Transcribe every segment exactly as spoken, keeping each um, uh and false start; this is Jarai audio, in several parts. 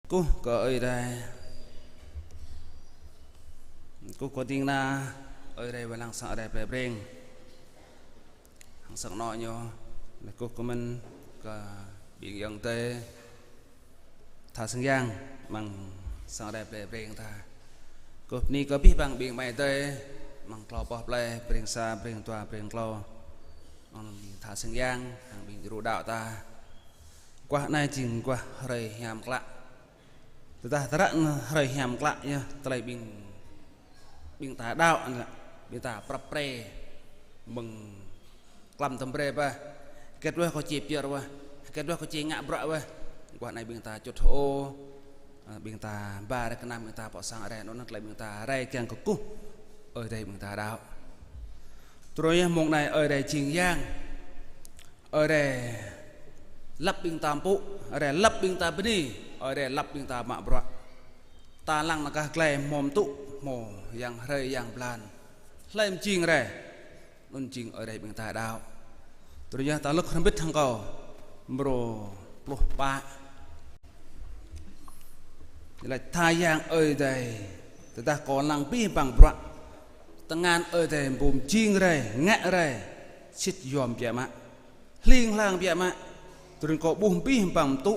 Kơkuh kơ Ơi Adai. Kơkuh kơ ding kơna Ơi Adai wai lăng sang Ơi Adai plei Breng. Hăng sang anŏ ñu, kơkuh kơ mơ̆n kơ ƀing ayŏng adơi tha sang yang amăng sang Ơi Adai plei Breng ta. Kơkuh bơni kơ abih bang ƀing amai adơi amăng klâo boh plei, Breng Sa, Breng Dua, Breng Klâo, amăng ƀing tha sang yang, hăng ƀing djru đaŏ ta. Guah anai jing guah hrơi hiam klă. Tơdah tơră anai hrơi hiam klă yơh, tơlơi ƀing, ƀing ta đaŏ anai, ƀing ta prăp pre mơ̆ng klăm tơm bre bah. Hơget wơ̆t kâo či pơyơr wơ̆t, hơget wơ̆t kâo či ngă bruă wơ̆t. Guah anai ƀing ta čŭt hơô, ƀing ta ba rai kơnăm, ƀing ta pŏk sang rai, anŭn tơlơi ƀing ta rai kiăng kơkuh Ơi Adai ƀing ta đaŏ. Truh yơh mông anai Ơi Adai jing yang. Ơi Adai lăp ƀing ta pŭ, Ơi Adai lăp ƀing ta bơni, Ơi Adai lăp ƀing ta mă bruă. Ta lăng nao gah glai hmâo tŭ, hmâo yang hrơi yang blan. Hlơi mơ̆ jing rai, anŭn jing Ơi Adai ƀing ta đaŏ. Truh yơh ta lơ̆k hrŏm hơbĭt hăng kâo, mrô pluh pă. Laĭ tha yang Ơi Adai, tơdah kâo lăng abih bang bruă, tơngan Ơi Adai ƀu jing rai, ngă rai, sĭt yom biă mă. Hling hlang biă mă, tơdơi kâo ƀuh abih bang pơtŭ,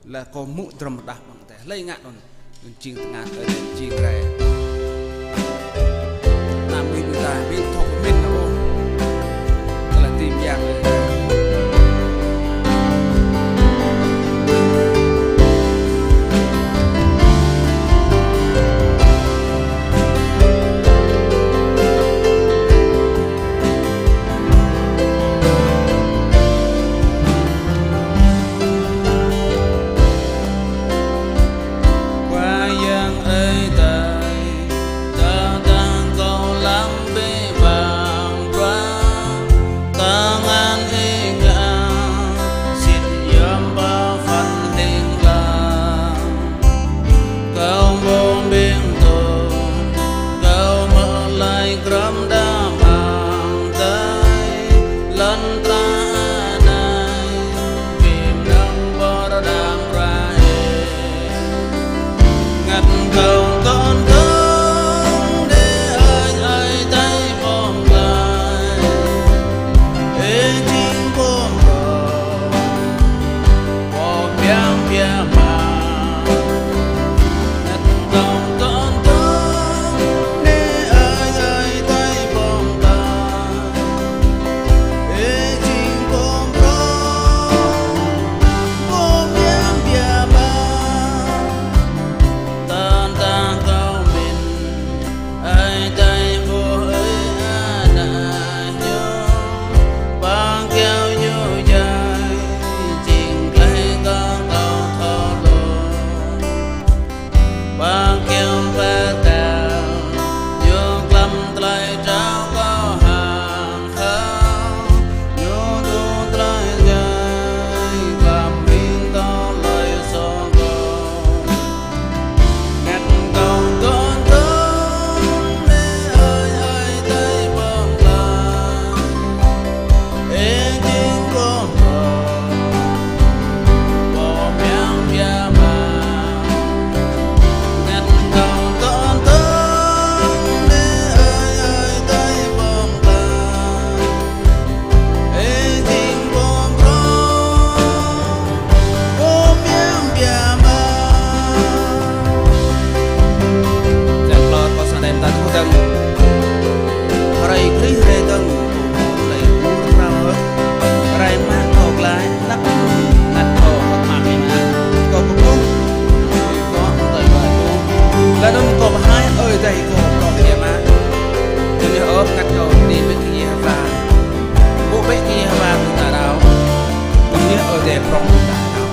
laih kâo hmư̆ drŏm rơđah amăng adai. Hlơi ngă anŭn, anŭn jing tơngan Ơi Adai jing rai. Anăm ƀing ta, ƀing thâo pơmĭn ôh. Tơlơi tĭm yang Ơi Adai. Khua Yang Ơi Adai, tơdang kâo lăng abih bang bruă, tơngan Ih ngă, sĭt yom pơphan hling hlang. Kâo ƀu ƀing tŭ, kâo mơ̆ laĭ grŏm đăm amăng adai, lŏn tơnah anai, ƀing nang pơrơđah brơi. Ngă kâo tơ̆ng tơ̆ng, Ơi Adai, Ơi Adai pơklaih. Ih jing pơm rong, pơm yang biă mă. Ngă kâo tơ̆ng tơ̆ng, Ơi Adai, Ơi Adai pơklaih. Ih jing pơm rong, pơm yang biă mă. Tơdah kâo mĭn, Ơi Adai ƀuh Ih ană Ñu, păng kiaŏ Ñu djai, jing tơlơi kơ kâo thâo lŏm. Păng kiaŏ pơkă, Ñu klăm tơlơi trao kơ hăng hăng, Ñu tŭ tơlơi djai, klăm ƀing tơlơi soh kơ. Ngă kâo tơ̆ng tơ̆ng, Ơi Adai, Ơi Adai pơklaih. Ih jing pơm rong, pơm yang biă mă. Ngă kâo tơ̆ng tơ̆ng, Ơi Adai, Ơi Adai pơklaih. Ih jing pơm rong, pơm yang biă mă. Čang klot pơ sang anai ta tŭ dơ̆ng. Hrơi Krist rai dơ̆ng, tơlơi ur krao hơ̆k. Rai mă kâo glaĭ, lăp ngă kâo hơ̆k mơak biă mă. Kâo kơkuh, kâo tơlơi ƀai kâo. Laih anŭn kâo pơhaih Ơi Adai kâo prŏng biă mă. Anŭn yơh ôh, ngă kâo bơni bĕ kơ Yêhôwa. Bơni bĕ kơ Yêhôwa ƀing ta đaŏ. Anŭn yơh Ơi Adai prŏng ƀing ta đaŏ.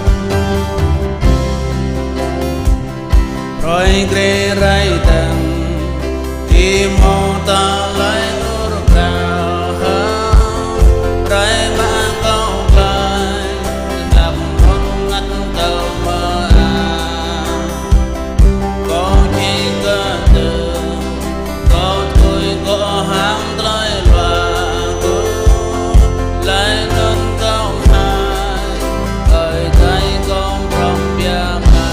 Hrơi Krist rai dơ̆ng, ih hmâo tơlơi ur krao hơ̆k, rai mă kâo glaĭ, lăp hơ̆k ngă kâo mơak. Kâo či kơdơ̆ng, kâo tui kâo hăng tơlơi luă gŭ, laih anŭn kâo hai, Ơi Adai kâo prŏng biă mă.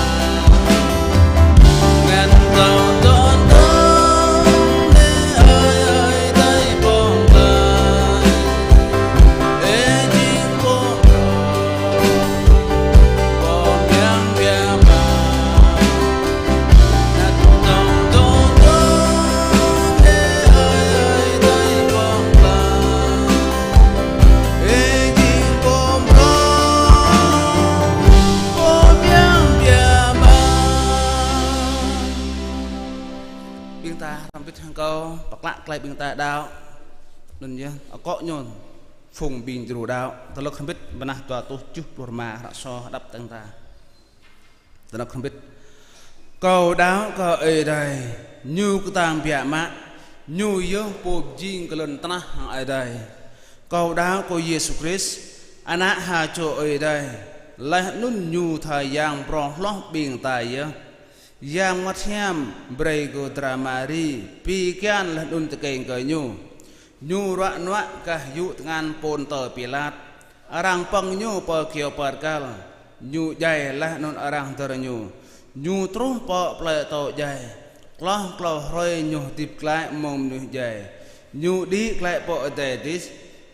Ta hrŏm hơbĭt hăng kâo pơklă tơlơi ƀing ta đaŏ. Anŭn yơh, akŏ ñu phung ƀing djru đaŏ. Tơlơi hrŏm hơbĭt bơnah dua rơtuh tơjuh pluh rơma, hră sô hơđăp tơ̆ng ta. Tơlơi hrŏm hơbĭt. Kâo đaŏ kơ Ơi Adai, Ñu kơtang biă mă, Ñu yơh pô pơjing kơ lŏn tơnah hăng adai. Kâo đaŏ kơ Yêsu Krist, Ană ha čô Ơi Adai, laih anŭn Ñu tha Yang pơrô hloh ƀing ta yơh. Yang Bơngăt Hiam brơi kơ dra Mari pi kian laih anŭn tơkeng kơ Ñu. Ñu ruă nuă gah yŭ tơngan Pôntơ Pilat. Arăng pơ̆ng Ñu pơ kyâo pơrkal. Ñu djai laih anŭn arăng dơr Ñu. Ñu truh pơ plơi atâo djai. Hloh klâo hrơi Ñu hơdip glaĭ mơ̆ng mơnuih djai. Ñu đĭ glaĭ pơ adai adih.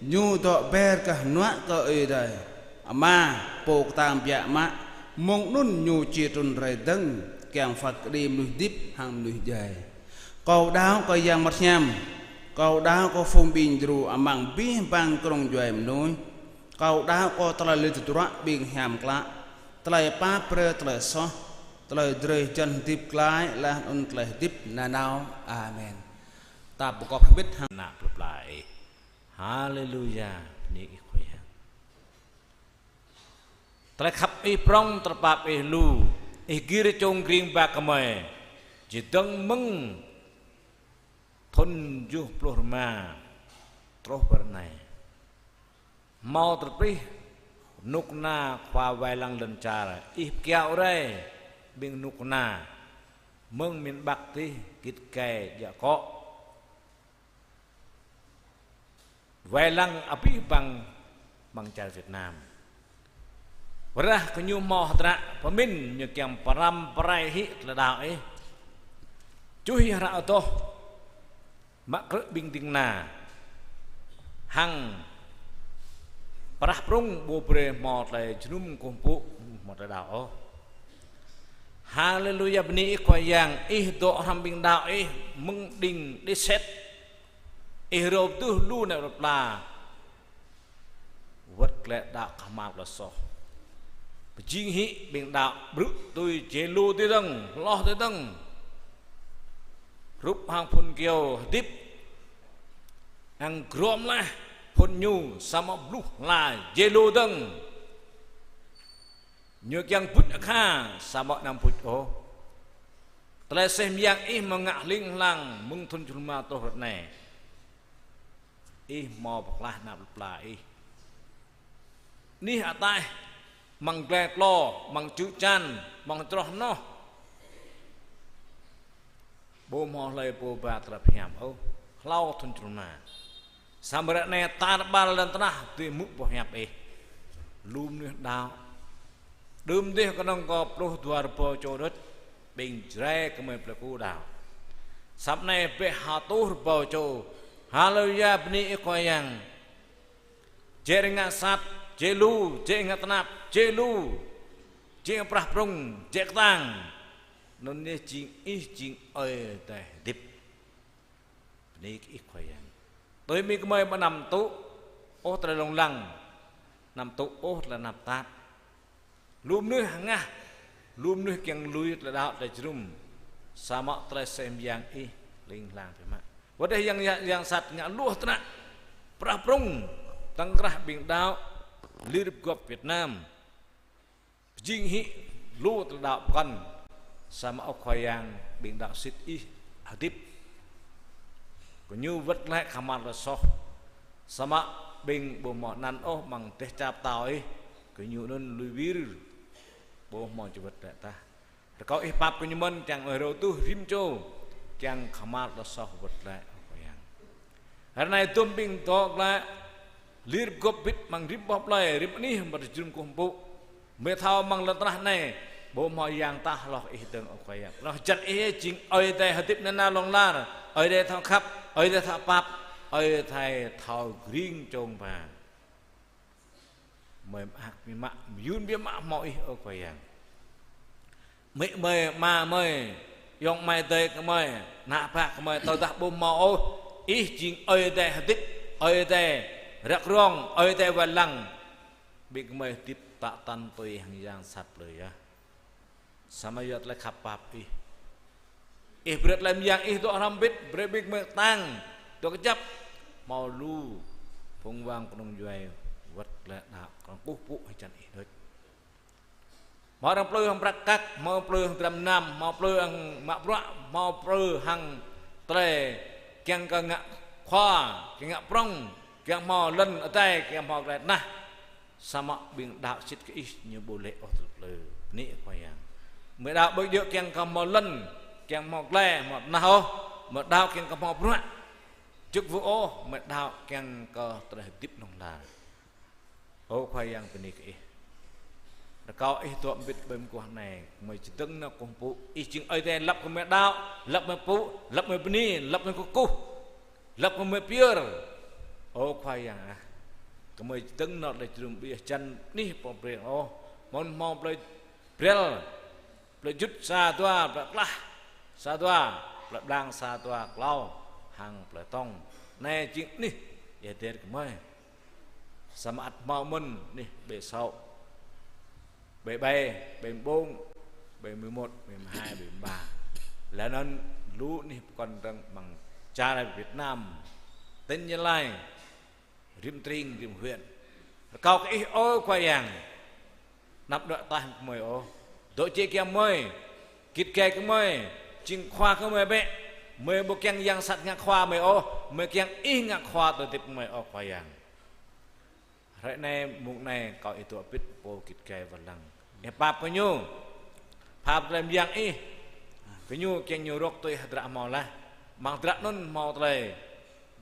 Ñu dŏ ber gah hơnuă kơ Ơi Adai Ama, Pô kơtang biă mă, mơ̆ng anŭn Ñu či trŭn rai dơ̆ng, kiăng phat kơđi mơnuih hơdip hăng mơnuih djai. Kâo đaŏ kơ Yang Bơngăt Hiam, kâo đaŏ kơ phung ƀing djru amăng abih bang krông djuai mơnuih, kâo đaŏ kơ tơlơi lĕ tơdruă ƀing hiam klă, tơlơi pap brơi tơlơi soh, tơlơi drơi jăn hơdip glaĭ laih anŭn tơlơi hơdip nanao. Amen. Ta pơkŏp hơbĭt hăng ană plơi pla Ih. Haleluya, bơni Ih Khua Yang. Tơlơi khăp Ih prŏng, tơlơi pap Ih lu, Ih gir čong gring ba gơmơi, či dơ̆ng mơ̆ng thŭn tơjuh pluh rơma truh pơ ră anai. Hmâo tơlơi prih kơnuk kơna khua wai lăng lŏn čar, Ih pơkiaŏ rai ƀing kơnuk kơna mơ̆ng miền Bắc adih git gai djă akŏ. Wai lăng abih bang amăng čar Việt Nam. Wơ̆t rah gơñu hmâo hơdră pơmĭn ñu kiăng pơrăm pơrai hĭ tơlơi đaŏ Ih. Čuh yơh hră adoh, mă krư̆ ƀing ding kơna. Hăng prah prung ƀu brơi hmâo tơlơi jơnum kơkuh pơpŭ, hmâo tơlơi đaŏ ôh. Haleluya, bơni Ih Khua Yang, Ih dŏ hrŏm ƀing đaŏ Ih mơ̆ng đing đĭ set. Ih rơtuh lu ană plơi pla. Wơ̆t glaĭ đaŏ kơhma̱l tơlơi soh. Pơjing hĭ ƀing đaŏ brư̆ tui jai lu tui dơ̆ng, hloh tui dơ̆ng. Hrup hăng phŭn kyâo hơdip. Hăng grŏm laih phŭn ñu samơ̆ bluh hla jai lu dơ̆ng. Ñu kiăng buč akha samơ̆ anăm buč ôh. Tơlơi aseh mơyang Ih hmâo ngă hling hlang mơ̆ng thŭn tơjuh pluh rơma truh ră anai. Ih hmâo pơklaih ană plơi pla Ih. Anih ataih, amăng glai klô, amăng čư̆ čan, amăng čroh hnoh. Ƀu hmâo hlơi pô ba tơlơi pơhiăp ôh, hlâo thŭn tơjuh pluh rơma. Samơ̆ ră anai tar ƀar lŏn tơnah dưi hmư̆ boh hiăp Ih. Lu mơnuih đaŏ. Đưm dih kơnơ̆ng kơ pluh dua rơbâo čô đôč, ƀing Jrai gơmơi Plei Ku đaŏ. Samơ̆ anai ƀĕ ha rơtuh rơbâo čô. Haleluya, bơni Ih Khua Yang. Jĕ ring ngă sat, jĕ lu, jĕ ngă tơnap, jĕ lu, jĕ prah prung, jĕ kơtang. Anŭn yơh jing Ih jing Ơi Adai hơdip. Bơni kơ Ih Khua Yang. Tui mơ̆ng gơmơi ƀu anăm tŭ ôh tơlơi lông lăng, anăm tŭ ôh tơlơi tơnap tap. Lu mơnuih hơngah, lu mơnuih kiăng lui tơlơi đaŏ tơlơi jơnum, samơ̆ tơlơi aseh mơyang Ih hling hlang biă mă. Wơ̆t dêh yang, yang, yang sat ngă lu hơdră, prah prung, tŏng krah ƀing đaŏ, Liên Hiệp Quốc Việt Nam. Pơjing hĭ lu tơlơi đaŏ pơkŏn, samơ̆ Ơ Khua Yang ƀing đaŏ sĭt Ih hơdip. Gơñu wơ̆t glaĭ kơhma̱l tơlơi soh, samơ̆ ƀing ƀu hmâo anăn ôh amăng dêh čar pơtao Ih, gơñu anŭn lui wir, ƀu hmâo či wơ̆t glaĭ tah. Rơkâo Ih pap kơ ñu mơ̆n kiăng ơi rơtuh rĭm čô, kiăng kơhma̱l tơlơi soh wơ̆t glaĭ, Ơ Khua Yang. Ră anai dŭm ƀing dŏ glaĭ, lir gŏp bit amăng rĭm boh plơi, rĭm anih mơ̆ tơjrŭm kơkuh pơpŭ. Mơi thâo amăng lŏn tơnah anai, ƀu hmâo yang tah hloh Ih dơ̆ng, Ơ Khua Yang. Kơnơ̆ng hơjăn Ih jing Ơi Adai hơdip nanao hlŏng lar, Ơi Adai thâo khăp, Ơi Adai thâo pap, Ơi Adai thâo gring čông ba. Mơi mơak biă mă, mơyŭn biă mă hmâo Ih, Ơ Khua Yang. Amĭ mơi, ama mơi, ayŏng amai adơi gơmơi, ană bă gơmơi, tơdah ƀu hmâo ôh, Ih jing Ơi Adai hơdip, Ơi Adai rơ̆k rông, Ơi Adai wai lăng. Ƀing gơmơi hơdip tă tăn tui hăng yang sat plơi yơh. Samơ̆ yua tơlơi khăp pap Ih. Ih brơi tơlơi mơyang Ih dŏ hrŏm hơbĭt, brơi ƀing gơmơi kơtang, dŏ kơjăp. Hmâo lu phung wang kơnung djuai wơ̆t tơlơi đaŏ kơnơ̆ng kơkuh pơpŭ hơjăn Ih đôč. Hmâo arăng plư hăng prăk kăk, hmâo plư hăng dram nam, hmâo plư hăng mă bruă, hmâo plư hăng tơlơi kiăng kơ ngă khua, kiăng ngă prŏng, kiăng hmâo lŏn adai, kiăng hmâo glai tơnah. Samơ̆ ƀing đaŏ sĭt kơ Ih ñu ƀu lĕ ôh tơlơi plư. Bơni Khua Yang. Gơmơi đaŏ ƀu djơ̆ kiăng kơ hmâo lŏn, kiăng hmâo glai, hmâo tơnah ôh. Gơmơi đaŏ kiăng kơ hmâo bruă, chức vụ ôh, gơmơi đaŏ kiăng kơ tơlơi hơdip hlŏng lar. Ơ Khua Yang, bơni kơ Ih. Rơkâo Ih dŏ hơbĭt ƀơi mơguah anai, gơmơi čơdơ̆ng nao kơkuh pơpŭ. Ih jing Ơi Adai lăp gơmơi đaŏ, lăp gơmơi pơpŭ, lăp gơmơi bơni, lăp gơmơi kơkuh, lăp gơmơi pơyơr. Ơ Khua Yang ah, gơmơi čơdơ̆ng nao tơlơi jơnum ƀiă hơjăn anih pô breng ôh, mơ̆n hmâo plơi brel, plơi jŭt sa dua, plơi klah sa dua, plơi blang sa dua klâo, hăng plơi tŏng. Anai jing anih Ih hơdơr gơmơi. Samơ̆ ăt hmâo mơ̆n anih ƀơi sô̆, ƀơi ƀai, ƀơi ƀông, ƀơi mười một, ƀơi mười hai, ƀơi mười ba. Laih anŭn lu anih pơkŏn dơ̆ng amăng čar Việt Nam, tỉnh Gia Lai, rĭm tring, rĭm huyện. Rơkâo kơ Ih ơ Khua Yang, anăm đuaĭ ataih gơmơi ôh. Dŏ jĕ kiăng gơmơi, git gai gơmơi, jing khua gơmơi bĕ. Gơmơi ƀu kiăng yang sat ngă khua gơmơi ôh, gơmơi kiăng Ih ngă khua tơlơi hơdip gơmơi ơ Khua Yang. Hrơi anai, mông anai, rơkâo Ih dŏ hơbĭt pô git gai wai lăng. Ih pap kơ ñu. Pap tơlơi mơyang Ih. Kơ ñu kiăng ñu rŏk tui hơdră hmâo laih. Amăng hơdră anŭn hmâo tơlơi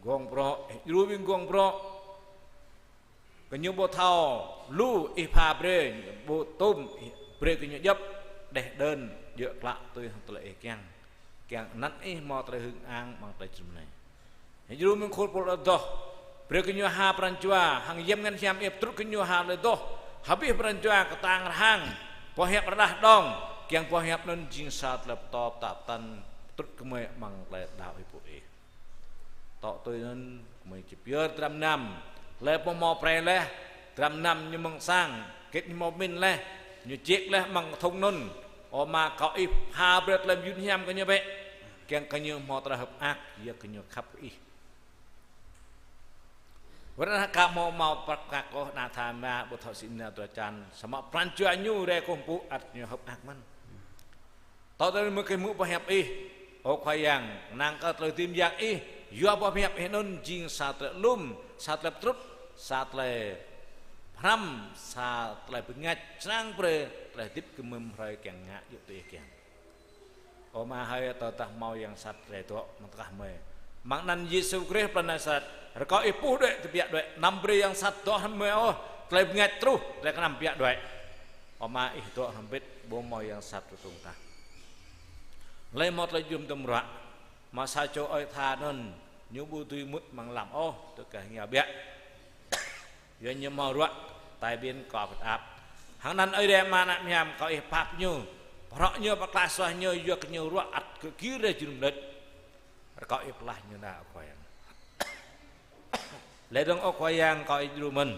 gơ̆ng brŏ, djru ƀing gơ̆ng brŏ. Kơ ñu ƀu thâo lu Ih pha brơi, ƀu tŭm Ih brơi kơ ñu djŏp, đeh đơn, djơ̆ klă tui hăng tơlơi Ih kiăng. Kiăng anăn Ih hmâo tơlơi hưng ang amăng tơlơi jơnum anai. Djru mơ̆ng khul pô adoh, brơi kơ ñu ha pran jua, hăng yem ngăn hiam Ih pơtrŭt kơ ñu ha tơlơi adoh, hơbĭt pran jua kơtang rơhang, boh hiăp rơđah đong, kiăng boh hiăp anŭn jing sa tơlơi pơtô pơtă pơtăn pơtrŭt kơ gơmơi amăng tơlơi đaŏ Ih pô Ih. Tŏ tui anŭn, gơmơi či pơyơr dram nam. Laih pô hmâo prai laih, dram nam ñu mơ̆ng sang, hơget ñu hmâo pơmĭn laih, ñu ček laih amăng kơthŭng anŭn. Ơ Ama, rơkâo Ih pha brơi tơlơi mơyun hiam kơ ñu bĕ. Kiăng kơ ñu hmâo tơlơi hơ̆k mơak, yua kơ ñu khăp kơ Ih. Wơ̆t anŭn hơkă hmâo, hmâo prăk kăk ôh, ană tha ma, ƀu thâo sĭ nao dua čan, samơ̆ pran jua ñu rai kơkuh pơpŭ, ăt ñu hơ̆k mơak mơ̆n. Tŏ tơl mơ̆ng kơ hmư̆ boh hiăp Ih, ơ Khua Yang, kơnang kơ tơlơi dưi mơyang Ih, yua boh hiăp Ih anŭn jing sa tơlơi alum, sa tơlơi pơtrŭt, sa tơlơi pơhrăm, sa tơlơi bơngač, srăng brơi tơlơi hơdip kơ mơ̆ng hrơi kiăng ngă djơ̆ tui Ih kiăng. Ơ Ama hơi, tơdah hmâo yang sat rai dŏ amăng tơkah gơmơi, amăng anăn Yêsu Krist pơ Nasaret, rơkâo Ih puh đuaĭ, tơbiă đuaĭ, anăm brơi yang sat dŏ hrŏm gơmơi ôh, tơlơi bơngač truh, tơlơi kơnăm biă đuaĭ. Ơ Ama, Ih dŏ hrŏm hơbĭt, ƀu hmâo yang sat tơtung tah. Laih hmâo tơlơi jum dum ruă, mă sa čô ơi tha anŭn, ñu ƀu dưi mŭt amăng lăm ôh, tui kơ hơngiao biă. Yua ñu hmâo ruă, tai ƀing kơ pơtăp. Hăng anăn Ơi Adai Ama, ană mơhiam, rơkâo Ih pap ñu, pơhrŏ ñu, pơklaih suaih ñu, yua kơ ñu ruă ăt kơ gir rai jơnum đôč. Rơkâo Ih pơklaih ñu nao, ơ Khua Yang. Laih dơ̆ng, ơ Khua Yang, rơkâo Ih djru mơ̆n.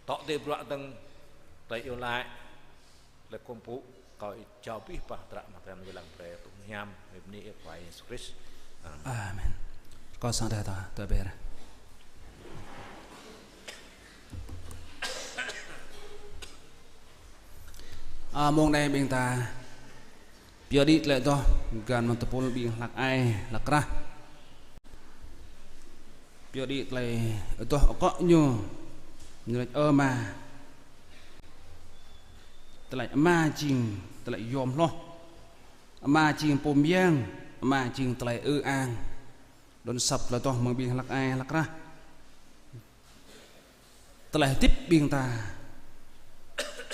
Tŏ tui bruă dơ̆ng, tơlơi iâu laĭ, tơlơi kơkuh pơpŭ, rơkâo Ih jao abih bang hơdră amăng tơngan wai lăng brơi tŭ hiam, mơ̆ng bơni Ih Khua Yêsu Krist. Amen. Amen. Rơkâo sang drơi ta, ta ber. A, mông anai ƀing ta pioh đĭ tơlơi adoh găn mơ̆ng tơpul ƀing hlăk ai, hlăk krah. Pioh đĭ tơlơi adoh akŏ ñu, ñu laĭ: Ơ Ama. Tơlơi Ama jing tơlơi yom hloh. Ama jing pô mơyang, Ama jing tơlơi ư ang. Đon săp tơlơi adoh mơ̆ng ƀing hlăk ai, hlăk krah. Tơlơi hơdip ƀing ta,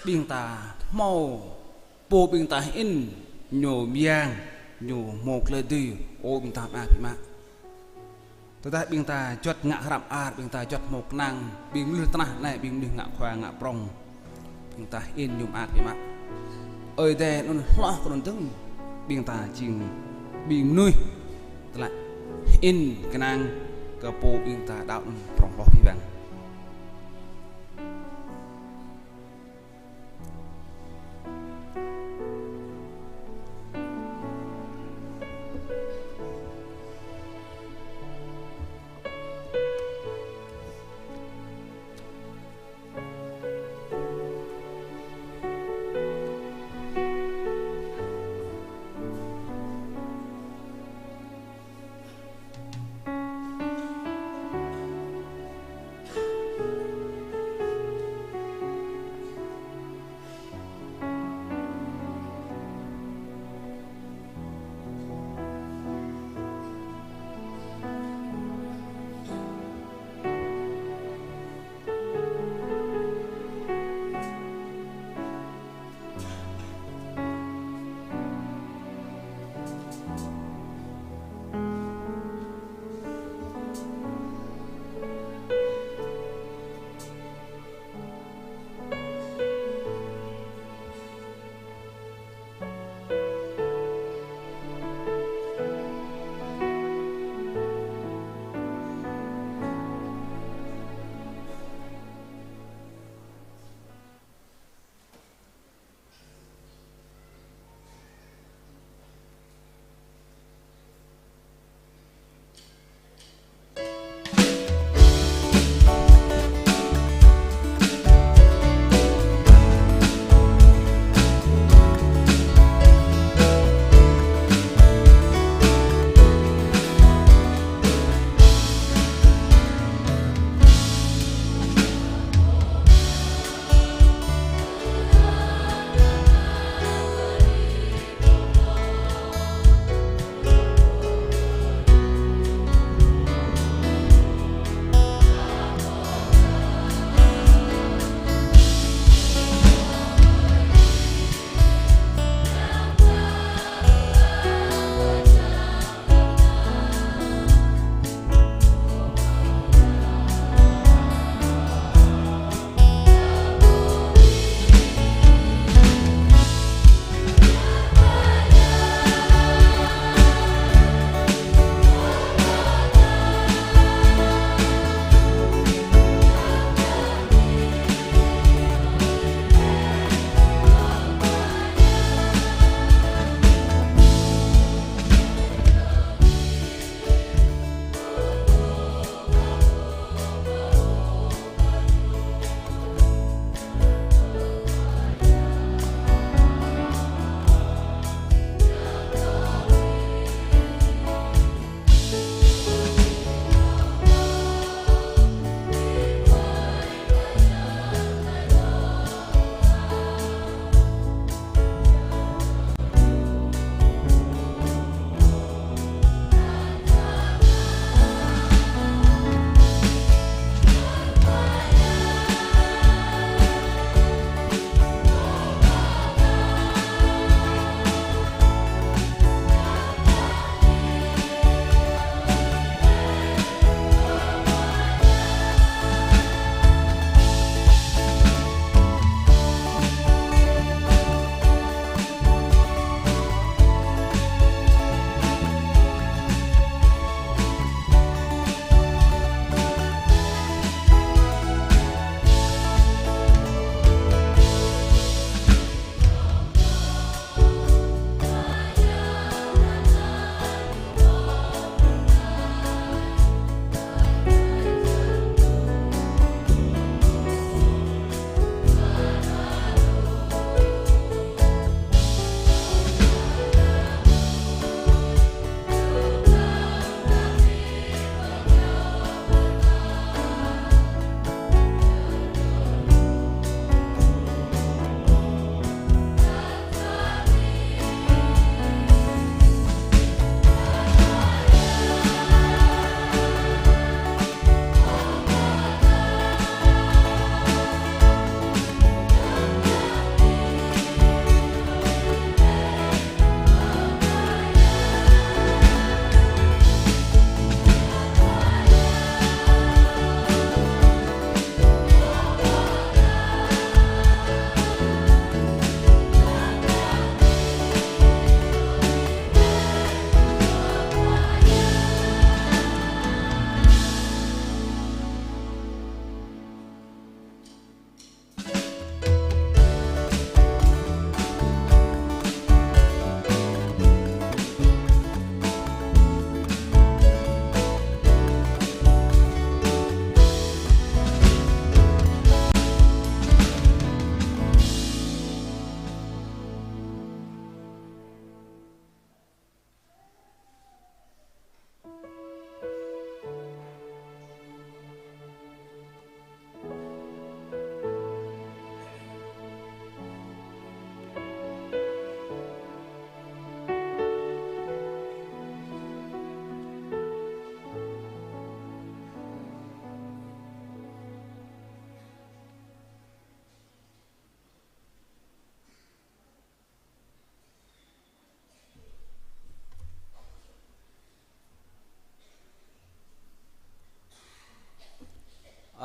ƀing ta hmâo pô ƀing ta hơĭn ñu mơyang, ñu hmâo tơlơi dưi, ơ ƀing ta mơak biă mă. Tơdah ƀing ta juăt ngă hră mơar, ƀing ta juăt hmâo kơnang, ƀing mơnuih tơnah anai, ƀing mơnuih ngă khua, ngă prŏng, ƀing ta hơĭn ñu mơak biă mă. Ơi Adai anŭn hloh kơ anŭn dơ̆ng, ƀing ta jing ƀing mơnuih tơlơi hơĭn kơnang kơ pô ƀing ta đaŏ anŭn prŏng hloh abih bang.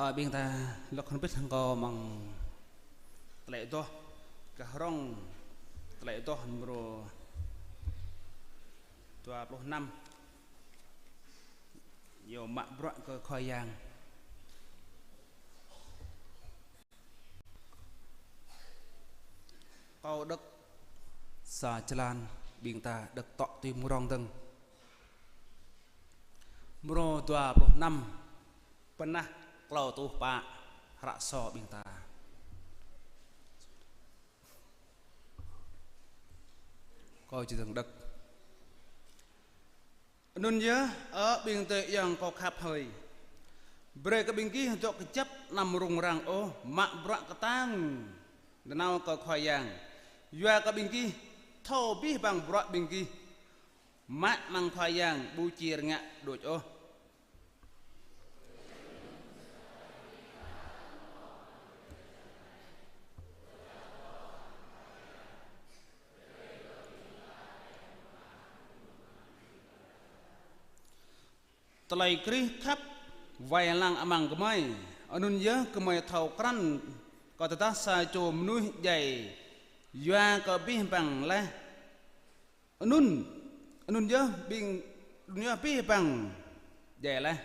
Ơ, ƀing ta lŏk hrŏm hơbĭt hăng kâo amăng tơlơi adoh, kơ hrŏng tơlơi adoh mrô dua pluh năm. Yua mă bruă kơ Khua Yang. Kâo đŏk sa črăn, ƀing ta đŏk tŏ tui mơ̆ng rŏng dơ̆ng. Mrô dua pluh năm, pơnah klâo rơtuh pă, hră sô ƀing ta. Kâo či dơ̆ng đŏk. Anŭn yơh, ơ ƀing adơi ayŏng kâo khăp hơi, brơi kơ ƀing gih dŏ kơjăp anăm rŭng răng ôh, mă bruă kơtang nanao kơ Khua Yang. Yua kơ ƀing gih thâo abih bang bruă ƀing gih mă amăng Khua Yang ƀu či rơngiă đôč ôh. Tơlơi Krist khăp wai lăng amăng gơmơi, anŭn yơh gơmơi thâo krăn kơ tơdah sa čô mơnuih djai yua kơ abih bang laih, anŭn, anŭn yơh ƀing, anŭn yơh abih bang djai laih.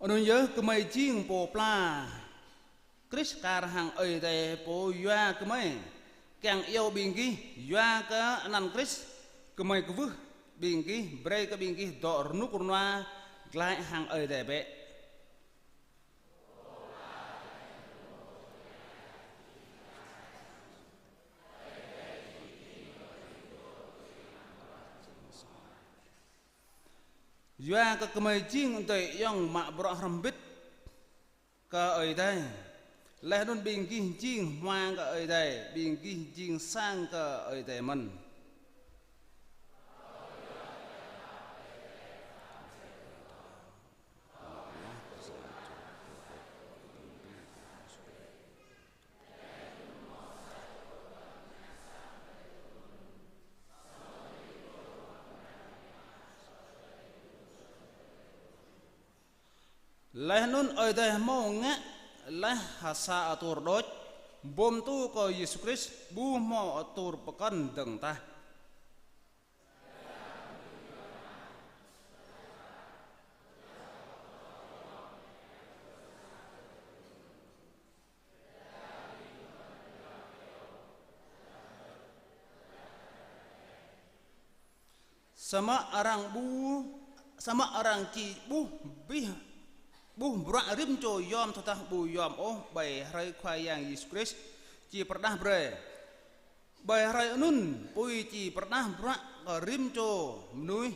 Anŭn yơh gơmơi jing pô pla Krist kar hăng Ơi Adai pô yua gơmơi kiăng iâu ƀing gih yua kơ anăn Krist, gơmơi kwưh ƀing gih, brơi kơ ƀing gih dŏ rơnŭk rơnua glaĭ hăng Ơi Adai bĕ. Yua kơ gơmơi jing adơi ayŏng mă bruă hrŏm hơbĭt kơ Ơi Adai, laih anŭn ƀing gih jing hmua kơ Ơi Adai, ƀing gih jing sang kơ Ơi Adai mơ̆n. Laih anŭn Ơi Adai hmâo ngă laih ha sa atur đôč, bum tŭ kơ Yêsu Krist ƀu hmâo atur pơkŏn dơ̆ng tah. Samơ̆ arăng ƀu, samơ̆ arăng či ƀuh abih, ƀuh bruă rĭm čô yom tơdah ƀu yom ôh ƀơi hrơi Khua Yang Yêsu Krist či pơrơđah brơi. Ƀơi hrơi anŭn, apui či pơrơđah bruă kơ rĭm čô mơnuih,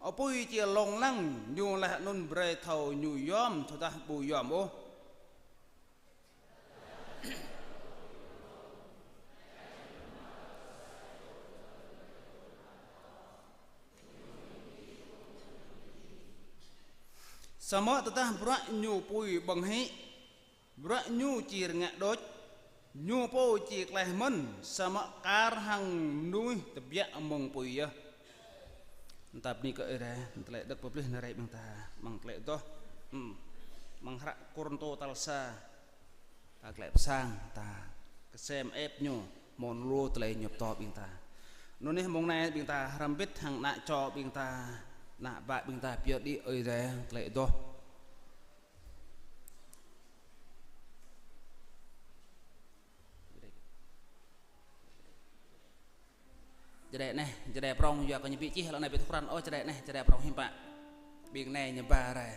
apui či lông lăng ñu laih anŭn brơi thâo ñu yom tơdah ƀu yom ôh. Samơ̆ tơdah bruă ñu apui ƀơ̆ng hĭ, bruă ñu či rơngiă đôč, ñu pô či klaih mơ̆n, samơ̆ kar hăng mơnuih tơbiă mơ̆ng apui yơh. Tap ni kơ Ơi Adai, tơlơi đŏk pơplih anai rai ƀing ta, amăng tơlơi adoh, hmm, amăng hră Kôrintô tal sa, ta glaĭ pơ sang, ta kơsem ĕp ñu, mơ̆ng lu tơlơi ñu pơtô ƀing ta. Anŭn yơh mông anai ƀing ta hrŏm hơbĭt hăng ană čô ƀing ta, ană bă ƀing ta pioh đĭ Ơi Adai tơlơi adoh. Čơđai anai, čơđai prŏng yua kơ ñu ƀu čih lŏ anai ƀu thâo krăn ôh, čơđai anai, čơđai prŏng hiư̆m pă. Ƀing anai ñu ba rai.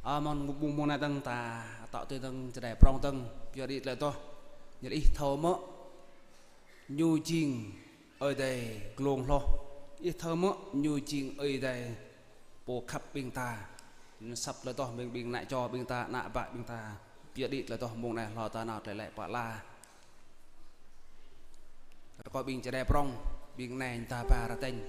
Ơ, mơ̆ng mông, mông anai dơ̆ng ta tŏ tui dơ̆ng čơđai prŏng dơ̆ng, pioh đĭ tơlơi adoh. Ñu laĭ: Ih thâo mơ̆ Ñu jing Ơi Adai glông hloh? Ih thâo mơ̆ Ñu jing Ơi Adai pô khăp ƀing ta? Ñu săp tơlơi adoh ƀing, ƀing ană čô ƀing ta, ană bă ƀing ta. Pioh đĭ tơlơi adoh mông anai hloh ta nao tơlơi laĭ pơala. Rơkâo ƀing čơđai prŏng, ƀing anai ta ba rơtĕnh.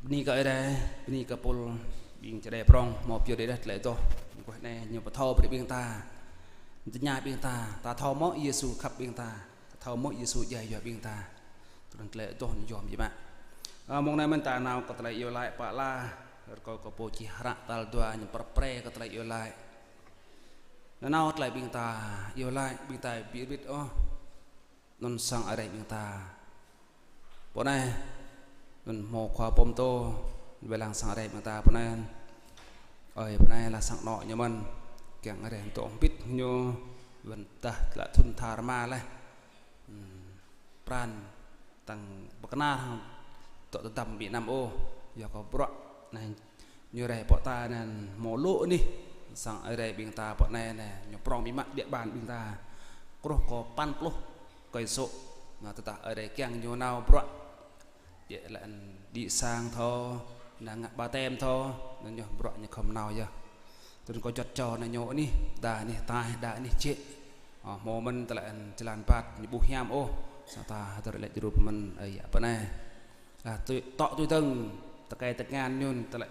Bơni kơ Ơi Adai, bơni kơ pôl ƀing čơđai prong, hmâo pioh đĭ đah tơlơi adoh. Mơguah anai ñu pơthâo brơi ƀing ta, tơña ƀing ta, ta thâo mơ̆ Yêsu khăp ƀing ta, ta thâo mơ̆ Yêsu djai yua ƀing ta. Tui anŭn tơlơi adoh ñu yom biă mă. Ơ, mông anai mơ̆n ta nao kơ tơlơi iâu laĭ pă la, rơkâo kơ pô čih hră tal dua ñu pơrơprê kơ tơlơi iâu laĭ. Nanao tơlơi ƀing ta iâu laĭ, ƀing ta ƀu ƀit ôh. Anŭn sang Ơi Adai ƀing ta. Pô anai, anŭn hmâo khua pô pơtô, wai lăng sang Ơi Adai ƀing ta pô anai. Ơi, pô anai lah sang anŏ ñu mơ̆n, kiăng Ơi Adai tŏ hơbĭt ñu, wăn tah tơlơi thŭn tha rơma laih. Hmm, pran tăng pơkơnar hăng tŏ tơdăm ƀu năm ôh, yua kơ bruă anai ñu rai pŏk ta anŭn hmâo lu anih, sang Ơi Adai ƀing ta pŏk anai anai, ñu prong biă mă biă ƀan ƀing ta. Truh kơ păn pluh kơi sô̆, anŭn tơdah Ơi Adai kiăng ñu nao bruă. Biă lĕ anŭn đĭ sang thâo, anŭn ngă ƀaptem thâo, anŭn ñu bruă ñu khŏm nao yơh. Tui anŭn kâo juăt čô anŭn ñu anih, đa anih taih, đa anih jĕ. Ơ, hmâo mơ̆n tơlơi anŭn jơlan ƀat ñu ƀu hiam ôh. Sa ta hơdơr lĕ jơrup mơ̆n, ơi yă pơ anai. Lah, tui, tŏ tui dơ̆ng, tơkai tơngan ñu, tơlơi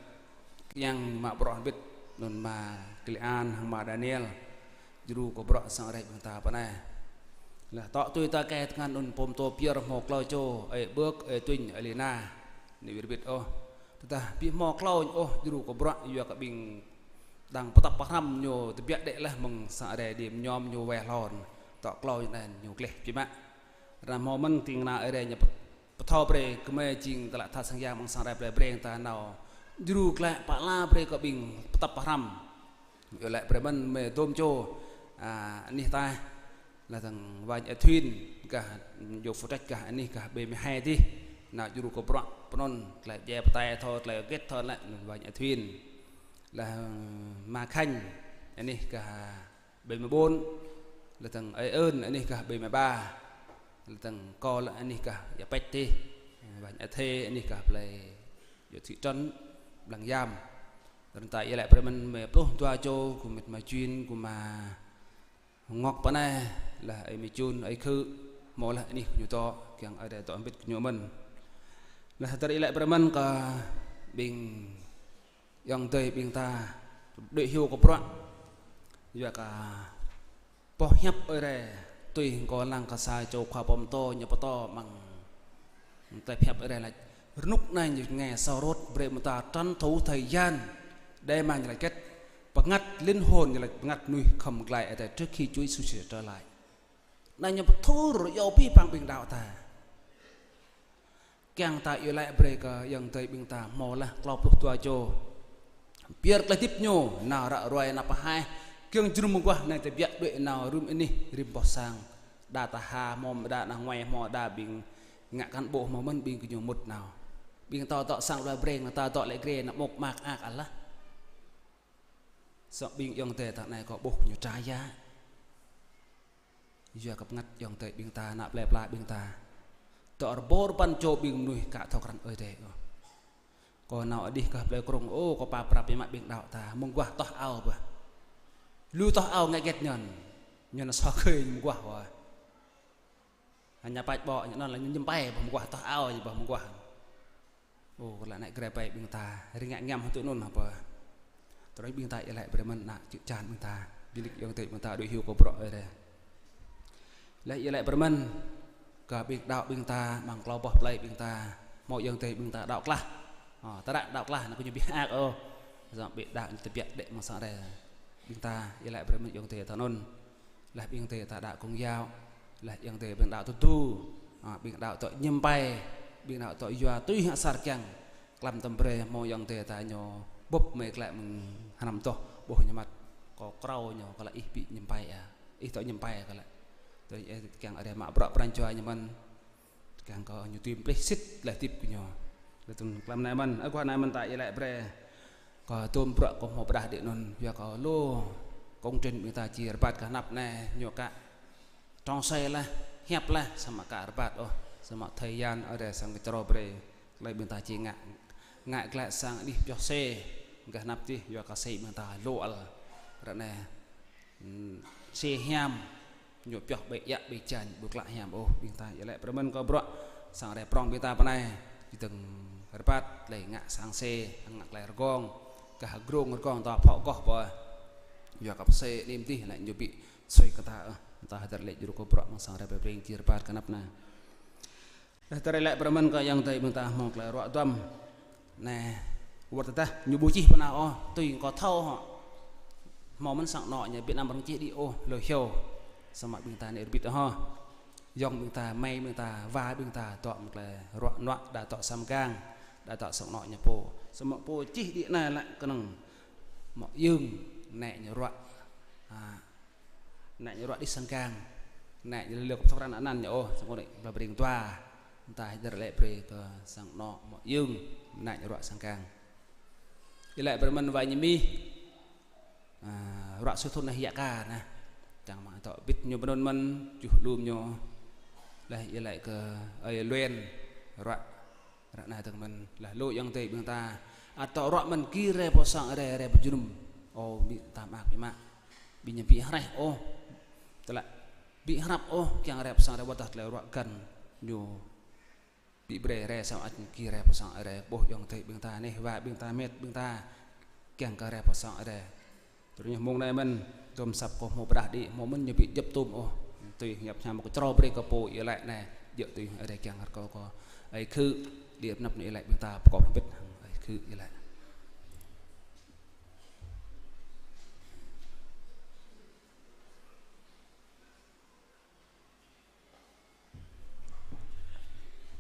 kiăng mă bruă hơbĭt, anŭn mă Kilian, hăng mă Daniel, djru kơ bruă sang Ơi Adai ƀing ta pơ anai. Lah, tŏ tui tơkai tơngan anŭn pô pơtô pơyơr hmâo klâo čô, ơi Bơk, ơi Tuñ, ơi Lina, anai ƀu hơbĭt ôh. Tơdah ƀu hmâo klâo ôh djru kơ bruă, yua kơ ƀing đang pơtăp pơhrăm ñu tơbiă đĕ laih mơ̆ng sang Ơi Adai đĭ mơñum ñu wai hlon. Tŏ klâo ñu anai ñu gleh biă mă. Ră anai hmâo mơ̆n ding kơna Ơi Adai ñu pơthâo brơi kơ mơi jing tơlơi tha sang yang mơ̆ng sang Ơi Adai brơi brơi ta nao djru glaĭ pă la brơi kơ ƀing pơtăp pơhrăm. Iâu laĭ brơi mơ̆n mơi dôm čô, a, anih taih, lah dơ̆ng Wanh Ơi Thuyên, gah ñu phu trách gah anih gah B mười hai dih. Nao djru kơ bruă pơ anŭn, glaĭ djai pơtai thâo, glaĭ hơget thâo lĕ, Wanh Ơi Thuyên. Lah Ma Khanh, anih gah B mười bốn, lah dơ̆ng Ơi Ơn, anih gah B mười ba, lah dơ̆ng kâo lĕ anih gah Ia Pĕč dih, Wanh Ơi Thê, anih gah plei, yua thị trấn Blang Yam. Ră anai ta iâu laĭ brơi mơ̆n mơi pluh dua čô, gum mĕt Ma Chuyên, gum Ma Ngok pơ anai, lah ơi Mi Chun, ơi Khư, hmâo lah anih kơ ñu tŏ, kiăng Ơi Adai tŏ hơbĭt kơ ñu mơ̆n. Lah hơdơr iâu laĭ brơi mơ̆n kơ ƀing ayŏng adơi ƀing ta, đuaĭ hyu kơ bruă. Yua kơ boh hiăp Ơi Adai, tui kâo lăng kơ sa čô khua pơtô ñu pơtô mơ̆ng tơlơi pơhiăp Ơi Adai laĭ: Rơnŭk anai ñu ngă sa rôt brơi mơta trăn thủ thời gian. Đe mă ñu laĭ hơget? Bơngăt linh hồn, ñu laĭ bơngăt mơnuih khŏm glaĭ Ơi Adai trước khi Chúa Giêsu Krist trở lại. Anai ñu pơthur iâu abih bang ƀing đaŏ ta. Kiăng ta iâu laĭ brơi kơ ayŏng adơi ƀing ta hmâo lah klâo pluh dua čô. Pơyơr tơlơi hơdip ñu, nao ră ruai nao pơhaih, kiăng jơnum mơguah anai tơbiă đuaĭ nao rĭm anih, rĭm boh sang. Đa ta ha hmâo, đa nao ngoai hmâo, đa ƀing ngă cán bộ hmâo mơ̆n ƀing gơñu mŭt nao. Ƀing ta dŏ sang Luai Breng, ta dŏ lĕ grê nao mŭk mă ak alah. Samơ̆ ƀing ayŏng adơi ta anai kâo ƀuh ñu tra ya. Yua kơ bơngăt ayŏng adơi ƀing ta, ană plei pla ƀing ta. Dŏ rơbâo rơbăn čô ƀing mơnuih ka thâo krăn Ơi Adai ôh. Kâo nao adih gah plei Krông, ơ, kâo pap prap biă mă ƀing đaŏ ta, mơguah toh ao ƀơh. Lu toh ao ngă hơget ñăn, ñăn sô khơi mơguah wơh. Hăng ñu pač ƀô̆ ñu anŭn lah ñu ñăm pai ƀơh mơguah, toh ao ñu ƀơh mơguah. Ơ, kơ lă anai grê pai ƀing ta, rĭng ngă ñăm hơtŭ anŭn hă pơ. Tơdơi ƀing ta iâu laĭ brơi mơ̆n ană čư̆ čan ƀing ta, ƀing đĭ ayŏng adơi ƀing ta đuaĭ hyu kơ bruă Ơi Adai. Laih iâu laĭ brơi mơ̆n kơ ƀing đaŏ ƀing ta, amăng klâo boh plei ƀing ta, hmâo ayŏng adơi ƀing ta đaŏ klah. Ơ, ta ră đaŏ klah, anŭn kơ ñu ƀiă ak ôh. Samơ̆ ƀing đaŏ ñu tơbiă đĕ mơ̆ng sang Ơi Adai. Ƀing ta iâu laĭ brơi mơ̆n ayŏng adơi ta anŭn. Laih ƀing adơi ta đaŏ Công giáo, laih ayŏng adơi ƀing đaŏ tơdu, a, ƀing đaŏ tŏ ñăm pai, ƀing đaŏ tŏ yua tui hăng asar kiăng, klăm tơm brơi hmâo ayŏng adơi ta ñu bưp mơi glaĭ mơ̆ng hnăm tŏh ƀuh ñu măt, kâo krao ñu kơ lă ih ƀu ñăm pai a, ih tŏ ñăm pai kơ lă. Tui ih kiăng Ơi Adai mă bruă pran jua ñu mơ̆n. Kiăng kơ ñu tui pơplih sĭt tơlơi hơdip kơ ñu. Lĕ tơ̆ng klăm anai mơ̆n, ơ, guah anai mơ̆n ta iâu laĭ brơi. Kơ tôm bruă kơ hmâo pơdah đĭ anŭn, yua kơ lu công trình ƀing ta či rơbat gah anăp anai, ñu ka trong xe laih, hiăp laih, samơ̆ ka rơbat ôh, samơ̆ thời gian Ơi Adai săng kơ črô brơi, tơlơi ƀing ta či ngă, ngă glaĭ sang anih pioh xe, gah anăp dih, yua kơ xe ƀing ta lu ăl, ră anai. Hmm, xe hiam, ñu pioh ƀĕ iă ƀĕ čan, ƀu klă hiam ôh, ƀing ta iâu laĭ brơi mơ̆n kơ bruă sang Ơi Adai prong ƀing ta pơ anai, či tơ̆ng rơbat, tơlơi ngă sang sê, ngă tơlơi rơgong, kah grong rơgong ta phŏ goh pơ. Yua kơ pơsê anih mơdih lĕ ñu ƀu sui kơ ta, ơ. Ta hơdơr lĕ djru kơ bruă mơ̆ng sang rai pơbring či rơbat kơnăp anai. Dah tơlơi lĕ brơi mơ̆n kơ ayŏng adơi ƀing ta hmâo tơlơi ruă duăm. Anai, wơ̆t tơdah ñu ƀu čih pơ anai ôh, tui kâo thâo hŏ. Hmâo mơ̆n sang anŏ ñu Việt Nam arăng čih đĭ ôh, lơ hyu. Samơ̆ ƀing ta anai rơbit hŏ. Ayŏng ƀing ta, amai ƀing ta, wa ƀing ta, dŏ mơ̆ng tơlơi ruă nuă, đa dŏ sang gang, đa dŏ sang anŏ ñu pô. Samơ̆ pô čih đĭ anai lĕ kơnơ̆ng mơ̆ yơ̆ng, anai ñu ruă. Ha. Anai ñu ruă đĭ sang gang. Anai ñu lơ kơ pơsŏk răn anăn ñu ôh, sang kơ anai pơbring dua. Ta hơdơr lĕ brơi kơ sang anŏ mơ̆ yơ̆ng, anai ñu ruă sang gang. Ih lĕ brơi mơ̆n wa ñu mih. À, ruă sui thŭn anai yă ka anai. Čang mă dŏ bit ñu bơnun mơ̆n, juh lum ñu. Laih ih lĕ kơ ơi Luen, ruă Ră anai dơ̆ng mơ̆n, laih lu ayŏng adơi ƀing ta. Ăt dŏ ruă mơ̆n gir rai pơ sang Ơi Adai, rai pơ jơnum. Ơ, ƀu tam ak biă mă. Ƀing ñu ƀu hrĕh ôh. Tơlơi ƀu hrăp ôh, kiăng rai pơ sang Ơi Adai wơ̆t tơlơi ruă găn ñu. Ƀu brơi rai samơ̆ ăt gir rai pơ sang Ơi Adai, ƀuh ayŏng adơi ƀing ta anai, wa ƀing ta, met ƀing ta. Kiăng kơ rai pơ sang Ơi Adai. Tui anŭn mơ̆ng anai mơ̆n, tơm săp kơ hmâo pơrah đĭ, hmâo mơ̆n ñu ƀu djŏp tơm ôh. Tui hiăp hiam kơ črâo brơi kơ pô ih lĕ anai, djơ̆ tui Ơi Adai kiăng rơkâo kơ. Ơi Khư, đĭ pơnăp anai ih lĕ ƀing ta pơkŏp hơbĭt hăng Ơi Khư ih lĕ.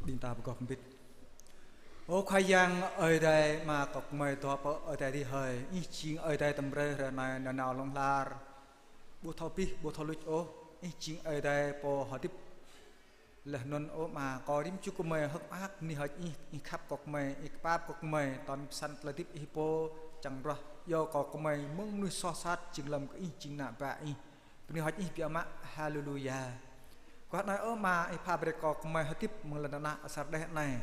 Ƀing ta pơgop hơbĭt. Ơ Khua Yang Ơi Adai, Ama kơ gơmơi dŏ pơ Ơi Adai adih hơi. Ih jing Ơi Adai tơm hrơi, hrơi anai, nanao hlŏng lar. Ƀu thâo abih, ƀu thâo luč ôh. Ih jing Ơi Adai pô hơdip. Laih anŭn ơ Ama, kơ rĭm čô gơmơi hơ̆k mơak bơni hơơč Ih, Ih khăp kơ gơmơi, Ih kơpap kơ gơmơi, tơl pơsăn tơlơi hơdip Ih pô, čang ruah iâu kơ gơmơi mơ̆ng mơnuih soh sat, jing lơ̆m kơ Ih jing ană bă Ih. Bơni hơơč Ih biă mă. Haleluya. Kơ hrơi anai ơ Ama, Ih pha brơi kơ gơmơi hơdip mơ̆ng lŏn tơnah asar đeh anai.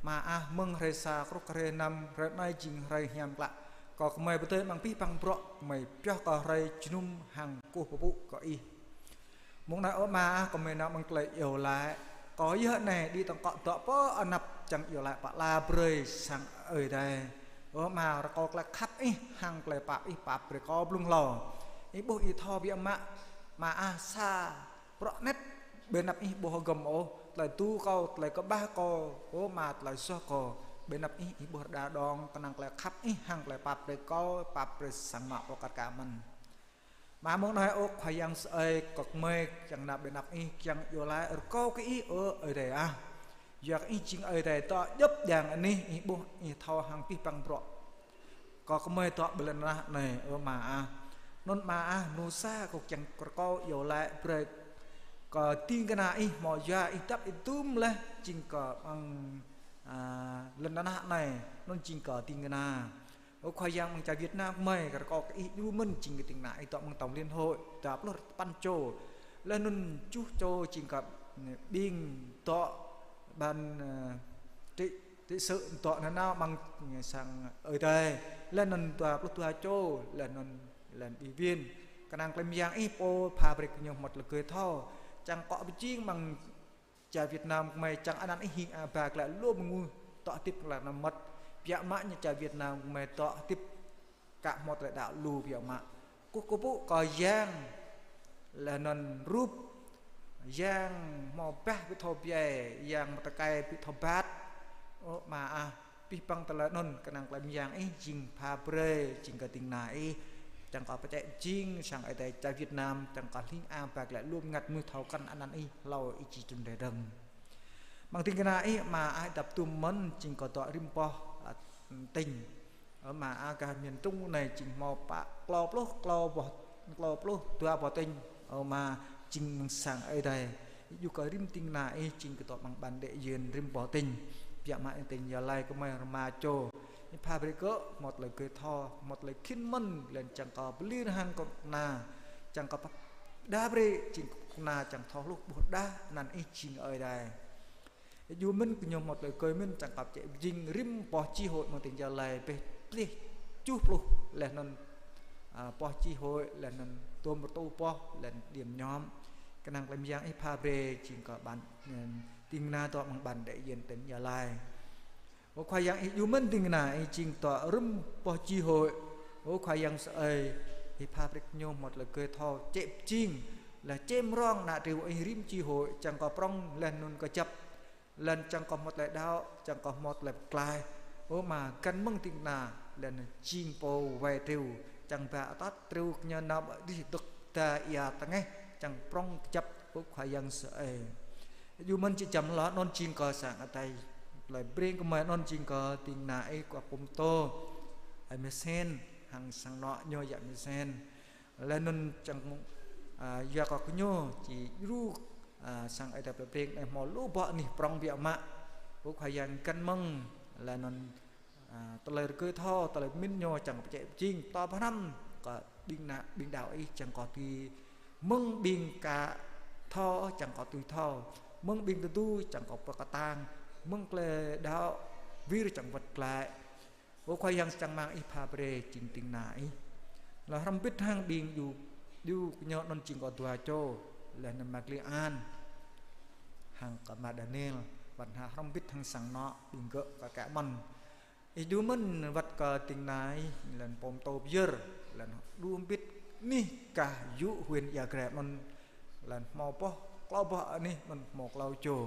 Ama ah, mơ̆ng hrơi sa truh kơ hrơi năm, hrơi anai jing hrơi hiam klă. Kơ gơmơi pơdơi amăng abih bang bruă, gơmơi pioh kơ hrơi jơnum hăng kơkuh pơpŭ kơ Ih. Mơ̆ng anai ơ Ama ah, gơmơi nao amăng tơlơi iâu laĭ. Kơ yơh anai đĭ tơ̆ng kơ dŏ pơ anăp čang iâu laĭ pơala brơi sang Ơi Adai. Ơ Ama, rơkâo tơlơi khăp Ih hăng tơlơi pap Ih pap brơi kơ blung hlâo. Ih ƀuh Ih thâo biă mă, Ama ah, sa bruă anet ƀơi anăp Ih ƀu hơgŏm ôh, tơlơi tŭ kâo, tơlơi kơƀah kâo, ơ Ama, tơlơi soh kâo, ƀơi anăp Ih, Ih ƀuh rơđah dơ̆ng, kơnang tơlơi khăp Ih hăng tơlơi pap brơi kâo, pap brơi sang anŏ pơkăt kơ mơ̆n. Ama mơ̆ng anai ơ Khua Yang sơai, kơ gơmơi kiăng nao ƀơi anăp Ih, kiăng iâu laĭ rơkâo kơ Ih ơ Ơi Adai ah. Yua kơ Ih jing Ơi Adai dŏ djŏp djang anih, Ih ƀuh, Ih thâo hăng abih bang bruă. Kơ gơmơi dŏ ƀơi lŏn tơnah anai ơ Ama ah. Anŭn Ama ah, mơnuih sa kơ kiăng rơkâo iâu laĭ brơi kơ ding kơna Ih, hmâo yua Ih dăp Ih dŭm laih, jing kơ amăng, a, lŏn tơnah anai, anŭn jing kơ ding kơna. Ơ Khua Yang, amăng čar Việt Nam gơmơi, kơ rơkâo kơ Ih djru mơ̆n, jing kơ ding kơna Ih dŏ amăng Tổng Liên Hội, dua pluh tơpăn čô. Laih anŭn tơjuh čô jing kơ ƀing dŏ ban, ơ, trị, trị sự dŏ nanao amăng sang Ơi Adai. Laih anŭn dua pluh dua čô, laih anŭn, laih anŭn ủy viên. Kơnang tơlơi mơyang Ih pô pha brơi kơ ñu hmâo tơlơi gơi thâo. Čang kơ pơjing amăng čar Việt Nam gơmơi, čang anăn Ih hing ang ba glaĭ lu mơ̆ng mơnuih dŏ hơdip glaĭ anăm mơmŏt. Biă mă ñu čar Việt Nam gơmơi dŏ hơdip kơ hmâo tơlơi đaŏ lu biă mă. Kơkuh kơpŭ kơ yang laih anŭn rup, yang hmâo bah ƀu thâo ƀai, yang mơtơkai ƀu thâo bat. Ơ Ama ah, abih bang tơlơi anŭn kơnang tơlơi mơyang Ih jing pha brơi, jing kơ ding kơna Ih. Čang kơ pơčĕ jing sang Ơi Adai čar Việt Nam, čang kơ hing ang ba glaĭ lu bơngăt mơnuih thâo krăn anăn Ih, hlâo Ih či trŭn rai dơ̆ng. Amăng ding kơna Ih, Ama ah, dăp dŭm mơ̆n, jing kơ dŏ rĭm boh, a, tỉnh. Ơ Ama ah, gah miền Trung anai jing hmâo pă klâo pluh, klâo boh, klâo pluh dua boh tỉnh. Ơ Ama, jing amăng sang Ơi Adai. Yua kơ rĭm ding kơna Ih jing kơ dŏ amăng ban đại diện rĭm boh tỉnh. Biă mă tỉnh Gia Lai gơmơi rơma čô. Ih pha brơi kơ hmâo tơlơi gơi thâo, hmâo tơlơi khĭn mơ̆n, laih anŭn čang kơ pơlir hăng kơnuk kơna, čang kơ pơdah brơi jing kơnuk kơna čang thâo hluh ƀuh rơđah anăn Ih jing Ơi Adai. Yua mơ̆n kơ ñu hmâo tơlơi gơi mơ̆n, čang kơ pơčĕ pơjing rĭm boh chi hội amăng tỉnh Gia Lai, pĕh plih tơjuh pluh laih anŭn, a, boh chi hội laih anŭn dôm rơtuh boh laih anŭn điểm nhóm. Kơnang tơlơi mơyang Ih pha brơi jing kơ ban, ơ, ding kơna dŏ amăng ban đại diện tỉnh Gia Lai. Ơ Khua Yang, Ih djru mơ̆n ding kơna Ih jing tŏ rĭm boh chi hội. Ơ Khua Yang sơai, Ih pap brơi kơ ñu hmâo tơlơi gơ̆ thâo, čĕ pơjing, laih čem rong ană triu Ih rĭm chi hội, čang kơ prŏng laih anŭn kơjăp, laih čang kơ hmâo tơlơi đaŏ, čang kơ hmâo tơlơi pơklaih. Ơ Ama, găn mơ̆ng ding kơna, laih anŭn jing pô wai triu, čang ba atăt triu kơ ñu nao ƀơi dih dŏ ta ia tơngeh, čang prŏng kơjăp, ơ Khua Yang sơai. Djru mơ̆n či čăm lŏ anŭn jing kơ sang Adai. Tơlơi breng kơmơi anŭn jing kơ ding kơna Ih kơ pô pơtô, ơi Mesen, hăng sang anŏ ñu yă Mesen. Laih anŭn čang, a, yua kơ gơñu či djru, a, sang Ơi Adai tơlơi breng anai hmâo lu boh anih prŏng biă mă. Ơ Khua Yang găn mơ̆ng, laih anŭn a, tơlơi rơgơi thâo, tơlơi pơmĭn ñu čang pơčĕ pơjing, pơtô pơhrăm kơ ƀing ană, ƀing đaŏ Ih čang kơ tui, mơ̆ng ƀing ka thâo, čang kơ tui thâo, mơ̆ng ƀing tơdu, čang kơ pơkơtang, mơ̆ng tơlơi đaŏ wir čang wơ̆t glaĭ. Ơ Khua Yang, čang rơmang Ih pap brơi jing ding kơna Ih. Laih hrŏm hơbĭt hăng ƀing djru, djru kơ ñu anŭn jing kơ dua čô, laih anŭn Mă Kli An, hăng kơ Mă Daniel, wơ̆t hăng hrŏm hơbĭt hăng sang anŏ ƀing gơ̆ kơ kă mơ̆n. Ih djru mơ̆n wơ̆t kơ ding kơna Ih, laih anŭn pô pơtô pơyơr, laih anŭn djru hơbĭt anih gah yŭ huyện Ia Grai anŭn, laih anŭn hmâo boh, klâo boh anih anŭn hmâo klâo čô.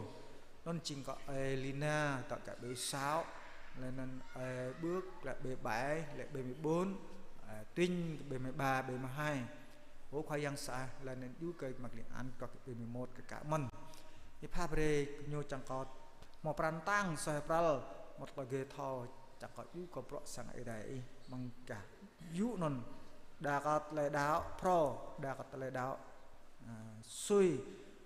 Anŭn jing kơ ơi Lina, tŏ kơ ƀơi Săo, laih anŭn ơi Bưk, laih ƀơi Bai, laih ƀơi mười bốn, ơi Tuynh, ƀơi mười ba, ƀơi mười hai. Ơ Khua Yang sơai, laih anŭn djru kơ Mă Kli An, tŏ kơ ƀơi mười một, kơ kă mơ̆n. Ih pap brơi kơ ñu čang kơ hmâo pran tang suaih pral, hmâo tơlơi gơ̆ thâo, čang kơ djru kơ bruă sang Ơi Adai Ih, mơ̆ng gah yŭ anŭn, đa kơ tơlơi đaŏ phrâo, đa kơ tơlơi đaŏ, a, sui,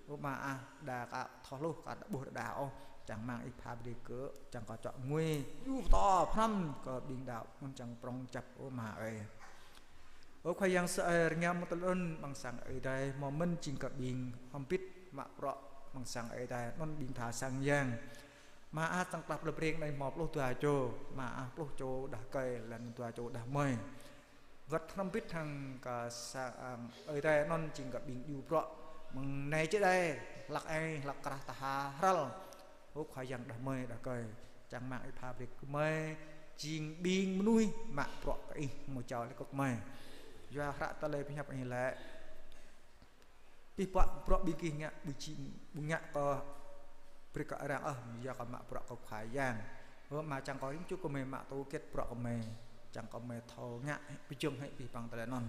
ơ Ama ah, đa kơ thâo hluh kơ ta ƀuh đa ôh, čang rơmang Ih pap brơi gơ̆, čang kơ čŏ ngui, djru pơtô pơhrăm kơ ƀing đaŏ anŭn čang prŏng kơjăp, ơ Ama ơi. Ơ Khua Yang sơai, rơngiă mơ̆ng tơlơi anŭn, amăng sang Ơi Adai hmâo mơ̆n jing kơ ƀing hrŏm hơbĭt mă bruă amăng sang Ơi Adai anŭn ƀing tha sang yang. Ama ah, tơ̆ng tơlăp tơlơi breng anai hmâo pluh dua čô, ama ah, pluh čô đah rơkơi, laih anŭn dua čô đah kơmơi. Wơ̆t hrŏm hơbĭt hăng kơ sang Ơi Adai anŭn jing kơ ƀing djru bruă mơ̆ng anai čơđai, hlăk ai, hlăk krah tha hral. Ơ Khua Yang, đah kơmơi, đah rơkơi, čang rơmang Ih pap brơi kơ gơmơi jing ƀing mơnuih mă bruă kơ Ih, hmâo jao laih kơ gơmơi. Yua hră tơlơi pơhiăp Ih laĭ: Abih bang bruă ƀing gih ngă, ƀu či, ƀu ngă kơ brơi kơ arăng ôh, yua kơ mă bruă kơ Khua Yang. Ơ Ama, čang kơ rĭm čô gơmơi mă tŭ hơget bruă gơmơi, čang kơ gơmơi thâo ngă, pơjing hĭ abih bang tơlơi anŭn.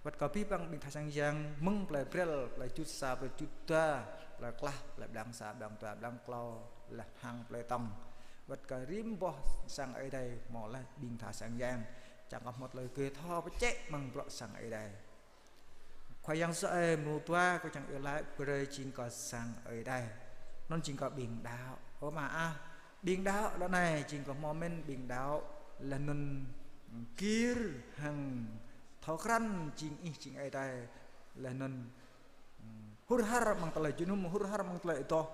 Wơ̆t kơ abih bang ƀing tha sang yang, mơ̆ng plei Brel, plei Jut sa, plei Jut dua, plei Klah, plei Blang sa, Blang dua, Blang klâo, laih hăng plei Tŏng. Wơ̆t kơ rĭm boh sang Ơi Adai hmâo laih ƀing tha sang yang, čang kơ hmâo tơlơi gơ̆ thâo pơčĕ mơ̆ng bruă sang Ơi Adai. Khua Yang sơai, mrô dua kâo čang iâu laĭ brơi jing kơ sang Ơi Adai. Anŭn jing kơ ƀing đaŏ. Ơ Ama ah, ƀing đaŏ ră anai jing kơ hmâo mơ̆n ƀing đaŏ, laih anŭn gir hăng thâo krăn jing Ih jing Ơi Adai, laih anŭn, ưm, hur har amăng tơlơi jơnum, hur har amăng tơlơi adoh.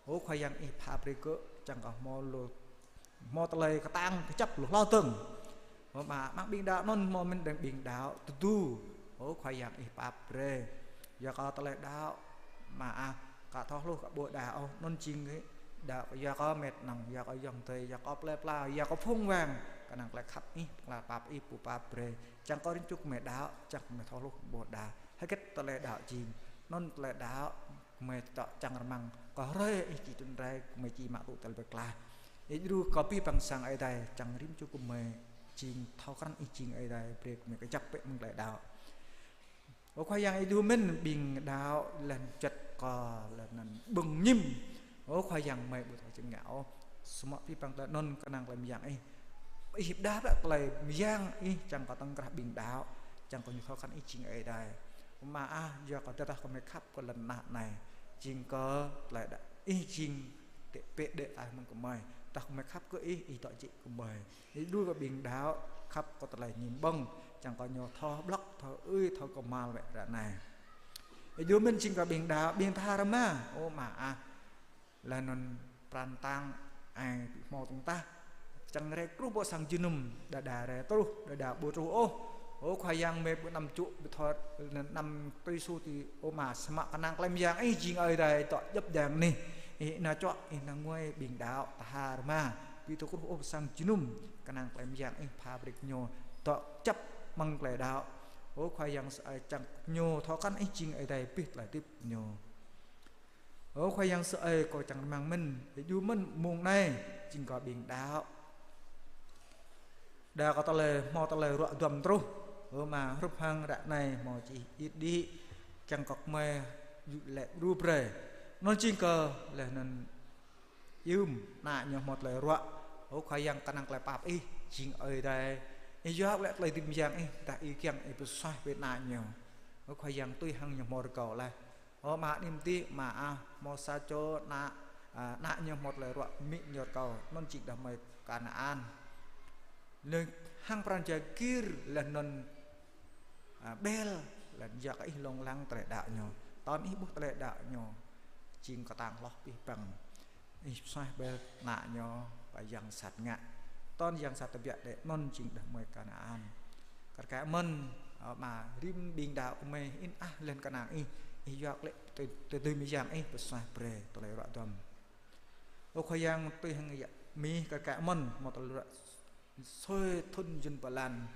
Ơ Khua Yang, Ih pap brơi gơ̆, čang kơ hmâo lu, hmâo tơlơi kơtang kơjăp lu hlâo dơ̆ng. Ơ Ama, amăng ƀing đaŏ anŭn hmâo mơ̆n dơ̆ng ƀing đaŏ tơdu. Ơ Khua Yang, Ih pap brơi. Yua kơ tơlơi đaŏ, Ama ah, ka thâo hluh kơ ƀu đaŏ ôh, anŭn jing kơ đaŏ yua kơ mĕt nŏng, yua kơ ayŏng adơi, yua kơ plei pla, yua kơ phung wang, kơnang tơlơi khăp Ih, tơlơi pap Ih pô pap brơi. Čang kơ rĭm čô gơmơi đaŏ, čang gơmơi thâo hluh kơ ƀu đaŏ. Hơget tơlơi đaŏ jing, anŭn tơlơi đaŏ, gơmơi tŏ čang rơmang kơ hrơi Ih či trŭn rai, gơmơi či mă tŭ tơlơi pơklaih. Ih djru kơ abih bang sang Ơi Adai, čang rĭm čô gơmơi jing thâo krăn Ih jing Ơi Adai, brơi gơmơi kơjăp bĕ mơ̆ng tơlơi đaŏ. Ơ Khua Yang, Ih djru mơ̆n ƀing đaŏ, laih anŭn juăt kơ, laih anŭn ƀơ̆ng ñim. Ơ Khua Yang, gơmơi ƀu thâo čơngă ôh. Samơ̆ abih bang tơlơi anŭn kơnang tơlơi mơyang Ih. Ih pơdah bĕ tơlơi mơyang Ih, čang kơ tơ̆ng krah ƀing đaŏ, čang kơ ñu thâo krăn Ih jing Ơi Adai. Ama ah, yua kơ tơdah gơmơi khăp kơ lŏn tơnah anai, jing kơ tơlơi đaŏ, Ih jing tĕ pĕ đĕ taih mơ̆ng gơmơi. Tơdah gơmơi khăp kơ Ih, Ih dŏ jĕ gơmơi. Ih djru kơ ƀing đaŏ khăp kơ tơlơi ñim ƀơ̆ng, čang kơ ñu thâo blŏk, thâo ưi, thâo kơmăl wơ̆t ră anai. Ih djru mơ̆n jing kơ ƀing đaŏ, ƀing tha rơma, ơ Ama ah. Laih anŭn pran tang ai hmâo tơ̆ng tah. Čang rai truh ƀơi sang jơnum, đơđa rai truh, đơđa ƀu truh ôh. Ơ Khua Yang, gơmơi ƀu anăm čŭ, ƀu thâo, anăm tui su ti, ơ Ama, samơ̆ kơnang tơlơi mơyang Ih jing Ơi Adai dŏ djŏp dang anih. Ih nao čuă, Ih nao ngui ƀing đaŏ tha rơma. ƀu tŭ kruh ôh pơ sang jơnum, kơnang tơlơi mơyang ih pha brơi kơ ñu dŏ kơjăp amăng tơlơi đaŏ. Ơ Khua Yang sơai, čang kơ ñu thâo krăn ih jing Ơi Adai abih tơlơi hơdip ñu. Ơ Khua Yang sơai, kâo čang rơmang mơ̆n, ih djru mơ̆n mông anai, jing kơ ƀing đaŏ. Đa kơ tơlơi, hmâo tơlơi ruă duăm truh, ơ Ama, hrup hăng ră anai hmâo čih ih đĭ, čang kơ gơmơi djru lĕ djru brơi. Anŭn jing kơ laih anŭn yơm, ană ñu hmâo tơlơi ruă. Ơ Khua Yang, kơnang tơlơi pap ih, jing Ơi Adai. Ih yua lĕ tơlơi hơdip mơyang ih, dah ih kiăng ih pơsuaih brơi ană ñu. Ơ Khua Yang, tui hăng ñu hmâo rơgao laih. Ơ Ama, anih mơti, Ama ah, hmâo sa čô ană, a, ană ñu hmâo tơlơi ruă, amĭ ñu rơkâo, anŭn jing đah kơmơi Kanaan. Lĕ hăng pran jua gir, laih anŭn, a, ƀel, laih anŭn yua kơ ih lông lăng tơlơi đaŏ ñu. Tơl ih ƀuh tơlơi đaŏ ñu, jing kơtang hloh abih bang. Ih pơsuaih brơi ană ñu pơ yang sat ngă. Tơl yang sat tơbiă đĕ, anŭn jing đah kơmơi Kanaan. Kar kaĭ mơ̆n, ơ Ama, rĭm ƀing đaŏ gơmơi in ah laih anŭn kơnang ih, ih yua lĕ tơ-, tơdơi mơyang ih pơsuaih brơi tơlơi ruă duăm. Ơ Khua Yang, tui hăng yă mih kar kaĭ mơ̆n, hmâo tơlơi ruă sui thŭn jŭn pơlan.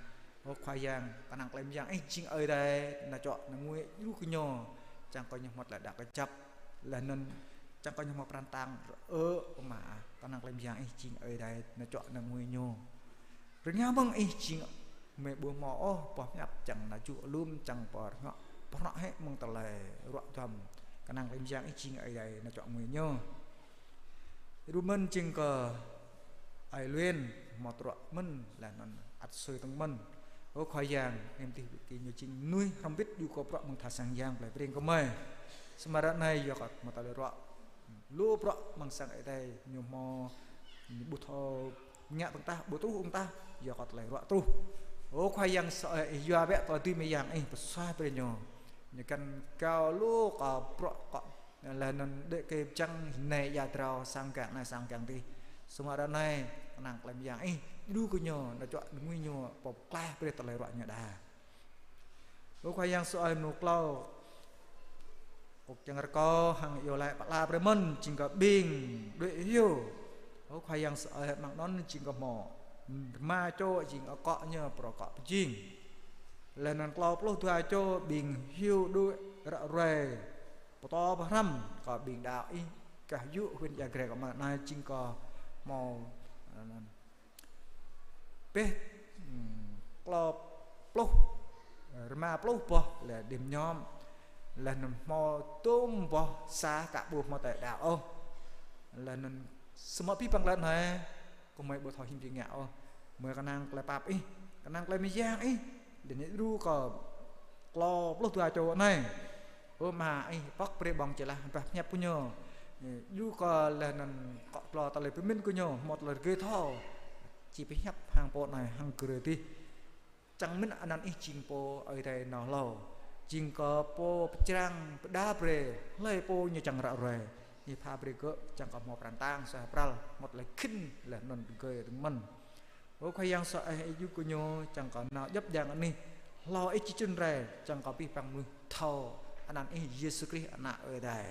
Ơ Khua Yang, kơnang tơlơi mơyang ih jing Ơi Adai, nao čuă nao ngui djru kơ ñu, čang kơ ñu hmâo tơlơi đaŏ kơjăp, laih anŭn čang kơ ñu hmâo pran tang rơ-, ơ Ama, kơnang tơlơi mơyang ih jing Ơi Adai, nao čuă nao ngui ñu. Rơngiao mơ̆ng ih jing mơi ƀu hmâo ôh boh hiăp čang nao jŭ alum, čang pơrơngot, pơrơngot hĭ mơ̆ng tơlơi ruă duăm. Kơnang tơlơi mơyang ih jing Ơi Adai nao čuă ngui ñu. Djru mơ̆n jing kơ Ơi Luen, hmâo tơlơi ruă mơ̆n, laih anŭn ăt sui tơ̆ng mơ̆n. Ơ Khua Yang, anih mơti, ƀing gơñu jing mơnuih hrŏm hơbĭt djru kơ bruă amăng tha sang yang plei Breng gơmơi. Samơ̆ ră anai yua kơ hmâo tơlơi ruă, lu bruă amăng sang Ơi Adai, ñu hmâo, ñu ƀu thâo ngă tơ̆ng tah, ƀu truh tơ̆ng tah, yua kơ tơlơi ruă truh. Ơ Khua Yang sơai, ih yua bĕ tơlơi hơdip mơyang ih pơsuaih brơi ñu. Ñu găn gao lu kơ bruă kơ, laih anŭn đĕ kơ pơčăng anai ia drao sang kiăng anai sang kiăng adih. Samơ̆ ră anai, kơnang tơlơi mơyang ih djru kơ ñu, nao čuă nao ngui ñu, pơklaih brơi tơlơi ruă ñu đa. Ơ Khua Yang sơai, mơnuih klâo, kâo čang rơkâo hăng iâu laĭ pơala brơi mơ̆n, jing kơ ƀing đuaĭ hyu. Ơ Khua Yang sơai, amăng anŭn jing kơ hmâo rơma čô jing akŏ ñu, pơrơkŏ pơjing. Laih anŭn klâo pluh dua čô ƀing hyu đuaĭ ră ruai, pơtô pơhrăm kơ ƀing đaŏ ih gah yŭ huyện Ia Grai kơ mơ̆ng anai, jing kơ hmâo, ơ, pĕh, ưm, klâo pluh, rơma pluh boh lĕ đĭm ñŏm. Laih anŭn hmâo tơm boh sa ka ƀu hmâo tơlơi đaŏ ôh. Laih anŭn samơ̆ abih bang tơlơi anai, gơmơi ƀu thâo hĭ či ngă ôh. Gơmơi kơnang tơlơi pap ih, kơnang tơlơi mơyang ih, laih anŭn djru kơ klâo pluh dua čô anai. Ơ Ama ih, pŏk brơi ƀơ̆ng čơlah bah pơhiăp kơ ñu. Djru kơ laih anŭn akŏ tlâo tơlơi pơmĭn kơ ñu, hmâo tơlơi rơgơi thâo či pơhiăp hăng pô anai hăng gơ̆ adih. Čang mĭn anăn ih jing pô Ơi Adai nao hlâo. Jing kơ pô pơčrang pơđar brơi hlơi pô ñu čang ră ruai. Ih pha brơi gơ̆ čang kơ hmâo pran tang suaih pral, hmâo tơlơi khĭn laih anŭn rơgơi rơmơ̆n. Ơ Khua Yang sơai, ih djru kơ ñu čang kơ nao djŏp djang anih hlâo ih či trŭn rai, čang kơ abih bang mơnuih thâo anăn ih Yêsu Krist ană Ơi Adai.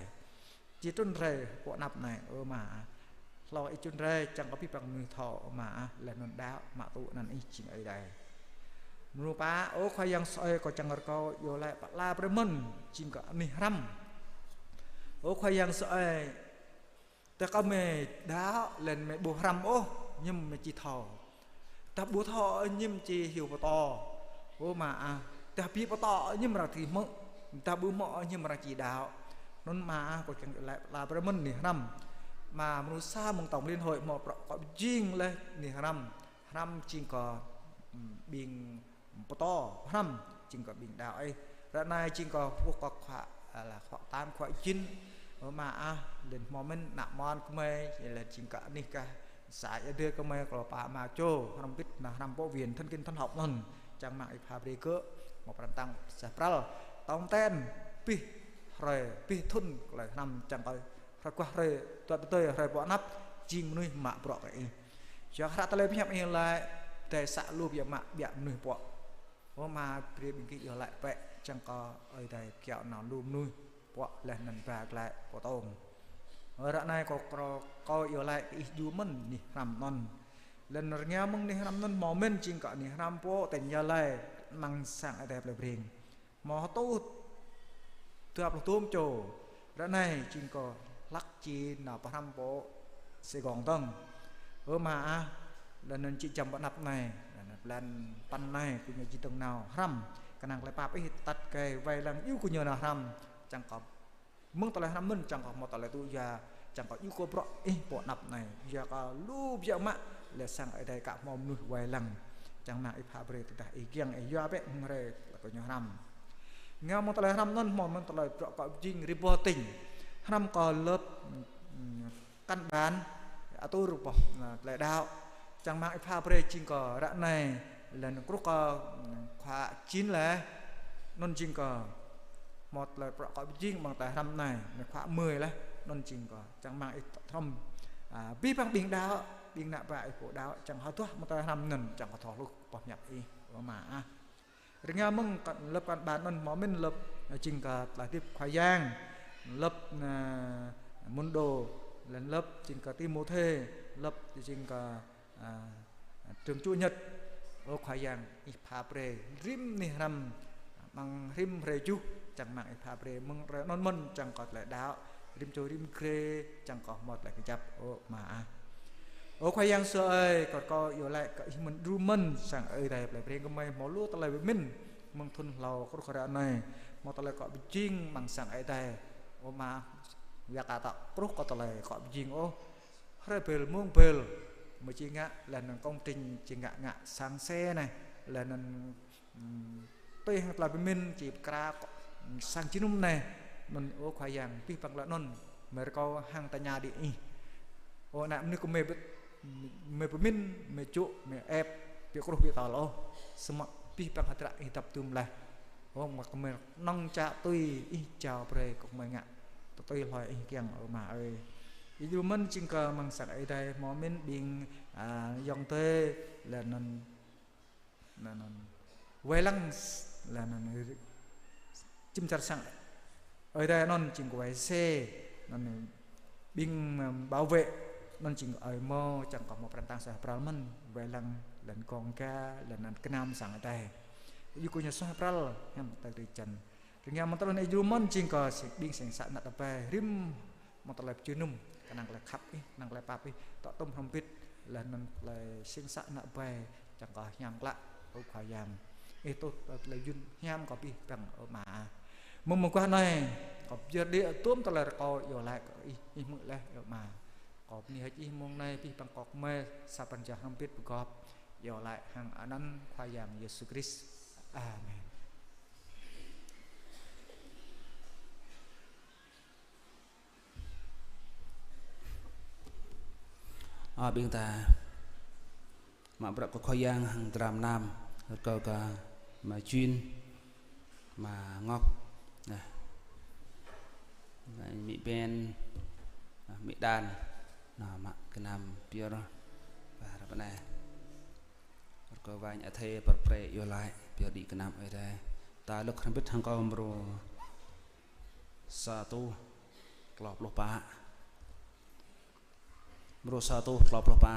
Či trŭn rai pơ anăp anai, ơ Ama ah. Hlâo ih trŭn rai čang kơ abih bang mơnuih thâo, ơ Ama ah, laih anŭn đaŏ mă tŭ anăn ih jing Ơi Adai. Mrô pă, ơ Khua Yang sơai, kâo čang rơkâo iâu laĭ pơala brơi mơ̆n, jing kơ anih hrăm. Ơ Khua Yang sơai, tơdah kơ mơi đaŏ laih anŭn mơi ƀu hrăm ôh, hiư̆m mơi či thâo. Tơdah ƀu thâo hiư̆m či hyu pơtô. Ơ Ama ah, tơdah ƀu pơtô hiư̆m arăng či hmư̆, tơdah ƀu hmư̆ hiư̆m arăng či đaŏ. Anŭn Ama ah, kâo kiăng laĭ pơala brơi mơ̆n anih hrăm. Ama, mrô sa mơ̆ng tổng liên hội hmâo bruă kơ pơjing laih anih hrăm. Hrăm jing kơ, ưm, ƀing pơtô, hrăm jing kơ ƀing đaŏ ih. Ră anai jing kơ pô kơ khua, a, laih khua tam khua jin. Ơ Ama ah, laih hmâo mơ̆n ană mơnuih gơmơi, laih jing kơ anih gah xã Ia Dơi gơmơi, klâo pă rơma čô, hrăm bĭt, nao hrăm pô viên, thân kin thân học anŭn. Čang mơ̆ng ih pha brơi gơ̆ hmâo pran tang suaih pral, tong ten, abih hrơi, abih thŭn, tơlơi hrăm čang kơ hrơi guah hrơi, tuăt tơdơi hrơi pơanăp, jing mơnuih mă bruă kơ ih. Yua kơ hră tơlơi pơhiăp ih laĭ, pơdai să lu biă mă biă mơnuih pŏk. Ơ Ama, brơi ƀing gih iâu laĭ bĕ, čang kơ Ơi Adai kiaŏ nao lu mơnuih pŏk laih anŭn ba glaĭ pơtông. Ră anai kâo, kâo, kâo iâu laĭ kơ ih djru mơ̆n anih hrăm anŭn. Lŏn rơngiă mơ̆ng anih hrăm anŭn hmâo mơ̆n jing kơ anih hrăm pô ten Gia Lai amăng sang Ơi Adai plei Breng. Hmâo hơtuh dua pluh dôm čô. Ră anai jing kơ hlăk či nao pơhrăm pơ Sài Gòn dơ̆ng. Ơ Ama ah, lŏn anŭn či čăm pơ anăp anai, lŏn blan păn anai gơñu či dơ̆ng nao hrăm. Kơnang tơlơi pap ih atăt gai wai lăng iâu gơñu nao hrăm. Čang kơ mơ̆ng tơlơi hrăm anŭn čang kơ hmâo tơlơi tŭ yua, čang kơ iâu kơ bruă ih pơ anăp anai. Yua kơ lu biă mă lĕ sang Ơi Adai aka hmâo mơnuih wai lăng. Čang rơmang ih pha brơi tơdah ih kiăng ih yua bĕ mơ̆ng hrơi tơlơi gơñu hrăm. Ngă mơ̆ng tơlơi hrăm anŭn hmâo mơ̆ng tơlơi bruă kơ pơjing rĭm boh tỉnh. Hrăm kơ lớp, ừm, căn bản, atur boh, na, tơlơi đaŏ. Čang rơmang ih pha brơi jing kơ ră anai, lŏn truh kơ, ừm, khóa chín laih, anŭn jing kơ hmâo tơlơi bruă kơ pơjing amăng tơlơi hrăm anai, anai khóa mười laih, anŭn jing kơ. Čang rơmang ih tŏ hrŏm, a, abih bang ƀing đaŏ, ƀing ană bă ih pô đaŏ, čang hơduah amăng tơlơi hrăm anŭn, čang kơ thâo hluh boh hiăp ih, Ama ah. Rơngiă mơ̆ng kơ-, lớp căn bản anŭn hmâo mơ̆n lớp, a, jing kơ tơlơi hơdip Khua Yang, lớp, a, môn đồ, lŏn lớp jing kơ Timôthê, lớp jing kơ, a, trường Chúa Nhật. Ơ Khua Yang, ih pha brơi rĭm anih hrăm, amăng rĭm hrơi tơjuh, čang rơmang ih pha brơi mơ̆ng hrơi anŭn mơ̆n čang kơ tơlơi đaŏ, rĭm čô rĭm grê, čang kơ hmâo tơlơi kơjăp, ơ Ama ah. Ơ Khua Yang Yêsu ơi, kâo, kâo iâu laĭ kơ ih mơ̆n djru mơ̆n sang Ơi Adai plei Breng gơmơi hmâo lu tơlơi pơmĭn mơ̆ng thŭn hlâo truh kơ ră anai, hmâo tơlơi kơ pơjing amăng sang Ơi Adai. Ơ Ama, yua kơ tŏ truh kơ tơlơi kơ pơjing ôh. Hrơi bel mông bel, mơ̆ či ngă, laih anŭn công trình či ngă ngă sang xe anai, laih anŭn Ừm, tui hăng tơlơi pơmĭn či pơkra kơ, ừm, sang jơnum anai, anŭn ơ Khua Yang, abih bang tơlơi anŭn, mơ̆ rơkâo hăng tơña đĭ ih. Ơ ană mơnuih kơ mơi pơ-, mơi pơmĭn, mơi čŭk, mơi ĕp, ƀu kruh ƀu tơl ôh, samơ̆ abih bang hơdră ih dăp dum laih. Ơ mơ̆ kơ mơi nong čă tui ih jao brơi kơ mơi ngă, tui tui hloi ih kiăng ơ Ama ơi. Ih djru mơ̆n jing kơ amăng sang Ơi Adai hmâo mơ̆n ƀing, a, ayŏng adơi, laih anŭn Anŭn, anŭn. Wai lăng s-, laih anŭn čim čar sang Ơi Adai anŭn jing kơ wai xe, anŭn ƀing, ưm, bảo vệ, anŭn jing kơ ơi mơ̆ čang kơ hmâo pran tang suaih pral mơ̆n, wai lăng lŏn gong ga, lŏn anŭn gơnam sang Ơi Adai. Yua kơ ñu suaih pral, hiam tơlơi drơi jăn. Rơngiă mơ̆ng tơlơi anai djru mơ̆n jing kơ si-, ƀing sing sa ană tơpai, rĭm mơ̆ng tơlơi pơjơnum, kơnang tơlơi khăp ih, kơnang tơlơi pap ih, tŏ tŭm hrŏm hơbĭt, laih anŭn tơlơi sing sa ană ƀai, čang kơ hiam klă, ơ Khua Yang. Ih tuh tơlơi yun hiam kơ abih bang ơ Ama. Mơ̆ng mơguah anai, kâo pơyơr đĭ tŭm tơlơi rơkâo iâu laĭ kơ ih, ih hmư̆ laih ơ Ama. Kâo bơni hơ̆k ih mông anai, abih bang kơ gơmơi, sa pran jua hrŏm hơbĭt pơgop, iâu laĭ hăng anăn Khua Yang Yêsu Krist. Amen. Ơ, ƀing ta mă bruă kơ Khua Yang hăng dram nam, rơkâo kơ Ama Jun, Ama Ngọc, nă, Ama Mĭ Ben, nă, Mĭ Đan, nă, mă gơnam pơyơr, ba ră anai. Rơkâo wai ñu athei pơr pre iâu laĭ, pơyơr đĭ gơnam Ơi Adai. Ta lơ̆k hrŏm hơbĭt hăng kâo mrô sa rơtuh klâo pluh pă. Mrô sa rơtuh klâo pluh pă.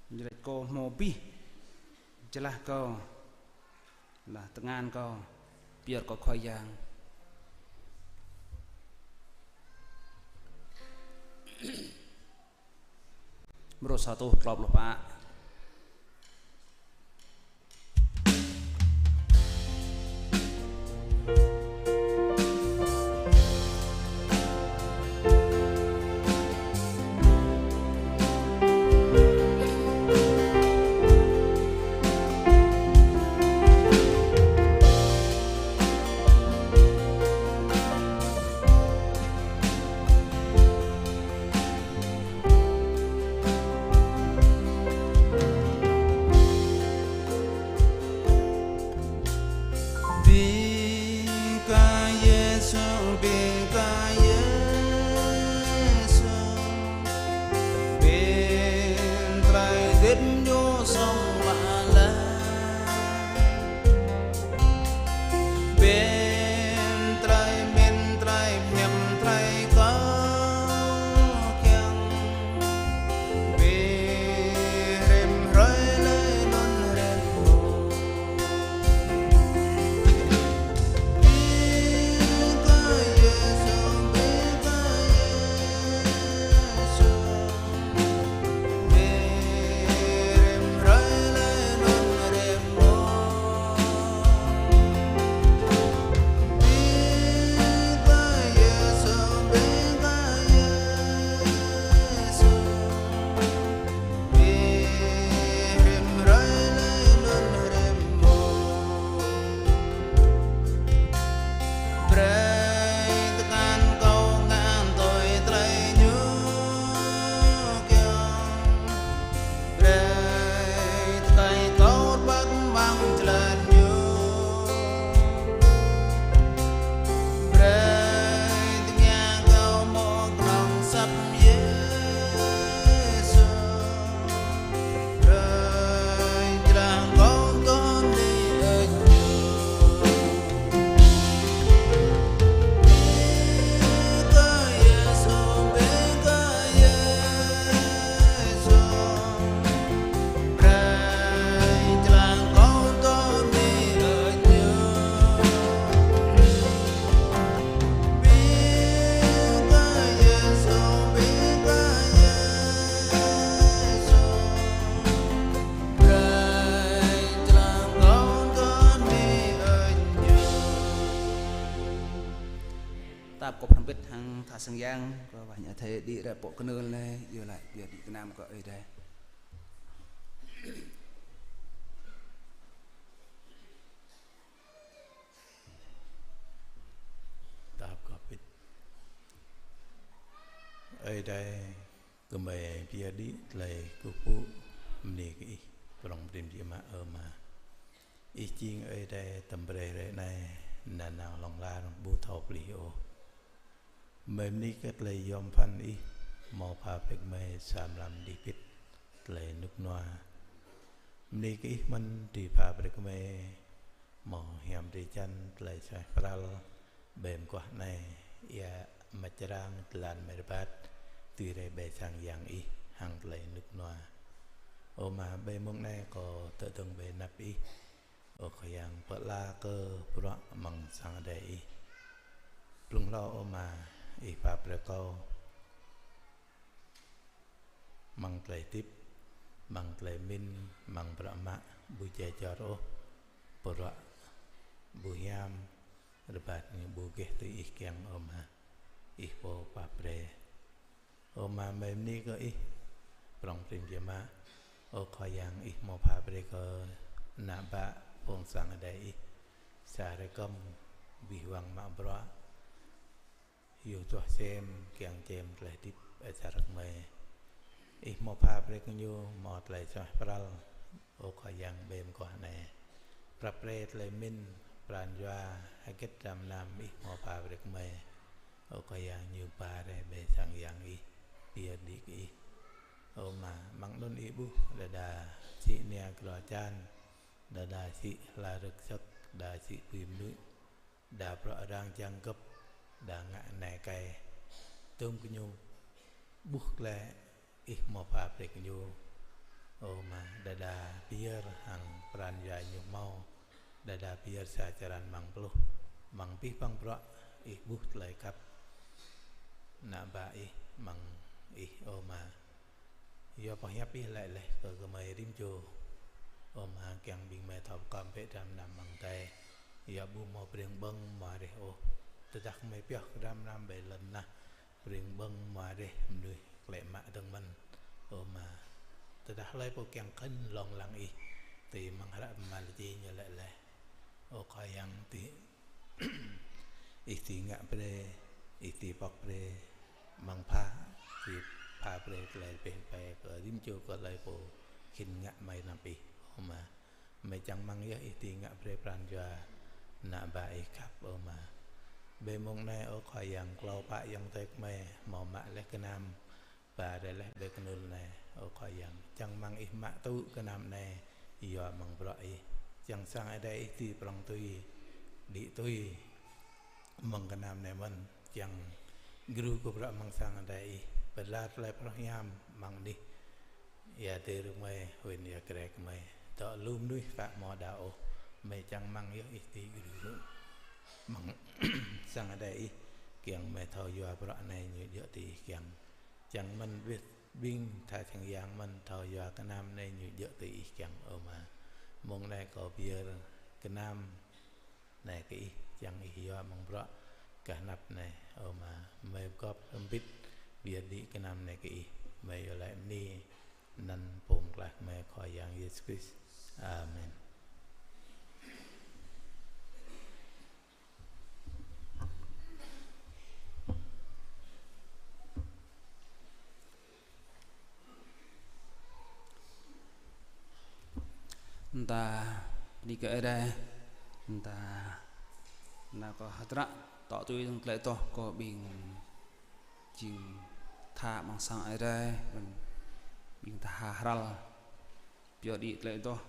Ñu laĭ kâo hmâo abih jơlah kâo, laih tơngan kâo, pơyơr kơ Khua Yang. Mrô sa rơtuh klâo pluh pă. Sang Yang, kơ wah ñu thâo đĭ rai pơ kơnưl anai, yua laĭ pioh đĭ gơnam kơ Ơi Adai. Tap kơ pit. Ơi Adai, gơmơi pioh đĭ tơlơi kơkuh pơpŭ bơni kơ Ih, prŏng prin biă mă, ơ Ama. Ih jing Ơi Adai tơm brơi hrơi anai, nanao hlŏng lar ƀu thâo pơplih ôh. Gơmơi bơni kơ tơlơi yom pơphan Ih, hmâo pha brơi kơ gơmơi sa mlam đih pit tơlơi rơnŭk rơnua. Bơni kơ Ih mơ̆n dưi pha brơi kơ gơmơi hmâo hiam drơi jăn tơlơi suaih pral ƀơi mơguah anai, ia mă črang tơlan mơ̆ rơbat, tui rai ƀơi sang Yang Ih hăng tơlơi rơnŭk rơnua. Ơ Ama, ƀơi mông anai kâo tơdơ̆ng ƀơi anăp Ih. Ơ Khua Yang, pơala kơ bruă amăng sang Adai Ih. Blung hlâo, ơ Ama, Ih pha brơi kâo amăng tơlơi hơdip, amăng tơlơi pơmĭn, amăng bruă mă, ƀu djai jor ôh, bruă ƀu hiam, rơbat ñu ƀu gêh tui Ih kiăng, ơ Ama. Ih pô pha brơi. Ơ Ama, gơmơi bơni kơ Ih, prŏng prin biă mă. Ơ Khua Yang, Ih hmâo pha brơi kơ ană bă phung sang Adai Ih sa rơkơm abih bang mă bruă, yua tuah sem, kiăng čem tơlơi hơdip asar gơmơi. Ih hmâo pha brơi kơ ñu hmâo tơlơi suaih pral, ơ Khua Yang, ƀơi mơguah anai. Prăp brơi tơlơi pơmĭn, pran jua, hơget ram nam Ih hmâo pha brơi kơ gơmơi. Ơ Khua Yang, ñu ba rai ƀơi sang Yang Ih, pioh đĭ kơ Ih. Ơ Ama, amăng anŭn Ih ƀuh, đơđa sĭ nia glô čan, đơđa sĭ hla rơ̆k sơ̆k, đa sĭ bui mơnuih, đa bruă arăng čang gơ̆p, đa ngă anai kai. Tơm kơ ñu ƀuh glaĭ Ih hmâo pha brơi kơ ñu. Ơ Ama, đơđa pơyơr hăng pran jua ñu hmâo, đơđa pơyơr sa črăn amăng pluh, amăng abih bang bruă Ih ƀuh tơlơi khăp ană bă Ih amăng Ih, ơ Ama. Yua pơhiăp Ih laĭ laih kơ gơmơi rĭm čô. Ơ Ama, kiăng ƀing gơmơi thâo pơkŏm bĕ dram gơnam amăng adai. Yua ƀu hmâo pring ƀơ̆ng hmua reh ôh. Tơdah gơmơi pioh kơ dram gơnam ƀơi lŏn tơnah, pring ƀơ̆ng hmua reh mơnuih klĕ mă dơ̆ng mơ̆n. Ơ Ama, tơdah hlơi pô kiăng khĭn hlŏng lăng Ih, tui amăng hră Malachi ñu laĭ laih. Ơ Khua Yang, ti Ih dưi ngă brơi, Ih dưi pŏk brơi, amăng pha, dưi pha brơi tơlơi rơbeh rơbai kơ rĭm čô kơ hlơi pô khĭn ngă amai anăp Ih, ơ Ama. Gơmơi čang rơmang yơh Ih dưi ngă brơi pran jua ană bă Ih khăp, ơ Ama. Ƀơi mông anai, ơ Khua Yang, klâo pă ayŏng adơi gơmơi hmâo mă laih gơnam, ba rai laih ƀơi kơnưl anai, ơ Khua Yang. Čang rơmang Ih mă tŭ gơnam anai yua amăng bruă Ih. Čang sang Adai Ih dưi prŏng tui, đĭ tui amăng gơnam anai mơ̆n. Čang gru kơ bruă amăng sang Adai Ih, pơala tơlơi pơrơhiam amăng anih. Ia adơi rơmơi, win ia krek gơmơi. Dŏ lu mơnuih pă hmâo đaŏ ôh, gơmơi čang rơmang yơh Ih dưi gru amăng sang Adai Ih, kiăng gơmơi thâo yua bruă anai ñu djơ̆ tui Ih kiăng. Čang mơ̆n ƀing tha sang Yang mơ̆n thâo yua gơnam anai ñu djơ̆ tui Ih kiăng, ơ Ama. Mông anai kâo pơyơr gơnam anai kơ Ih, čang Ih yua amăng bruă kơ anăp anai, ơ Ama. Gơmơi pơgop hrŏm hơbĭt pơyơr đĭ gơnam anai kơ Ih. Gơmơi iâu laĭ bơni anăn Pô Pơklaih gơmơi Khua Yang Yêsu Krist. Amen. Mơta bơni kơ Ơi Adai, mơta nao kơ hơdră tŏ tui dơ̆ng tơlơi adoh kơ ƀing jing tha amăng sang Ơi Adai, ƀing tha hral. Pioh đĭ tơlơi adoh,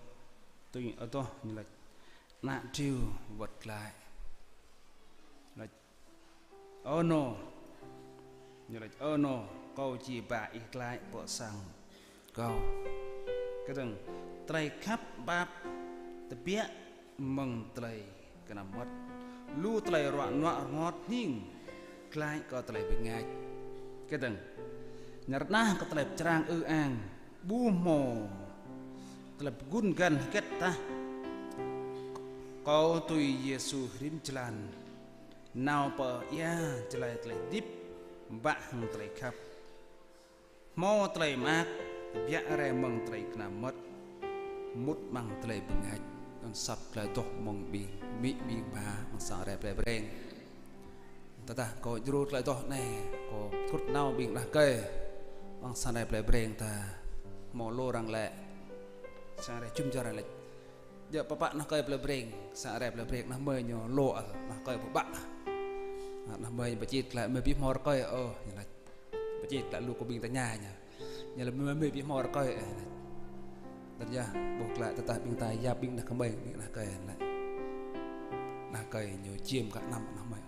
tui adoh ñu laĭ: Ană triu wơ̆t glaĭ. Laĭ: Ơ nô, ñu laĭ: Ơ nô, kâo či ba ih glaĭ pơ sang kâo. Kơdơ̆ng, tơlơi khăp pap tơbiă mơ̆ng tơlơi kơnăm mơmŏt. Lu tơlơi ruă nuă rơngot hning, glaĭ kơ tơlơi bơngač. Kơdơ̆ng, ñăr nah kơ tơlơi pơčrang ư ang, ƀu hmâo tơlơi pơgun găn hơget tah. Kâo tui Yêsu rĭm jơlan, nao pơ ia jơlai tơlơi hơdip. Bă hăng tơlơi khăp. Hmâo tơlơi mơak, biă rai mơ̆ng tơlơi kơnam mơmŏt, mŭt amăng tơlơi bơngač, anŭn asăp tơlơi adoh mơ̆ng ƀing amĭ ƀing ama, amăng sang rai plei Breng. Tơdah kâo djru tơlơi adoh anai, kâo kơkuh nao ƀing đah rơkơi, amăng sang rai plei Breng ta, hmâo lu arăng laĭ, sang rai jum dar laĭ. Djơ̆ pơpă đah rơkơi plei Breng, sang rai plei Breng, đah rơmơi ñu lu ăl, đah rơkơi pơpă. Đah rơmơi pơčĭt laĭ, mơi ƀu hmâo rơkơi ôh, ñu laĭ. Pơčĭt laĭ lu kơ ƀing ta tơña ñu. Ñu laĭ mơi, mơi ƀu hmâo rơkơi ôh, ñu laĭ. Tơdah yơh, ƀuh laĭ tơdah ƀing ta yap ƀing đah kơmơi, ƀing đah rơkơi laĭ. Đah rơkơi ñu čiêm kơ anăm đah rơmơi.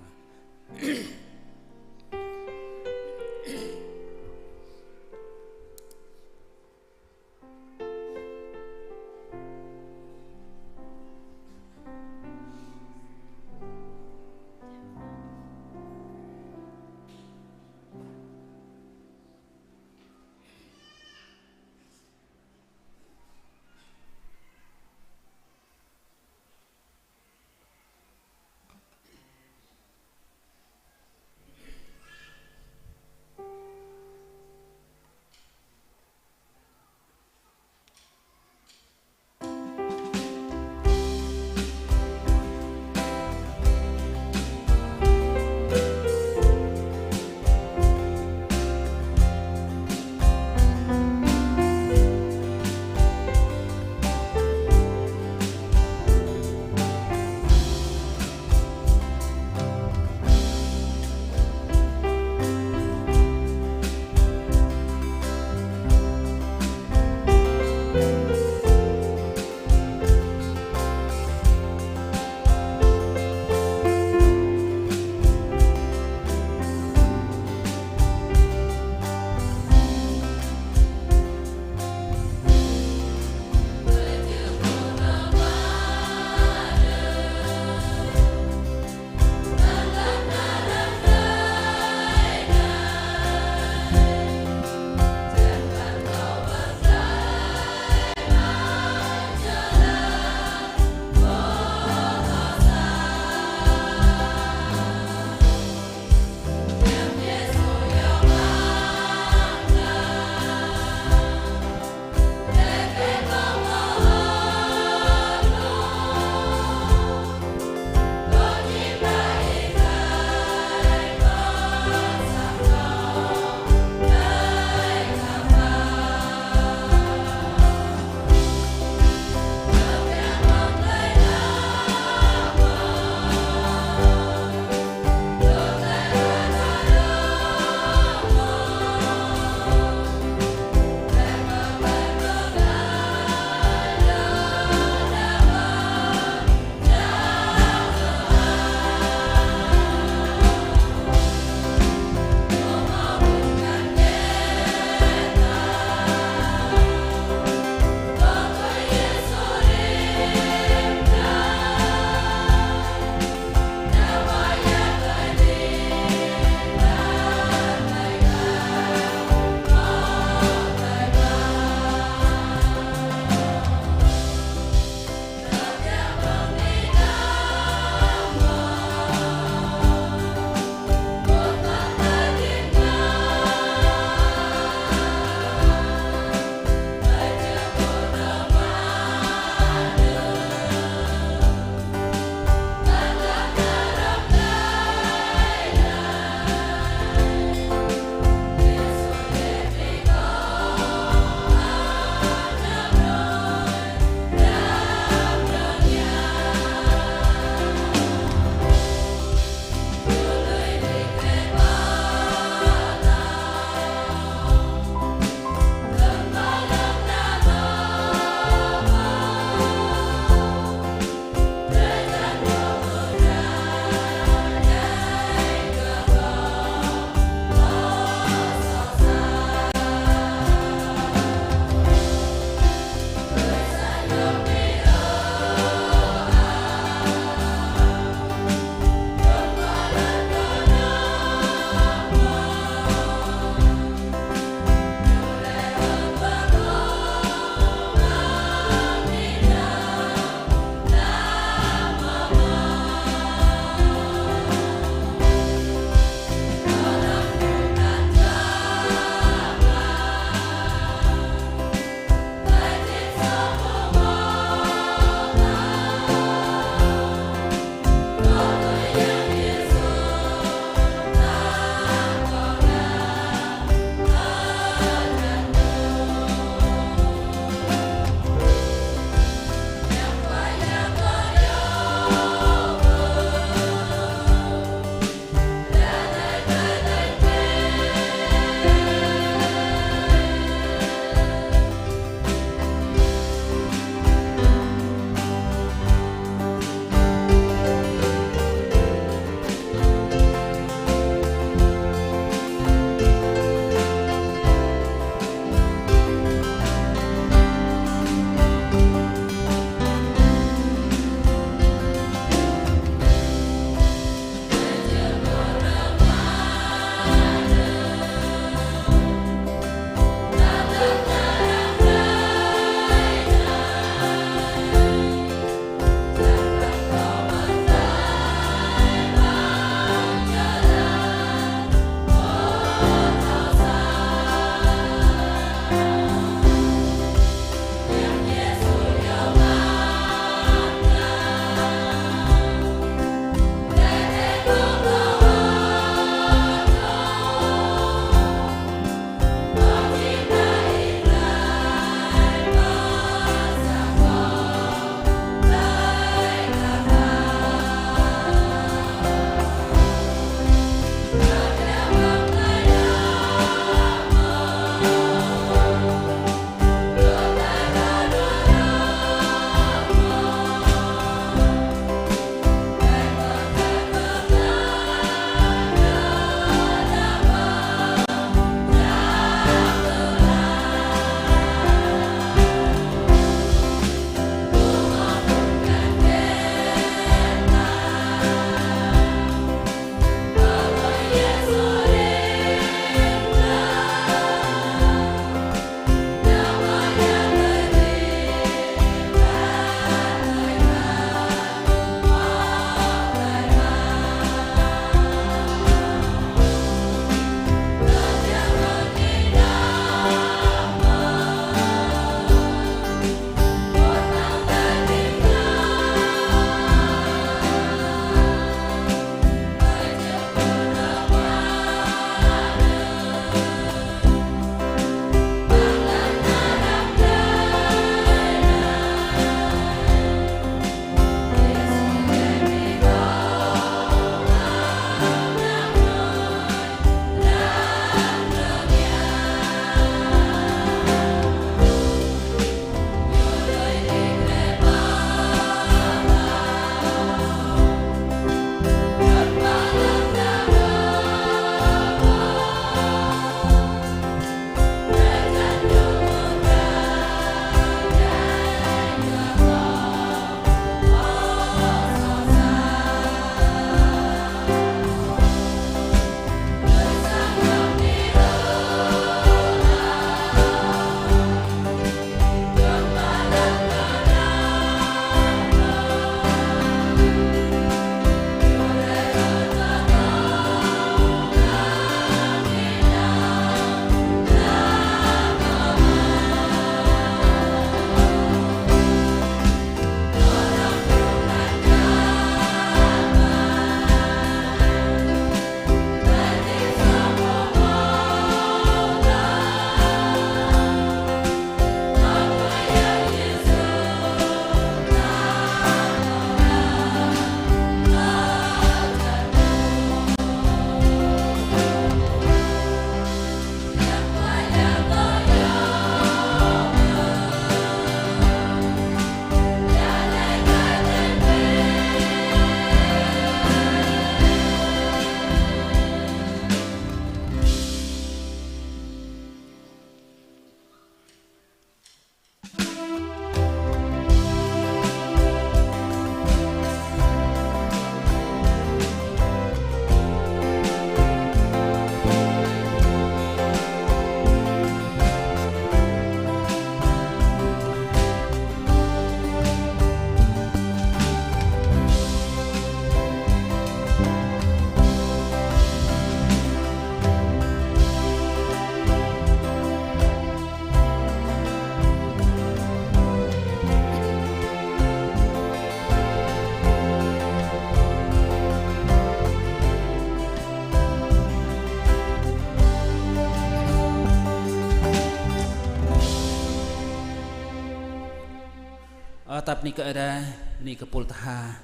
Tăp bơni kơ Ơi Adai, bơni kơ pôl tha.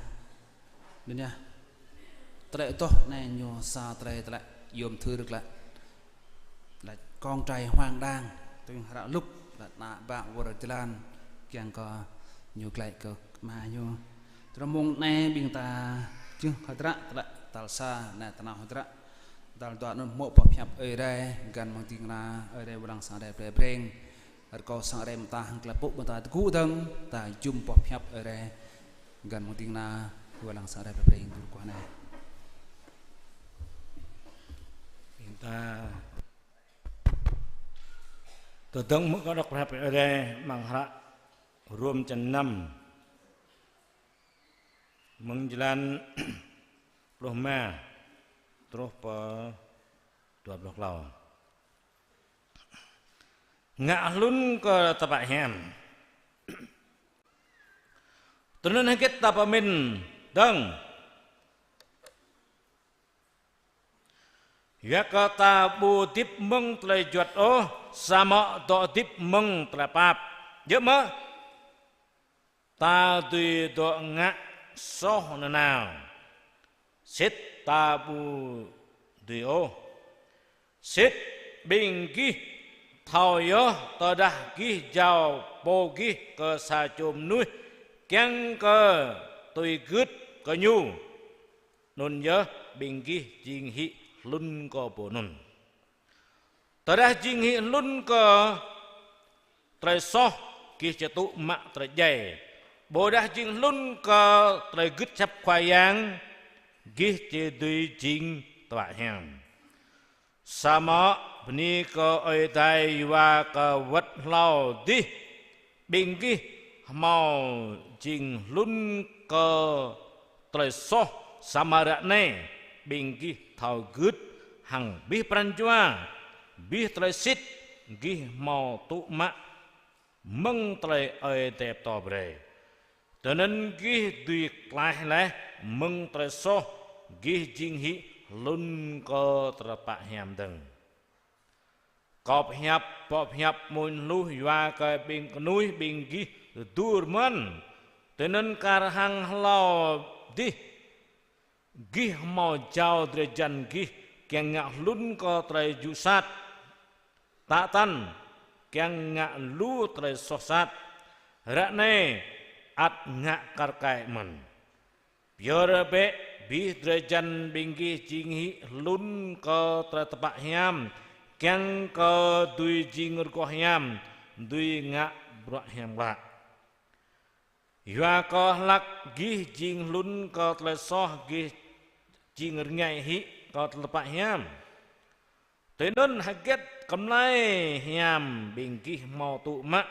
Anŭn yơh. Tơlơi adoh anai ñu sa tơlơi tơlơi yôm thưr klă. Laĭ kông trai hoang đang, tui hră Luk, laĭ ană bă wơr jơlan, kiăng kơ ñu glaĭ kơ ama ñu. Tơdang mông anai ƀing ta jưh hơdră tơlơi tal sa, anai ta nao hơdră tal dua anŭn hmâo boh pơhiăp Ơi Adai, găn mơ̆ng ding kơna Ơi Adai wai lăng sang Ơi Adai Plei Breng. Rơkâo sang Ơi Adai mơta hăng tơlơi pơpŭ ƀing ta tơgŭ dơ̆ng, ta jum boh pơhiăp Ơi Adai găn mơ̆ng ding kơna wai lăng sang Ơi Adai Plei Breng tui rơgoh anai. Ƀing ta tơdang mơ̆ng kơ đŏk pơhiăp Ơi Adai amăng hră Rôm črăn năm, mơ̆ng jơlan pluh rơma truh pơ dua pluh klâo. Ngă hlŭn kơ tơpă hiam. Tui anŭn hơget ta pơmĭn dơ̆ng? Yua kơ ta ƀu hơdip mơ̆ng tơlơi juăt ôh, samơ̆ dŏ hơdip mơ̆ng tơlơi pap. Djơ̆ mơ̆? Ta dưi dŏ ngă soh nanao. Sĭt ta ƀu dưi ôh. Sĭt ƀing gih thâo yơh tơdah gih jao pô gih kơ sa čô mơnuih kiăng kơ tui gưt kơ ñu, anŭn yơh ƀing gih jing hĭ hlŭn kơ pô anŭn. Tơdah jing hĭ hlŭn kơ tơlơi soh, gih či tŭ mă tơlơi djai. Ƀôdah jing hlŭn kơ tơlơi gưt hiăp Khua Yang, gih či dưi jing tơpă hiam. Samơ̆ bơni kơ Ơi Adai yua kơ wơ̆t hlâo dih ƀing gih hmâo jing hlŭn kơ tơlơi soh, samơ̆ ră anai ƀing gih thâo gưt hăng abih pran jua, abih tơlơi sĭt gih hmâo tŭ mă mơ̆ng tơlơi Ơi Adai pơtô brơi. Tui anŭn gih dưi klaih laih mơ̆ng tơlơi soh, gih jing hĭ hlŭn kơ tơpă hiam dơ̆ng. Kâo pơhiăp, pơhiăp mơ̆ng hluh yua kơ ƀing kơnuih ƀing gih tơdu rơmơ̆n. Tui anŭn kar hăng hlâo dih gih hmâo jao drơi jăn gih kiăng ngă hlŭn kơ tơlơi ju sat. Tă tăn kiăng ngă lu tơlơi soh sat. Ră anai ăt ngă kar kaĭ mơ̆n. Pơyơr bĕ abih drơi jăn ƀing gih jing hĭ hlŭn kơ tơlơi tơpă hiam, kiăng kơ dưi jing rơgoh hiam, dưi ngă bruă hiam klă. Yua kơ hlăk gih jing hlŭn kơ tơlơi soh, gih jing rơngai hĭ kơ tơlơi tơpă hiam. Tui anŭn hơget kơmlai hiam ƀing gih hmâo tŭ mă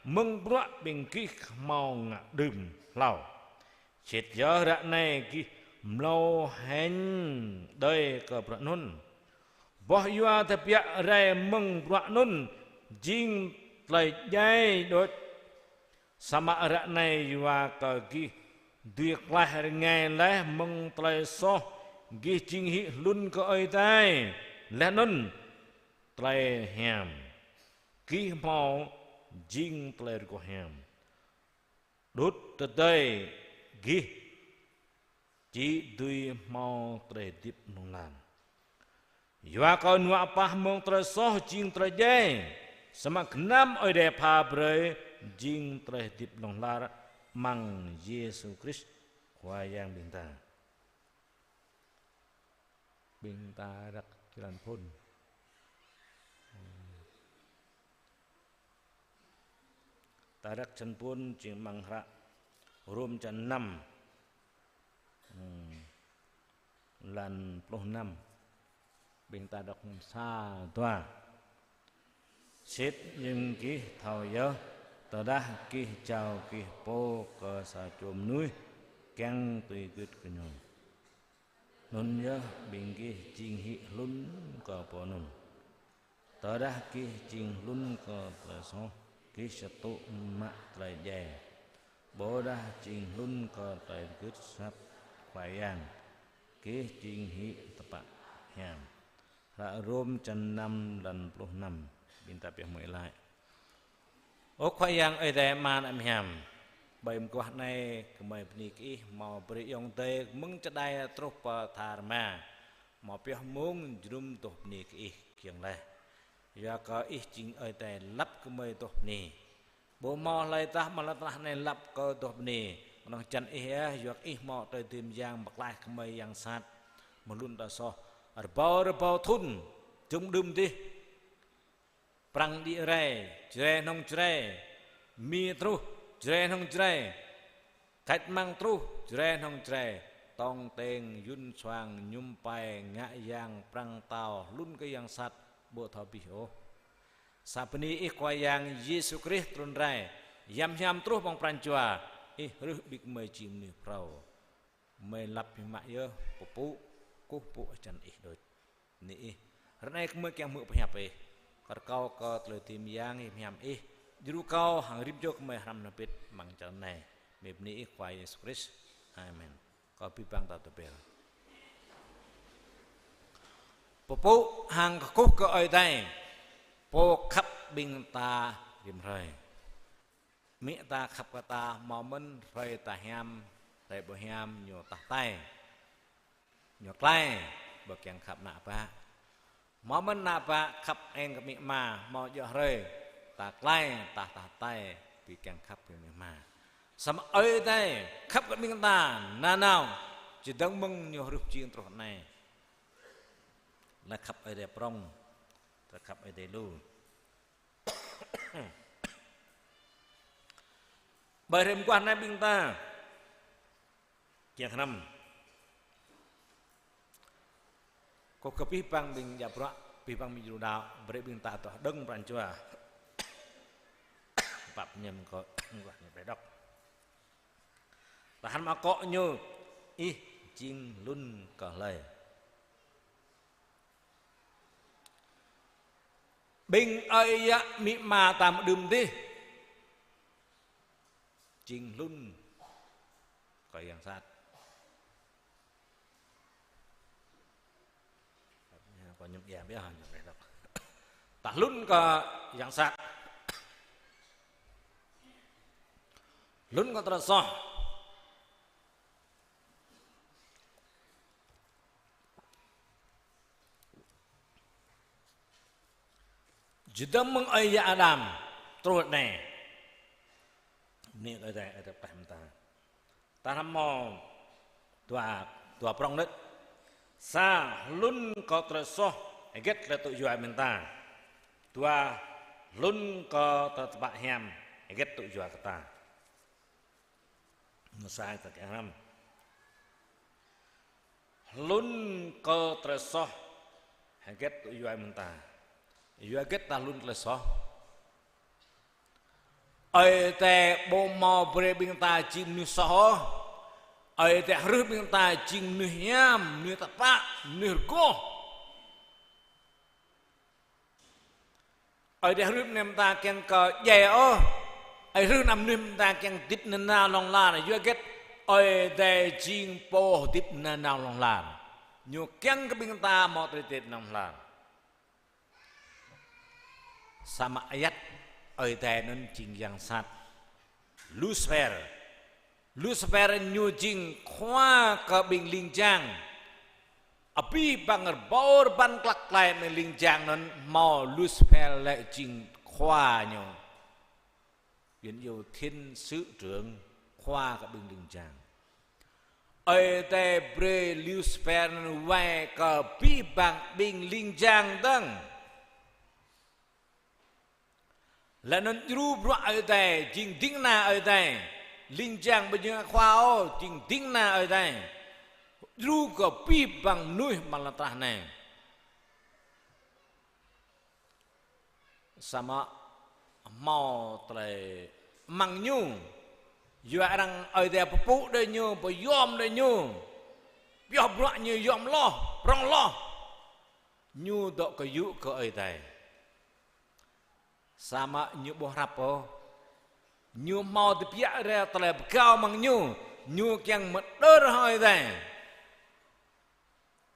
mơ̆ng bruă ƀing gih hmâo ngă đưm hlâo. Sĭt yơh ră anai gih mlâo hĕng đơi kơ bruă anŭn. Boh yua tơbiă rai mơ̆ng bruă anŭn jing tơlơi djai đôč. Samơ̆ ră anai yua kơ gih dưi klaih rơngai laih mơ̆ng tơlơi soh, gih jing hĭ hlŭn kơ Ơi Adai, laih anŭn tơlơi hiam, gih hmâo jing tơlơi rơgoh hiam. Đŭt tơdơi gih či dưi hmâo tơlơi hơdip hlŏng lar. Yua kơ nua pah mơ̆ng tơlơi soh jing tơlơi djai, samơ̆ gơnam Ơi Adai pha brơi jing tơlơi hơdip hlŏng lar amăng Yêsu Krist Khua Yang ƀing ta. Ƀing ta răk jơlan phŭn. Ta răk jơlan phŭn jing amăng hră Rôm črăn năm. Hmm. Lan pluh năm. Ƀing ta đŏk sa dua. Sĭt ƀing gih thâo yơh, tơdah gih jao gih pô kơ sa čô mơnuih kiăng tui gưt kơ ñu, anŭn yơh ƀing gih jing hĭ hlŭn kơ pô anŭn. Tơdah gih jing hlŭn kơ tơlơi soh, gih či tŭ mă tơlơi djai. Ƀôdah jing hlŭn kơ tơlơi gưt hiăp Khua Yang, gih jing hĭ tơpă hiam. Hră Rôm črăn năm, lan pluh năm. Ƀing ta pioh mơ̆ laĭ. Ơ Khua Yang Ơi Adai Ama hiam, Ƀơi mơguah anai, gơmơi bơni kơ Ih hmâo brơi ayŏng adơi mơ̆ng čơđai truh pơ tha rơma, hmâo pioh mông jơnum adoh bơni kơ Ih kiăng laih. Yua kơ Ih jing Ơi Adai lăp gơmơi adoh bơni. Ƀu hmâo hlơi tah amăng lŏn tơnah anai lăp kơ adoh bơni, kơnơ̆ng jăn Ih yơh, yua kơ Ih hmâo tơlơi dưi mơyang pơklaih gơmơi yang sat mơ̆ng hlŭn tơlơi soh. Rơbâo rơbâo thŭn, jơ̆ng đưm dih, prăng đĭ rai, Jrai hnŏng Jrai, Mi truh, Jrai hnŏng Jrai, Cách Mạng truh, Jrai hnŏng Jrai, tong teng, Yuăn soang, Ñŭm pai, ngă yang, prăng tao, hlŭn kơ yang sat, ƀu thâo abih ôh. Sa bơni Ih Khua Yang Yêsu Krist trŭn rai, yăm hiam truh amăng pran jua, Ih hrih ƀing gơmơi jing mơnuih phrâo. Gơmơi lăp biă mă yơh, pơpŭ, kơkuh pơpŭ jăn Ih đôč. Bơni Ih. Ră anai gơmơi kiăng hmư̆ pơhiăp Ih. Rơkâo kơ tơlơi dưi mơyang Ih, hiam Ih djru kâo hăng rĭm čô gơmơi hrăm hrŏm hơbĭt amăng čar anai. Gơmơi bơni Ih Khua Yêsu Krist. Amen. Kâo abih bang ta tơpel. Pơpŭ hăng kơkuh kơ Ơi Adai, Pô khăp ƀing ta rĭm hrơi. Amĭ ta khăp kơ ta, hmâo mơ̆n hrơi ta hiam, hrơi ƀu hiam, ñu tah hơtai, ñu klaih, ƀu kiăng khăp ană bă. Hmâo mơ̆n ană bă khăp eng kơ amĭ ama, hmâo djơ̆ hrơi ta klaih, ta tah hơtai, ƀu kiăng khăp kơ amĭ ama. Samơ̆ Ơi Adai khăp kơ ƀing ta nanao, čơdơ̆ng mơ̆ng ñu hrih jing truh anai. Laih khăp Ơi Adai prŏng, tơlơi khăp Ơi Adai lu. Ƀơi hrơi mơguah anai ƀing ta kiăng hrăm. Kâo kơ abih bang ƀing djă bruă, abih bang ƀing djru đaŏ, brơi ƀing ta tŏ hơđơ̆ng pran jua. Pap ñem kơ mơguah anai brơi đŏk. Ta hrăm akŏ ñu: Ih jing hlŭn kơ hlơi? Ƀing ơi yă amĭ ama ta mơđưm dih jing hlŭn kơ yang sat. Kơ ñŭm ia biă, ñŭm ia đŏk. Ta hlŭn kơ yang sat. Hlŭn kơ tơlơi soh. Čơdơ̆ng mơ̆ng ơi yă Adam truh anai. Anai Ơi Adai, Ơi Adai pơtă mơta. Ta hrăm hmâo dua, dua prŏng đôč. Sa, hlŭn kơ tơlơi soh, hơget tơlơi tŭ yua ƀing ta. Dua, hlŭn kơ tơlơi tơpă hiam, hơget tŭ yua kơ ta. Mơ̆ng sa ta kiăng hrăm. Hlŭn kơ tơlơi soh, hơget tŭ yua ƀing ta. Yua hơget ta hlŭn tơlơi soh? Ơi Adai ƀu hmâo brơi ƀing ta jing mơnuih soh ôh. Ơi Adai hrih ƀing ta jing mơnuih hiam, mơnuih tơpă, mơnuih rơgoh. Ơi Adai hrih anăm ta kiăng kơ djai ôh. Ơi Adai hrih anăm mơnuih ta kiăng hơdip nanao hlŏng lar. Yua hơget? Ơi Adai jing Pô hơdip nanao hlŏng lar. Ñu kiăng kơ ƀing ta hmâo tơlơi hơdip nanao hlŏng lar. Samơ̆ ayăt Ơi Adai anŭn jing yang sat. Lucifer. Lucifer ñu jing khua kơ ƀing ling jang. Abih bang rơbâo rơbăn klăk klai ƀing ling jang anŭn hmâo Lucifer lĕ jing khua ñu. Yuan iâu thiên sứ trưởng, khua kơ ƀing ling jang. Ơi Adai brơi Lucifer anŭn wai kơ abih bang ƀing ling jang dơ̆ng. Laih anŭn djru bruă Ơi Adai, jing ding kơna Ơi Adai. Ling jang ƀu jing khua ôh, jing ding kơna Ơi Adai. Djru kơ abih bang mơnuih amăng lŏn tơnah anai. Samơ̆ hmâo tơlơi amăng ñu. Yua arăng Ơi Adai pơpŭ đơi ñu, pơyom đơi ñu. Pioh bruă ñu yom hloh, prŏng hloh. Ñu dŏ kơyŭ kơ Ơi Adai. Samơ̆ ñu ƀu hrăp ôh. Ñu hmâo tơbiă rai tơlơi pơgao amăng ñu. Ñu kiăng mơđơr hăng Ơi Adai.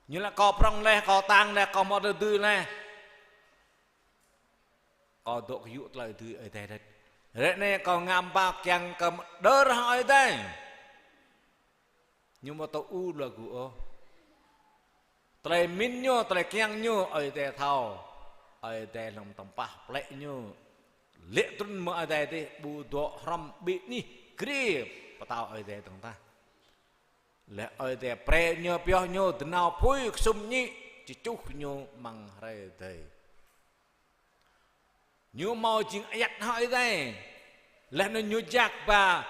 Ñu laĭ kâo prŏng laih, kâo tang laih, kâo hmâo tơlơi dưi laih. Kâo dŏ kơyŭ tơlơi dưi Ơi Adai đôč. Ră anai kâo ngă pă kiăng kơ mơdơr hăng Ơi Adai. Ñu ƀu tŭ ư lŏ gŭ ôh. Tơlơi mĭn ñu, tơlơi kiăng ñu, Ơi Adai thâo. Ơi Adai lŏm tơmpah plĕ ñu. Lĕ trŭn mơ̆ Ơi Adai dih, ƀu dŏ hrŏm ƀing anih kriê pơtao Ơi Adai dơ̆ng tah. Laih Ơi Adai pre ñu pioh ñu dơnao apui kơsŭm ñĭ, či čuh ñu amăng hrơi adai. Ñu hmâo jing ayăt hăng Ơi Adai. Laih anŭn ñu jak ba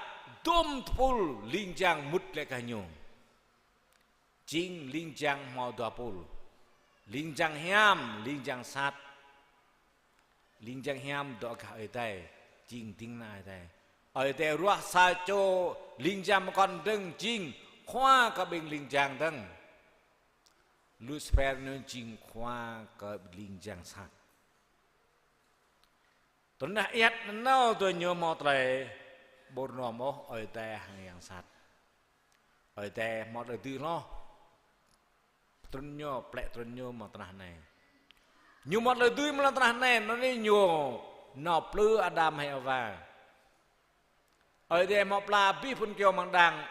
dôm tơpul ling jang mŭt glaĭ kơ ñu. Jing ling jang hmâo dua tơpul. Ling jang hiam, ling jang sat. Ling jang hiam dŏ gah Ơi Adai, jing ding kơna Ơi Adai. Ơi Adai ruah sa čô ling jang pơkŏn dơ̆ng jing khua kơ ƀing ling jang dơ̆ng. Lucifer ñu jing khua kơ ling jang sat. Tui anŭn ayăt nanao tui ñu hmâo tơlơi ƀu rơnŏm ôh Ơi Adai hăng yang sat. Ơi Adai hmâo tơlơi dưi hloh. Trŭn ñu, plĕ trŭn ñu amăng tơnah anai. Ñu hmâo tơlơi dưi amăng tơnah anai, anŭn ñu nao plư Adam hăng Êwa. Ơi Adai hmâo pla abih phŭn kơyâo amăng đang.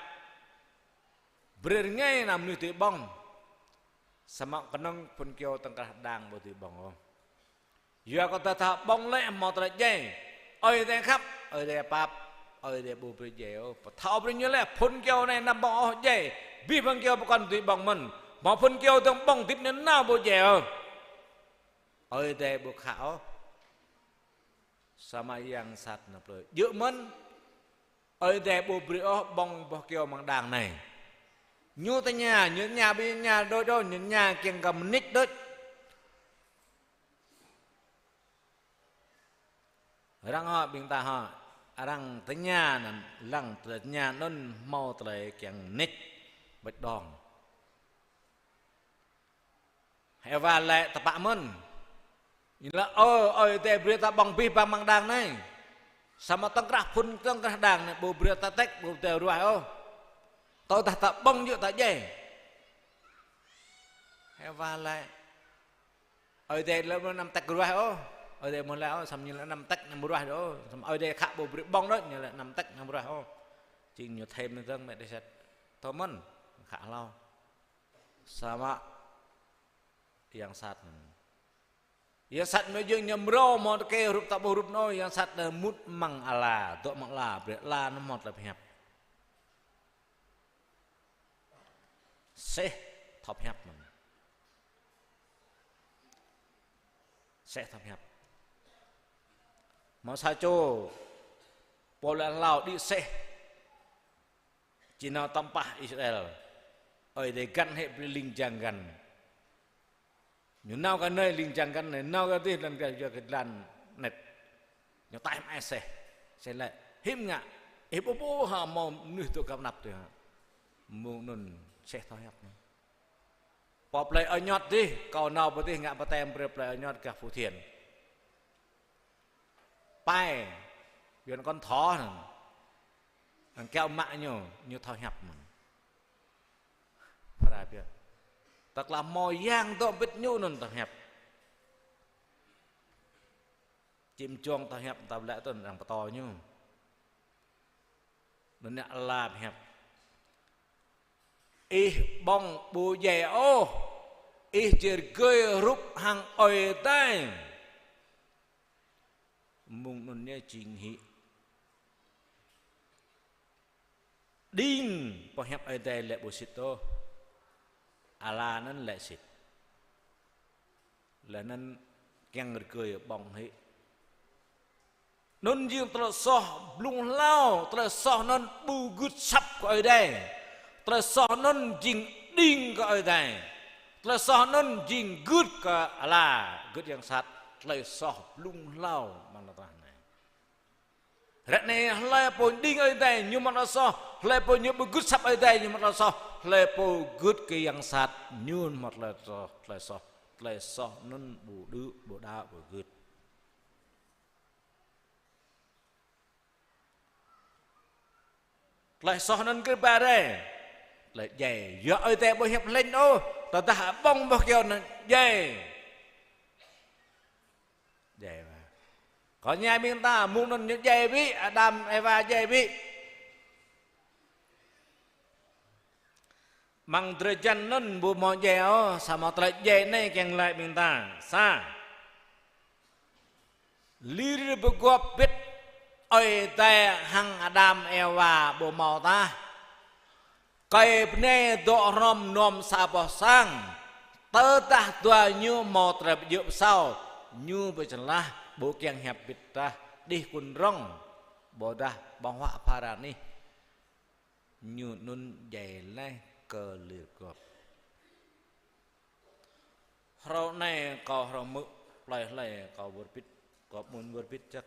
Brơi rơngai nao mơnuih dưi ƀơ̆ng. Samơ̆ kơnơ̆ng phŭn kơyâo tŏng krah đang ƀu dưi ƀơ̆ng ôh. Yua kơ tơdah ƀơ̆ng lĕ hmâo tơlơi djai. Ơi Adai khăp, Ơi Adai pap, Ơi Adai ƀu brơi djai ôh. Pơthâo brơi ñu lĕ phŭn kơyâo anai anăm ƀơ̆ng ôh djai. Abih bang kơyâo pơkŏn dưi ƀơ̆ng mơ̆n. Hmâo phŭn kơyâo dơ̆ng ƀơ̆ng hơdip anai nao ƀu djai ôh. Ơi Adai ƀu khă ôh. Samơ̆ yang sat nao plư. Djơ̆ mơ̆n. Ơi Adai ƀu brơi ôh ƀơ̆ng boh kơyâo amăng đang anai. Ñu tơña, ñu tơña ƀing ñu đôč đôč, ñu tơña kiăng kơ mơnit đôč. Arăng hŏ, ƀing ta hŏ, arăng tơña anŭn, lăng tơña anŭn hmâo tơlơi kiăng mơnit ƀĕč đong. Êwa laĭ tơpă mơ̆n. Ñu laĭ, ơ, Ơi Adai brơi ta ƀơ̆ng abih bang amăng đang anai. Samơ̆ tŏng krah phŭn, tŏng krah đang anai, ƀu brơi ta tĕk, ƀu brơi ta ruaih ôh. Tơdah ta ƀơ̆ng djơ̆ ta djai. Êwa laĭ, Ơi Adai lĕ ƀu anăm tĕk ruaih ôh. Ơi Adai ƀu laĭ ôh, samơ̆ ñu laĭ anăm tĕk anăm ruaih ôh. Samơ̆ Ơi Adai khă ƀu brơi ƀơ̆ng đôč, ñu laĭ anăm tĕk anăm ruaih ôh. Jing ñu thêm anŭn dơ̆ng mĕt đe sĕt. Thâo mơ̆n, khă hlâo. Samơ̆ yang sat anŭn. Yang sat mơ̆ jing ñu mrâo hmâo tơkê hrup ta ƀuh hrup anŭn, yang sat anŭn mŭt amăng ala, dŏ amăng ala, brơi ala anŭn hmâo tơlơi pơhiăp. Seh thâo pơhiăp mơ̆n. Seh thâo pơhiăp. Hmâo sa čô pô laĭ hlâo đĭ seh. Či nao tơmpah Israel. Ơi Adai găn hĭ brơi ling jang găn. Ñu nao kơ anai ling jang găn anai, nao kơ adih lăn găn yua kơ lăn anet. Ñu taih mă seh. Seh laĭ, hiư̆m ngă, ih ƀu ƀuh hă hmâo mơnuih dŏ găp anăp tui hă. Mơ̆ng anŭn seh thâo hiăp anai. Pơ plơi Ơi Ñot adih, kâo nao pơ adih ngă baptem brơi plơi Ơi Ñot gah Phú Thiện. Pai, Yuan kŏn thâo anŭn. Anŭn kiaŏ mă ñu, ñu thâo hiăp mơ̆n. Phara biă. Tơdah hmâo yang dŏ bĭt ñu anŭn thâo hiăp. Čim čong thâo hiăp ta lĕ tơ̆n arăng pơtô ñu. Anŭn ñu ala pơhiăp. Ih ƀơ̆ng ƀu djai ôh. Ih či rơgơi hrup hăng Ơi Adai. Mơ̆ng anŭn ñu jing hĭ. Đing pơhiăp Ơi Adai lĕ ƀu sĭt ôh. Ala anŭn lĕ sĭt. Laih anŭn kiăng rơgơi ƀơ̆ng hĭ. Anŭn jing tơlơi soh blung hlâo, tơlơi soh anŭn ƀu gưt asăp kơ Ơi Adai. Tơlơi soh anŭn jing đing kơ Ơi Adai. Tơlơi soh anŭn jing gưt kơ ala, gưt yang sat. Tơlơi soh blung hlâo amăng lŏn tơnah anai. Ră anai hlơi pô đing Ơi Adai ñu hmâo tơlơi soh, hlơi pô ñu ƀu gưt asăp Ơi Adai ñu hmâo tơlơi soh, hlơi pô gưt kơ yang sat ñu hmâo tơlơi soh, tơlơi soh, tơlơi soh anŭn ƀu đư̆, ƀu đaŏ, ƀu gưt. Tơlơi soh anŭn gưt ba rai. Tơlơi djai. Yua Ơi Adai ƀu hiăp hlĕng ôh. Tơdah ƀơ̆ng boh kơyâo anŭn djai. Djai mơ̆. Kâo ñai ƀing ta, mơ̆ng anŭn ñu djai ƀĭ, Adam Êwa djai ƀĭ. Amăng drơi jăn anŭn ƀu hmâo djai ôh, samơ̆ tơlơi djai anai kiăng laĭ ƀing ta. Sa. Lir pơgop bĭt Ơi Adai hăng Adam Êwa ƀu hmâo tah. Kơi bơnai dŏ hrŏm hơnŏm sa boh sang. Tơdah dua ñu hmâo tơlơi pơjơ̆ pơsao, ñu pơčơlah ƀu kiăng hiăp bĭt tah, đih kŭn rŏng, ƀôdah ƀơ̆ng huă phara anih. Ñu anŭn djai laih kơ lir pơgop. Hrơi anai kâo hrơi mơ̆ plơi hlơi kâo wơr bĭt, kâo mŭn wơr bĭt čăk.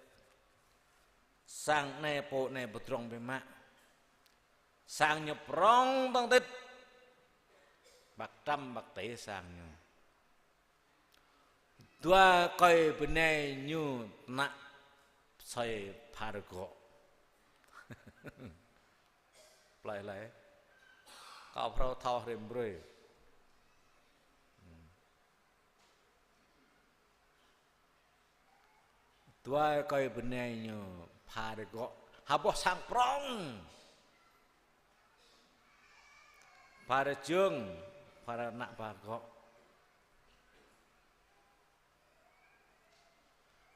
Sang anai pô anai pơdrŏng biă mă. Sang ñu prŏng tơ̆ng tĭt. Ƀăk trăm ƀăk tê sang ñu. Dua kơi bơnai ñu tơnă sơi phara gŏ. Plơi hlơi. Kâo phrâo thâo hrĕm brơi. Dua kơi bơnai ñu phara gŏ. Ha boh sang prŏng. Phara jơ̆ng, phara ană phara gŏ.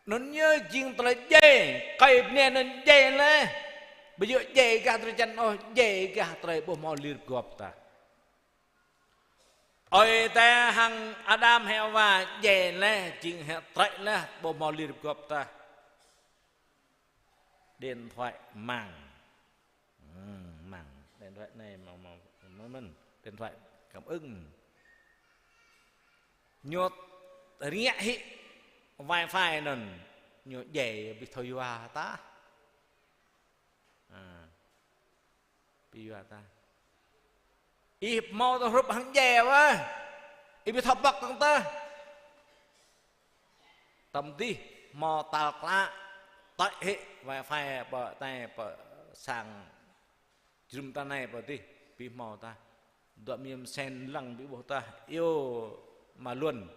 Anŭn yơh jing tơlơi djai, kơi bơnai anŭn djai laih. Ƀu djơ̆ djai gah drơi jăn ôh, djai gah tơlơi ƀu hmâo lir pơgop tah. Ơi Adai hăng Adam Êwa djai laih, jing hĕ trĕ laih, ƀu hmâo lir pơgop tah. Điện thoại mạng. Hmm, mạng. Điện thoại anai mơ̆, mơ̆, mơ̆ mơ̆n. Điện thoại cảm ứng. Ñu rơngiă hĭ wifi anŭn. Ñu djai ƀu thâo yua tah. A. Ƀu yua tah. Ih hmâo tơlơi hrup hăng djai wơ̆t. Ih ƀu thâo ƀŏk tơ̆ng tah. Tơm dih hmâo tal klă, tơ̆i hĭ wifi pơ anai pơ sang jrŭm ta anai pơ dih, ƀu hmâo tah. Dua mơyŭm sen lăng ƀu ƀuh tah, iâu mă luôn.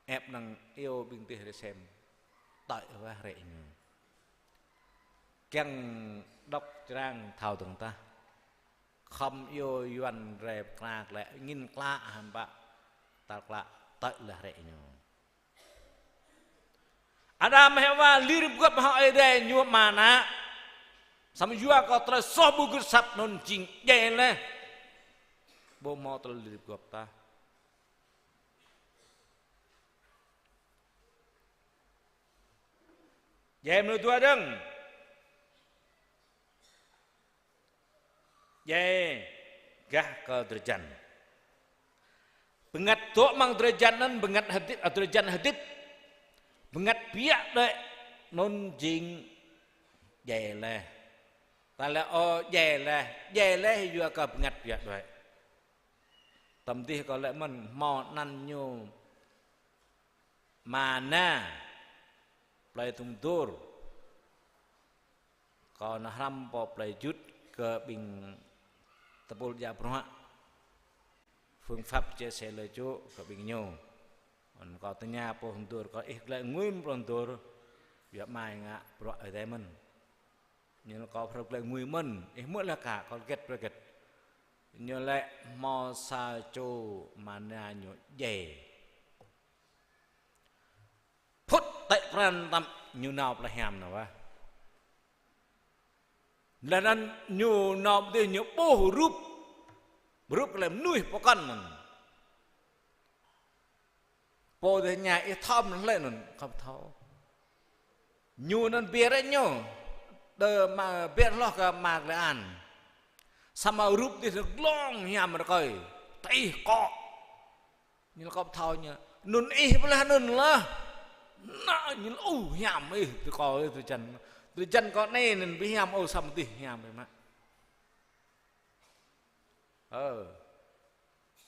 Ĕp năng iâu ƀing dih rơsĕ sem. Tơ̆i wơ̆t hrĕ ñu. Kiăng đŏk črang thâo tơ̆ng tah. Khŏm iâu Yuan rai pơkra klă, angĭn klă hăm pă. Tal klă tơ̆i laih hrĕ ñu. Adam Êwa lir pơgop hăng Ơi Adai ñu mơnă. Samơ̆ yua kơ tơlơi soh ƀu gưt asăp anŭn jing djai laih. Ƀu hmâo tơlơi lir pơgop tah. Djai mơnuih dua dơ̆ng. Djai gah kơ drơi jăn. Bơngăt dŏ amăng drơi jăn anŭn, bơngăt hơdip, a, drơi jăn hơdip. Bơngăt biă đuaĭ anŭn jing djai laih. Ta laĭ ơ djai laih, djai laih yua kơ bơngăt biă đuaĭ. Tơm dih kâo laĭ mơ̆n, hmâo anăn ñu Mana, plơi Dŭng Dur. Kâo nao hrăm pơ plơi Jut kơ ƀing tơpul djă bruă. Phương pháp chia sẻ lời Chúa kơ ƀing ñu. Anŭn kâo tơña pô Dŭng Dur, kâo ih glaĭ ngui pô Dŭng Dur, biă mai ngă bruă Ơi Adai mơ̆n. Ñu laĭ kâo phrâo glaĭ ngui mơ̆n, ih hmư̆ laih kah, kâo hơget brơi hơget. Ñu laĭ hmâo sa čô Mana ñu djai. Phŭt tĕ pran tăm ñu nao plơi hiam nao wơ̆t. Laih anŭn ñu nao pơ dih ñu ƀuh rup, rup kơ lĕ mơnuih pơkŏn anŭn. Pô dih tơña ih thâo mơ̆n hlơi anŭn, khŏm thâo. Ñu anŭn ƀiă rĕ ñu, đơ mă ƀiă hloh kơ Mă Glê An. Samơ̆ rup dih glông hiam rơkơi, tih kŏ. Ñu laĭ khŏm thâo ñu, anŭn ih pơlah anŭn lah. Nă ñu laĭ, ơ, hiam ih, tơ kâo ih, drơi jăn. Drơi jăn kâo anai anŭn ƀu hiam ôh, samơ̆ dih hiam biă mă. Ơ.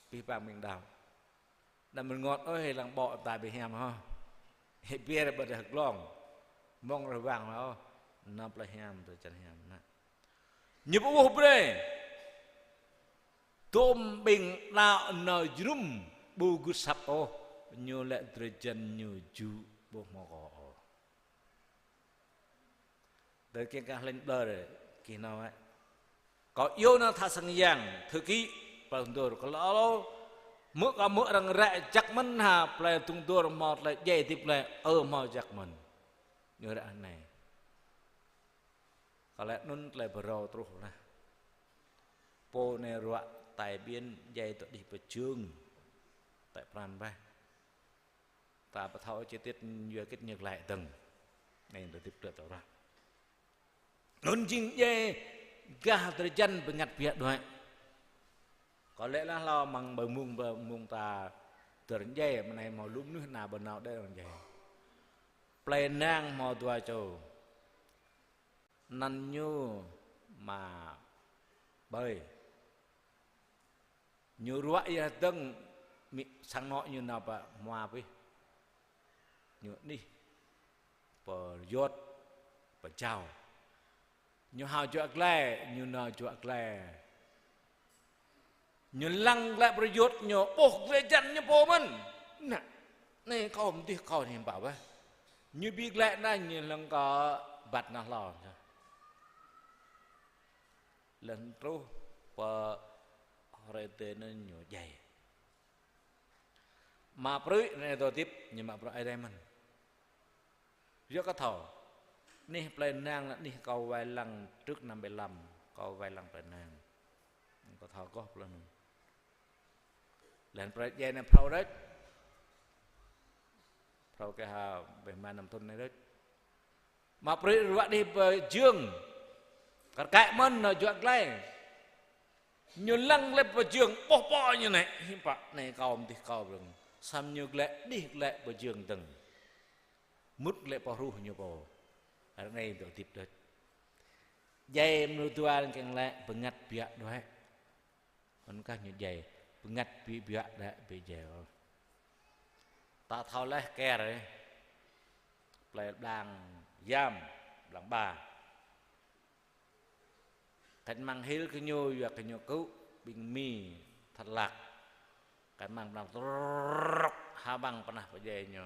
Pih pang ƀing đaŏ. Đăm rơngot ôh, lăng ƀô̆ ta ƀu hiam hŏ. Hĭ ƀiă rơbât rơh glông. Mơ̆ng rơwang hŏ. Nao plơi hiam, drơi jăn hiam nă. Ñu ƀu ƀuh brơi. Tôm ƀing đaŏ nao jơnum ƀu gưt asăp ôh. Ñu laĭ drơi jăn ñu jŭ. Ƀu hmâo kâo ôh. Đơi kiăng kah lĕ đơi kih nao ĕ. Kâo iâu nao tha sang yang, thư ký, plei dur, kâo lăi ôh, hmư̆ kâo hmư̆ arăng ră jăk mơ̆n ha, plei dur hmâo tơlơi djai hơdip glaĭ, ơ hmâo jăk mơ̆n. Ñu ră anai. Kâo lăi anŭn tơlơi phrâo truh lah. Pô anai ruă tai ƀiên djai tŏ đih pơjing. Tơlơi pran bah. Ta pơthâo chi tiết yua kơ ñu glaĭ dơ̆ng. Anai tơlơi hơdip glaĭ tơlơi ră. Anŭn jing djai gah drơi jăn bơngăt biă đuaĭ. Kâo lĕ lah hlâo mơ̆ng ƀơi mông, ƀơi mông ta dơ̆ng djai, mơ̆ng anai hmâo lu mơnuih nao ƀơi nao đơi dơ̆ng djai. Plei Nang hmâo dua čô. Anăn ñu Ama Ƀơi. Ñu ruă yơh dơ̆ng, mĭ sang anŏ ñu nao pơ hmua pih. Ñu anih pơyot, pơjao. Ñu hao juă glaĭ, ñu nao juă glaĭ. Ñu lăng glaĭ pơyot ñu, ƀuh drơi jăn ñu pô mơ̆n. Nă, anai kâo mơdih kâo anai ƀă weh. Ñu ƀu glaĭ anai ñu lăng kơ ƀăt nao hlâo. Lăng truh pơ hrơi tê anŭn ñu djai. Mă prư̆ anai dŏ hơdip, ñu mă prư̆ Ơi Adai mơ̆n. Yua kơ thâo. Anih plei Nang lĕ anih kâo wai lăng trước năm bảy lăm, kâo wai lăng plei Nang. Kâo thâo kơh plei anŭn. Lĕ plei djai anai phrâo đôč. Phrâo kơ ha ƀĕ ma năm thŭn anai đôč. Mă prư̆ ruă đih pơjing. Kar kaĭ mơ̆n nao juă glaĭ. Ñu lăng glaĭ pơjing, ƀuh pô ñu anai, hiư̆m pă anai kâo mơdih kâo brơ̆ng. Samơ̆ ñu glaĭ đih glaĭ pơjing dơ̆ng. Mŭt glaĭ pơhruh ñu pô. Ră anai dŏ hơdip đôč. Djai mơnuih dua kiăng lĕ bơngăt biă đuaĭ. Anŭn kah ñu djai, bơngăt biă biă đuaĭ ƀu djai ôh. Ta thâo laih ker, ơ. Plei Blang Yam, Blang Ba. Kăt măng hil kơ ñu, yua kơ ñu kŭ, ƀing Mi, Thất Lạc. Kăt măng pơnah trŭk, ha ƀăng pơnah pơdjai ñu.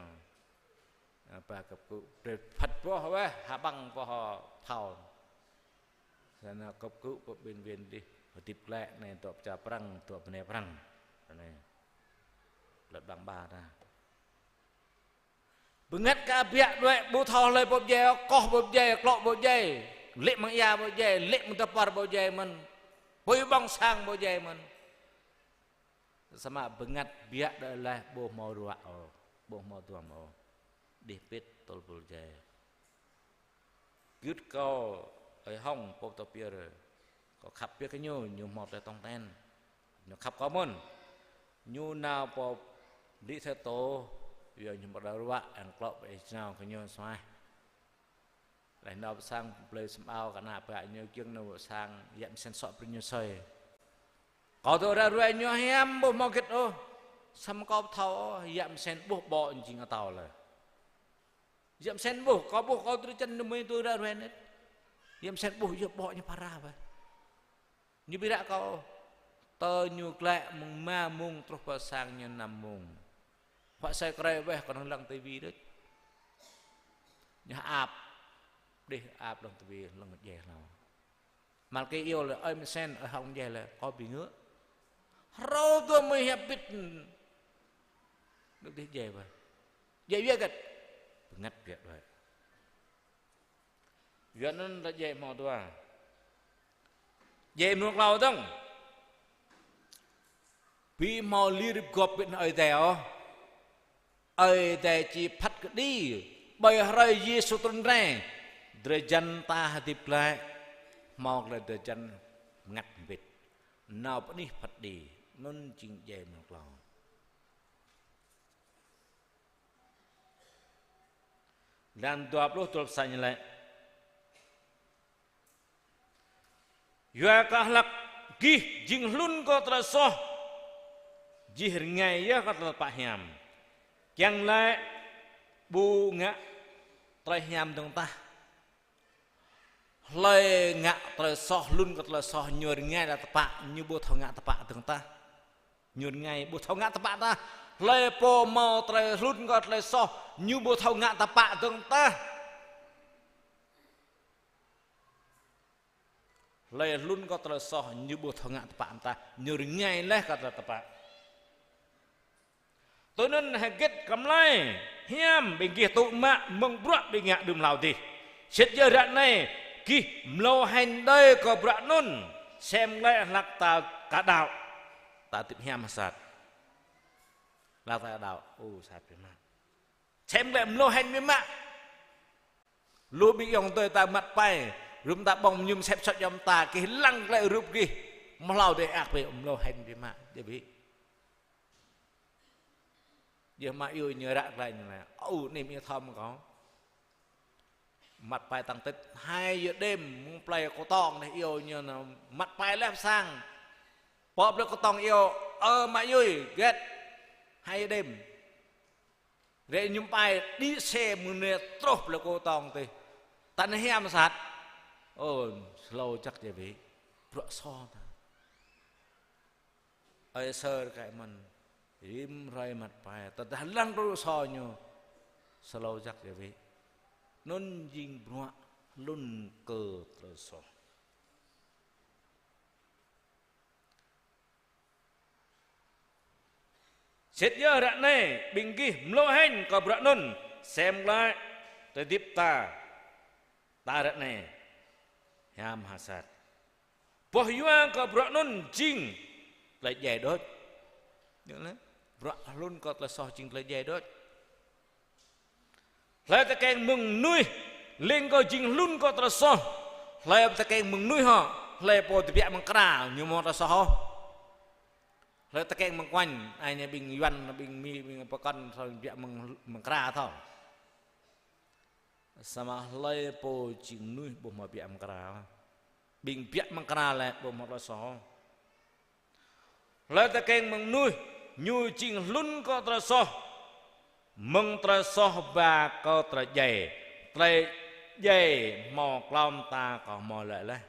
Apa kơp kŭ, brơi phat boh weh, ha ƀăng boh thâo. Sa anai kơp kŭ pơ bệnh viện đih, hơdip glaĭ anai dŏ pơčah Prăng, dŏ bơnai Prăng. Anai. Plei Blang Ba ta. Bơngăt kơ biă đuaĭ, ƀu thâo hlơi pô pơdjai, koh pô pơdjai, klŏ pô pơdjai, lĕ măng ia pô pơdjai, lĕ măng tơpar pô pơdjai mơ̆n. Pui ƀơ̆ng sang pô pơdjai mơ̆n. Samơ̆ bơngăt biă đuaĭ laih ƀu hmâo ruă ôh, ƀu hmâo duăm ôh. Đih pĭt tơl pul djai. Gưt kâo, ơi Hŏng, pô tơ pia rơ. Kâo khăp pia kơ ñu, ñu hmâo tơlơi tong ten. Ñu khăp kâo mơ̆n. Ñu nao pơ Lý Thái Tổ, yua ñu hmâo đa ruă, ang klŏ pơ ih nao kơ ñu suaih. Laih nao pơ sang plei Sơmao kơ ană bă ñu kiăng nao pơ sang, yă mơsen sŏ brơi ñu sơi. Kâo dŏ ră ruai ñu hiam ƀu hmâo git ôh. Samơ̆ kâo ƀu thâo ôh, yă mơsen ƀuh ƀô̆ jing atâo lĕ. Yă mơsen ƀuh, kâo ƀuh kâo drơi jăn ñu mơi dŏ ră ruai anai. Yă mơsen ƀuh, yua ƀô̆ ñu phara weh. Ñu ƀu ră kâo, tơ ñu glaĭ mơ̆ng rơma mông truh pơ sang ñu năm mông. Huă asơi krơi weh kâo nao lăng tivi đôč. Ñu ăp, đih ăp lăng tivi, lăng djai hlâo. Mă kơ iâu lĕ, ơi mơsen, ơi Hŏng djai lĕ, kâo ƀu ngă. Hrâo dua mơi hiăp bit. Đôč đih djai weh. Djai weh gĕt. Bơngăt biă đuaĭ. Yua anŭn ta djai hmâo dua. Djai mơnuk hlâo dơ̆ng. Ƀu hmâo lir rip gŏp ƀing Ơi Adai ôh. Ơi Adai či phat kơđi. Ƀơi hrơi Yêsu trŭn rai. Drơi jăn ta hơdip glaĭ. Hmâo glaĭ drơi jăn bơngăt hơbĭt. Nao pơ anih phat kơđi. Anŭn jing djai mơnuk hlâo. Lan dua pluh dua pluh sa ñu laĭ: Yua kơ hlăk gih jing hlŭn kơ tơlơi soh, jih rơngai yơh kơ tơlơi tơpă hiam. Kiăng laĭ ƀu ngă tơlơi hiam dơ̆ng tah. Hlơi ngă tơlơi soh, hlŭn kơ tơlơi soh, ñu rơngai tơlơi tơpă, ñu ƀu thâo ngă tơpă dơ̆ng tah. Ñu rơngai ƀu thâo ngă tơpă tah, Hlơi pô hmâo tơlơi hlŭn kơ tơlơi soh, ñu ƀu thâo ngă tơpă dơ̆ng tah. Hlơi hlŭn kơ tơlơi soh, ñu ƀu thâo ngă tơpă mơta, ñu rơngai laih kơ tơlơi tơpă. Tui anŭn hơget kơmlai hiam ƀing gih tŭ mă mơ̆ng bruă ƀing ngă đưm hlâo adih. Sĭt yơh ră anai gih mlâo hêñ đơi kơ bruă anŭn, sem glaĭ hlăk ta ka đaŏ, ta hơdip hiam hơsat. Hlăk ta ka đaŏ, ô, sat biă mă. Sem glaĭ mlâo hêñ biă mă. Lu ƀing ayŏng adơi ta măt pai, rŭm ta ƀơ̆ng mơñum sĕp sŏt yom ta, gih lăng glaĭ rup gih, mlâo đơi ak ƀơi mlâo hêñ biă mă, djơ̆ ƀĭ. Djơ̆ mă yui ñu ră glaĭ ñu laĭ: Ô, anai mơ̆ thom kâo. Măt pai tăng tĭt, hai giờ đêm, mơ̆ng plei Cô Tông anai iâu ñu nao măt pai laih pơ sang. Pơ plei Cô Tông iâu, ơ mă yui, hơget, hai giờ đêm. Rĕ mơñum pai đĭ xe mơ̆ng anai truh plei Cô Tông tih. Ta anai hiam sat. Ơ, hlâo jăk djơ̆ ƀĭ. Bruă soh ta. Ơi sơ rơkai mơ̆n. Rĭm hrơi măt pai. Tơdah lăng bruă soh ñu. Hlâo jăk djơ̆ ƀĭ. Anŭn jing bruă hlŭn kơ tơlơi soh. Sĭt yơh ră anai, ƀing gih mlâo hêñ kơ bruă anŭn, sem glaĭ, tơlơi hơdip ta, ta ră anai hiam hơsat. Boh yua kơ bruă anŭn jing tơlơi djai đôč. Bruă hlŭn kơ tơlơi soh jing tơlơi djai đôč. Hlơi tơkeng mơ̆ng mơnuih, leng kơ jing hlŭn kơ tơlơi soh. Hlơi tơkeng mơ̆ng mơnuih hŏ, hlơi pô tơbiă mơ̆ng kra, ñu hmâo tơlơi soh ôh. Hlơi tơkeng mơ̆ng kuañ, ai ñu ƀing Yuan, ƀing Mi, ƀing pơkŏn, hlơi biă mơ̆ng, mơ̆ng kra thâo. Samơ̆ hlơi pô jing mơnuih ƀu hmâo biă mơ̆ng kra. Ƀing biă mơ̆ng kra lĕ ƀu hmâo tơlơi soh. Hlơi tơkeng mơ̆ng mơnuih, ñu jing hlŭn kơ tơlơi soh. Mơ̆ng tơlơi soh ba kơ tơlơi djai. Tơlơi djai hmâo klâo mơta kâo hmâo laĭ laih.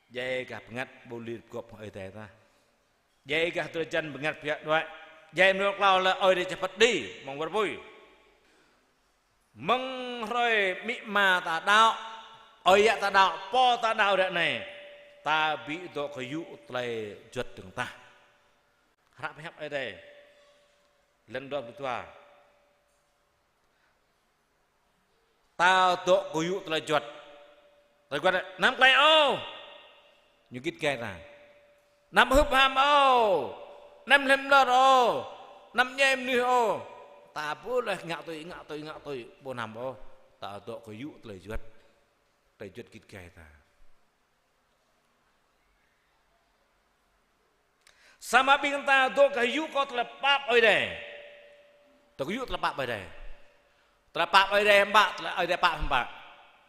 Djai gah bơngăt ƀu lir gŏp Ơi Adai ta. Djai gah drơi jăn bơngăt biă đuaĭ. Djai mơnuih klâo lĕ Ơi Adai čơpăt đĭ, mơ̆ng wơr apui. Mơ̆ng hrơi amĭ ama ta đaŏ, ơi yă ta đaŏ, pô ta đaŏ ră anai, ta ƀu dŏ kơ yŭ tơlơi juăt dơ̆ng tah. Hră pơhiăp Ơi Adai, lăng dua pluh dua. Ta dŏ kơ yŭ tơlơi juăt. Tơlơi juăt, anăm klei ôh. Ñu git gai ta. Anăm hưp ham ôh. Anăm hlĕm lơr ôh. Anăm djai mơnuih ôh. Ta ƀu laih ngă tui, ngă tui, ngă tui. Ƀu anăm ôh. Ta dŏ kơ yŭ tơlơi juăt. Tơlơi juăt git gai ta. Samơ̆ ƀing ta dŏ kơ yŭ kơ tơlơi pap Ơi Adai. Dŏ kơ yŭ tơlơi pap Ơi Adai. Tơlơi pap Ơi Adai hơmâo, tơlơi Ơi Adai pap hơmâo.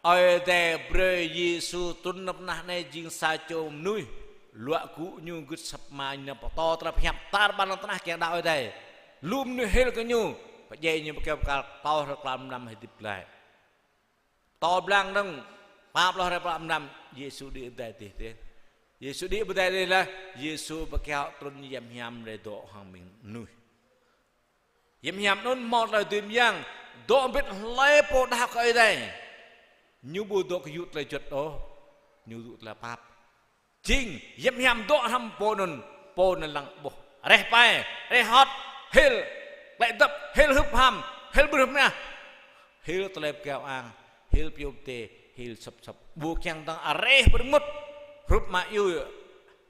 Ơi Adai brơi Yêsu trŭn nao pơ tơnah anai jing sa čô mơnuih. Luă gŭ ñu gưt asăp Ama ñu nao pơtô tơlơi pơhiăp tar ƀar lŏn tơnah kiăng đaŏ Ơi Adai. Lu mơnuih hil kơ ñu. Pơdjai ñu pơ kơyâo bơrkal, klâo hrơi klâo mlam hơdip glaĭ. Pơtô blang dơ̆ng, pă pluh hrơi pă mlam, Yêsu đĭ pơ adai adih tih. Yêsu đĭ pơ adai adih laih, Yêsu pơkiaŏ trŭn hiam hiam rai dŏ hăng ƀing mơnuih. Hiam hiam anŭn hmâo tơlơi dưi mơyang, dŏ hơbĭt hlơi pô đaŏ kơ Ơi Adai. Ñu ƀu dŏ kơ yŭ tơlơi juăt ôh, ñu dŏ tơlơi pap. Jing, hiam hiam dŏ hrŏm pô anŭn, pô anŭn lăng ƀuh. Reh pai, reh hŏt, hil, klĕ dăp, hil hưp ham, hil ƀrưh mơnah. Hil tơlơi pơkiaŏ ang, hil pơyơr pơtê, hil sŏp sŏp. Ƀu kiăng dơ̆ng areh pơrơmŭt, hrup mă yui,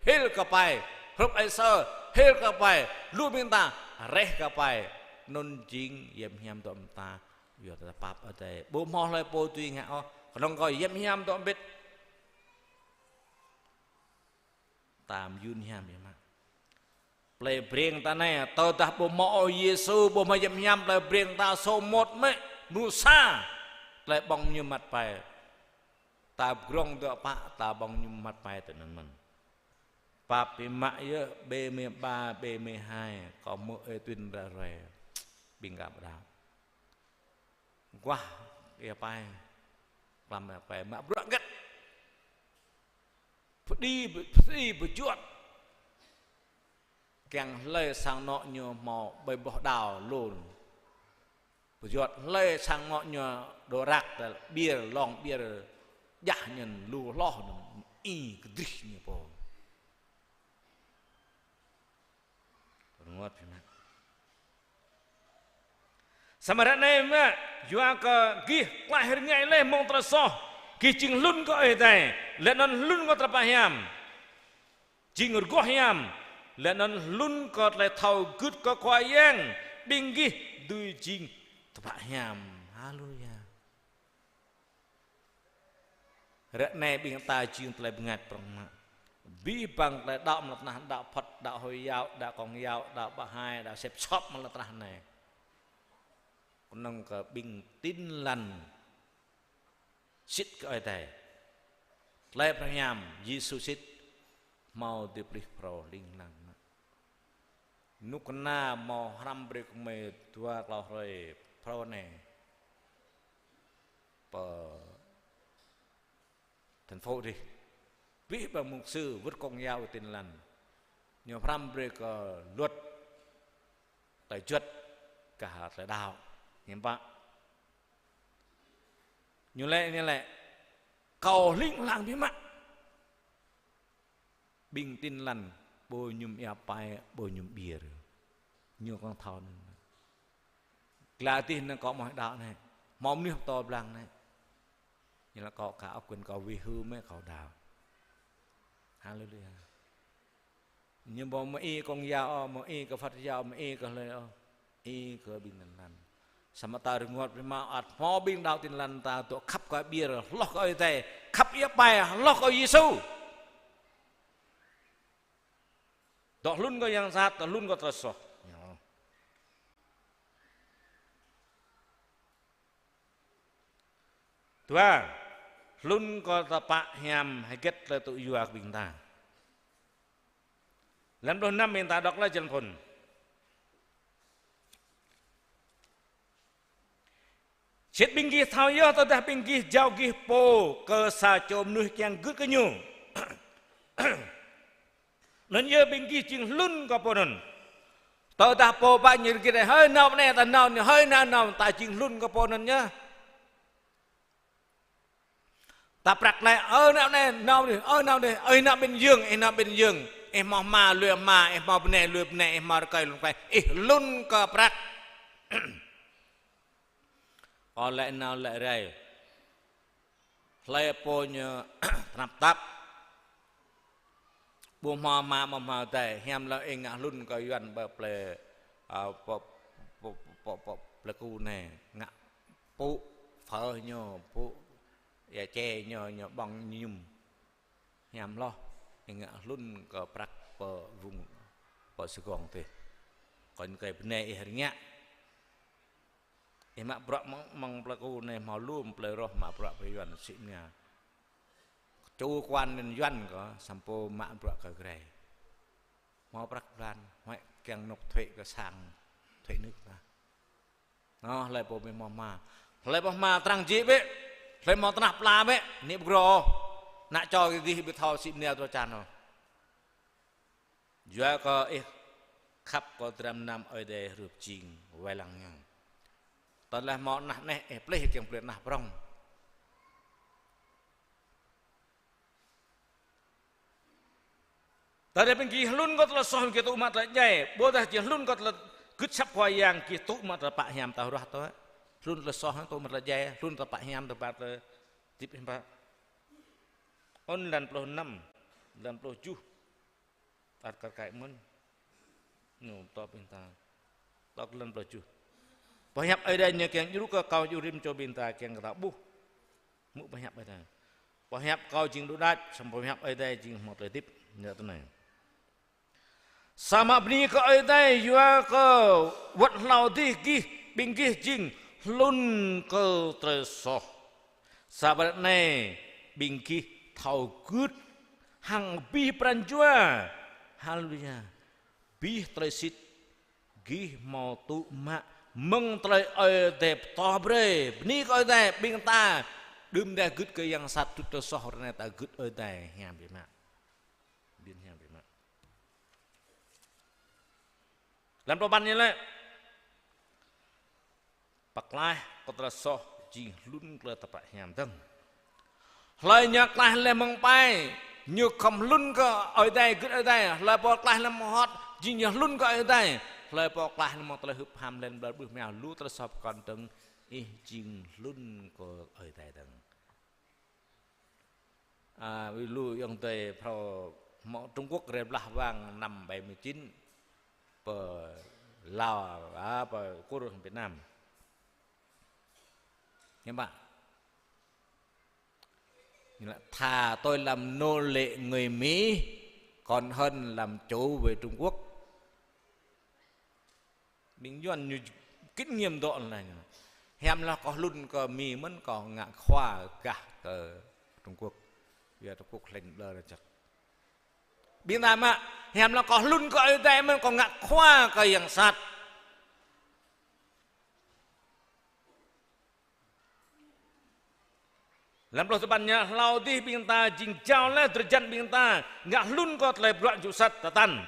hil kơ pai, hrup ai sơ, hil kơ pai, lu ƀing ta, reh kơ pai. Anŭn jing, hiam hiam dŏ mơta, yua ta pap adai. Ƀu hmâo hlơi pô dưi ngă ôh, kơnơ̆ng kơ hiam hiam dŏ hơbĭt. Ta mơyun hiam biă mă. Plei Breng ta anai, tơdah ƀu hmâo Ơi Yêsu, ƀu hmâo hiam hiam, plei Breng ta số một mơ̆, mơnuih sa. Plei ƀơ̆ng mơñum măt pai. Ta pơgrong dŏ pă, ta ƀơ̆ng mơñum măt pai tơ anŭn mơ̆n. Pap biă mă yơh, B mười ba, B mười hai, kâo hmư̆ ơi tuyên ră ruai. Ƀing gah pơđaŏ. Guah, ia pai. Klăm ia pai, mă bruă hơget. Pơđĭ, pơđĭ pơjuăt. Kiăng hlơi sang anŏ ñu hmâo ƀơi boh đao lu. Pơjuăt hlơi sang anŏ ñu đô rak tơ ƀiêr, lŏng ƀiêr, jah ñen lu hloh, ih kơdrih ñu pô. Rơngot biă mă. Samơ̆ ră anai mă, yua kơ gih klaih rơngai laih mơ̆ng tơlơi soh, gih jing hlŭn kơ Ơi Adai, laih anŭn hlŭn kơ tơlơi pơhiam. Jing rơgoh hiam, laih anŭn hlŭn kơ tơlơi thâo gưt kơ Khua Yang, ƀing gih dưi jing tơpă hiam. Haleluya. Ră anai ƀing ta jing tơlơi bơngač prŏng mă. Abih bang tơlơi đaŏ mơ̆ng lŏn tơnah, đaŏ Phật, đaŏ Hồi giáo, đaŏ Công giáo, đaŏ Bahai, đaŏ sĕp sŏp mơ̆ng lŏn tơnah anai. Kơnơ̆ng kơ ƀing Tin Lành sĭt kơ Ơi Adai. Tơlơi pơhiam Yêsu sĭt hmâo tơlơi plih phrâo ling lang. Nŭk kơna hmâo hrăm brơi kơ mơi dua klâo hrơi phrâo anai pơ thành phố adih. Abih bang mục sư wơ̆t Công giáo Tin Lành. Ñu hrăm brơi kơ luật tơlơi juăt kah tơlơi đaŏ. Hiư̆m pă. Ñu laĭ, ñu laĭ, kâo ling lang biă mă. Ƀing Tin Lành, ƀu ñu ia pai, ƀu ñu ƀiêr. Ñu kơnơ̆ng thâo anŭn. Glaĭ adih anŭn kâo hmâo đaŏ anai. Hmâo mơnuih pơtô blang anai. Ñu laĭ kâo ka ôh kơ kâo wĭ hư mơ̆ kâo đaŏ. Haleluya. Ñu ƀu mơ̆ ih Công giáo ôh, mơ̆ ih kơ Phật giáo, mơ̆ ih kơ hlơi ôh. Ih kơ ƀing Tin Lành. Samơ̆ ta rơngot biă mă ăt hmâo ƀing đaŏ Tin Lành ta dŏ khăp kơ ƀiêr, hloh kơ Ơi Adai, khăp ia pai, hloh kơ Yêsu. Dŏ hlŭn kơ yang sat, dŏ hlŭn kơ tơlơi soh. Dua, hlŭn kơ tơpă hiam hơget tơlơi tŭ yua kơ ƀing ta. Lăm pluh năm ƀing ta đŏk laih jơlan phŭn. Sĭt ƀing gih thâo yơh, tơdah ƀing gih jao gih pô kơ sa čô mơnuih kiăng gưt kơ ñu, anŭn yơh ƀing gih jing hlŭn kơ pô anŭn. Tơdah pô ba ñu rơgit, hơi nao anai, ta nao anai, hơi nao nao, ta jing hlŭn kơ pô anŭn yơh. Ta prăk anai, ơ nao anai, nao anai, ơ nao anai, ơ nao Bình Dương, ơ nao Bình Dương. Ih hmâo hma, lui hma, ih hmâo bơnai, lui bơnai, ih hmâo rơkơi, lui rơkơi. Ih hlŭn kơ prăk. Kâo laĭ nao laĭ rai. Hlơi pô ñu tơnap tap. Ƀu hmâo hma, ƀu hmâo adai, hiam lăng ih ngă hlŭn kơ Yuan ƀơi plơi, a, pơ, pơ, pơ, pơ, Pleiku anai, ngă pŭ phở ñu, pŭ ia čê ñu, ñu ƀơ̆ng mơñum. Hiam hloh, ih ngă hlŭn kơ prăk pơ vùng, pơ Sài Gòn adih. Kơnơ̆ng kơ bơnai ih rơngiă. Ih mă bruă mơ̆ng, mơ̆ng Pleiku anai hmâo lu plơi roh mă bruă pơ Yuan sĭ mơnia. Chủ quan anŭn Yuan kơ, samơ̆ pô mă bruă kơ Jrai. Hmâo prăk blan, huăi kiăng nộp thuế kơ sang, thuế nước ta. Nô, hlơi pô ƀu hmâo hma. Hlơi hmâo hma trang jĭ bĕ. Hlơi hmâo tơnah pla bĕ. Anai ƀu grô. Ană čô gih ƀu thâo sĭ mơnia dua čan ôh. Yua kơ ih khăp kơ dram gơnam Ơi Adai hrup jing wai lăng ñu. Tơdah hmâo tơnah anai, ih plih kiăng plih tơnah prŏng. Tơdah ƀing gih hlŭn kơ tơlơi soh, ƀing gih tŭ mă tơlơi djai. Ƀôdah gih hlŭn kơ tơlơi gưt asăp Khua Yang, gih tŭ mă tơlơi pă hiam ta ruah tơ. Hlŭn tơlơi soh, tŭ mă tơlơi djai. Hlŭn tơlơi pă hiam, tơlơi pă tơlơi hơdip hiam pă. Ôn lăn pluh năm, lăn pluh tơjuh. Ăt kar kaĭ mơ̆n. Ñu tŏ ƀing ta. Tŏ lăn pluh tơjuh. Pơhiăp Ơi Adai ñu kiăng djru kơ kâo djru rĭm čô ƀing ta kiăng kơ ta ƀuh. Mŭk pơhiăp Ơi Adai. Pơhiăp kâo jing đu đač, samơ̆ pơhiăp Ơi Adai jing hmâo tơlơi hơdip. Ñu tui anai. Samơ̆ bơni kơ Ơi Adai yua kơ wơ̆t hlâo adih gih, ƀing gih jing hlŭn kơ tơlơi soh. Samơ̆ ră anai ƀing gih thâo gưt hăng abih pran jua. Haleluya. Abih tơlơi sĭt gih hmâo tŭ mă mơ̆ng tơlơi Ơi Adai pơtô brơi. Bơni kơ Ơi Adai, ƀing ta đưm đă gưt kơ yang sat, tŭ tơlơi soh, ră anai ta gưt Ơi Adai hiam biă mă. Ƀing hiam biă mă. Lăm tơpăn ñu lĕ: Pơklaih kơ tơlơi soh jing hlŭn kơ tơlơi tơpă hiam dơ̆ng. Hlơi ñu klaih laih mơ̆ng ƀai, ñu khŏm hlŭn kơ Ơi Adai, gưt Ơi Adai. Hlơi pô klaih laih mơ̆ng hŏt, jing ñu hlŭn kơ Ơi Adai. Hlơi pô klaih laih mơ̆ng tơlơi hưp ham lĕ ƀlŏr ƀuh mơ̆ng lu tơlơi soh pơkŏn dơ̆ng, ih jing hlŭn kơ Ơi Adai dơ̆ng. A, ƀing lu ayŏng adơi phrâo hmâo Trung Quốc rai blah wang năm bảy mươi chín pơ Lào, a, pơ Kur Việt Nam. Nghe ƀă? Nghĩa là thà tôi làm nô lệ người Mỹ còn hơn làm chủ về Trung Quốc. Ƀing Yuan ñu kinh nghiệm dŏ anai. Hiam hloh kơ hlŭn kơ Mi mơ̆n kơ ngă khua gah kơ Trung Quốc. Yua Trung Quốc hlĕng ƀlŏr čăk. Ƀing ta mă, hiam hloh kơ hlŭn kơ Ơi Adai mơ̆n kơ ngă khua kơ yang sat. Lăm pluh tơpăn ñu: Hlâo dih ƀing ta jing jao laih drơi jăn ƀing ta ngă hlŭn kơ tơlơi bruă jŭ sat tơtăn,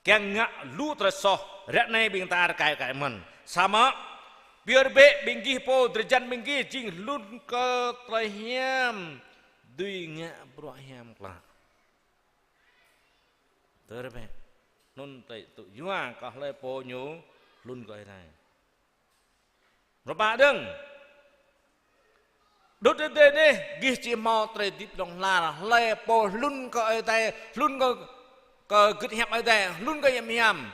kiăng ngă lu tơlơi soh. Ră anai ƀing ta rơkai rơkai mơ̆n. Samơ̆ pơyơr bĕ, ƀing gih pô, drơi jăn ƀing gih jing hlŭn kơ tơlơi hiam, dưi ngă bruă hiam klă. Pơyơr bĕ. Anŭn tơlơi tŭ yua kơ hlơi pô ñu hlŭn kơ Ơi Adai. Rơpa dơ̆ng. Đŭt tơdơi anai, gih či hmâo tơlơi hơdip hlŏng lar. Hlơi pô hlŭn kơ Ơi Adai, hlŭn kơ, kơ gưt hiăp Ơi Adai, hlŭn kơ hiăp hiam,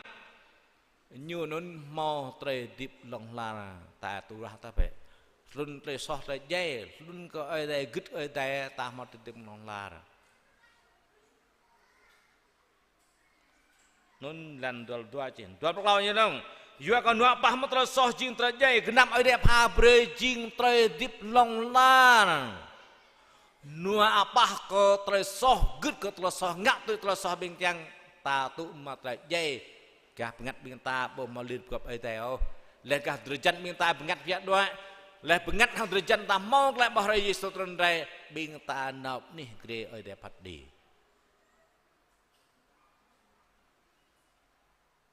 ñu anŭn hmâo tơlơi hơdip hlŏng lar. Ta tŭ rah ta bĕ. Hlŭn tơlơi soh tơlơi djai, hlŭn kơ Ơi Adai, gưt Ơi Adai, ta hmâo tơlơi hơdip hlŏng lar. Anŭn lăn dua pluh dua čih. Dua pluh klâo ñu dơ̆ng. Yua kơ nua apah mơ̆ng tơlơi soh jing tơlơi djai, gơnam Ơi Adai pha brơi jing tơlơi hơdip hlŏng lar. Nua apah kơ tơlơi soh, gưt kơ tơlơi soh, ngă tui tơlơi soh ƀing kiăng, ta tŭ mă tơlơi djai. Gah bơngăt ƀing ta ƀu hmâo lir pơgop Ơi Adai ôh. Laih gah drơi jăn ƀing ta bơngăt biă đuaĭ. Laih bơngăt hăng drơi jăn ta hmâo glaĭ ƀơi hrơi Yêsu trŭn rai, ƀing ta nao anih grê Ơi Adai phat kơđi.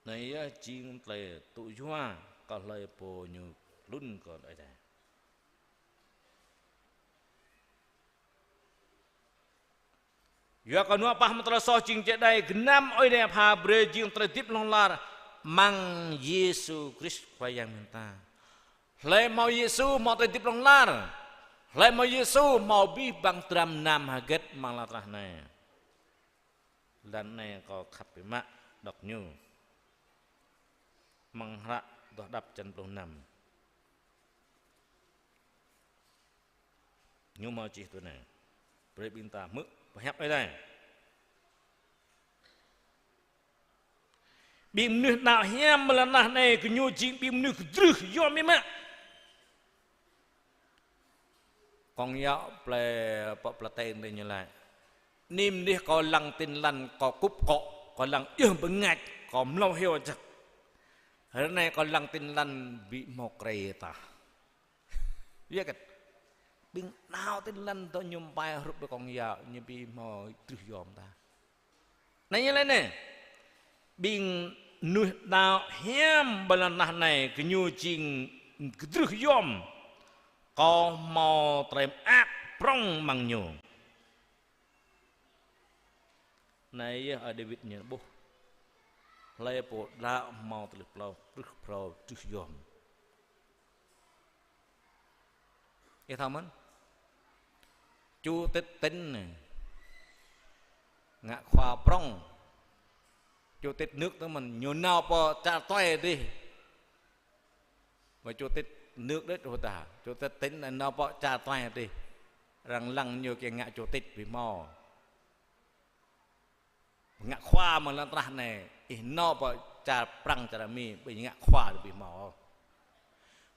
Anai yơh jing tơlơi tŭ yua kơ hlơi pô ñu hlŭn kơ Ơi Adai. Yua kơ nua apah mơ̆ng tơlơi soh jing čơđai, gơnam Ơi Adai pha brơi jing tơlơi hơdip hlŏng lar amăng Yêsu Krist Khua Yang ƀing ta. Hlơi hmâo Yêsu hmâo tơlơi hơdip hlŏng lar. Hlơi hmâo Yêsu hmâo abih bang dram mơnam hơget amăng lŏn tơnah anai. Lăn anai kâo khăp biă mă đŏk ñu. Amăng hră Adoh Đăp črăn pluh năm. Ñu hmâo čih tui anai. Brơi ƀing ta hmư̆ pơhiăp Ơi Adai. Ƀing mơnuih đaŏ hiam ƀơi lŏn tơnah anai, gơñu jing ƀing mơnuih kơdrưh yom biă mă. Kông yă plei pơ plei Tây anai ñu laĭ: Anai mơnuih kâo lăng tin lăn kâo kŭp akŏ, kâo lăng djơ̆ bơngač, kâo mlâo hyu jăk. Hrơi anai kâo lăng tin lăn ƀu hmâo krê tah. Yua kơ ƀing đaŏ tin lăn dŏ ñu pai hrup ƀơi kông yă, ñu ƀu hmâo kơdrưh yom tah. Anai ñu laĭ anai: Ƀing mơnuih đaŏ hiam ƀơi lŏn tơnah anai, gơñu jing kơdrưh yom. Kâo hmâo tơlơi mơak prŏng amăng ñu. Anai yơh Ơi Dawid ñu ƀuh. Hlơi pô đaŏ hmâo tơlơi phrâo, kơdrưh phrâo, kơdrưh yom. Ih thâo mơ̆n. Chủ tịch tỉnh anai ngă khua prŏng. Chủ tịch nước tơ mơ̆n, ñu nao pơ čar tuai adih. Mă chủ tịch nước đôč ôh ta. Chủ tịch tỉnh anai nao pơ čar tuai adih. Arăng lăng ñu kiăng ngă chủ tịch ƀu hmâo. Ngă khua mơ̆ng lŏn tơnah anai, ih nao pơ čar Prăng čar Mi, ƀing ngă khua ƀu hmâo.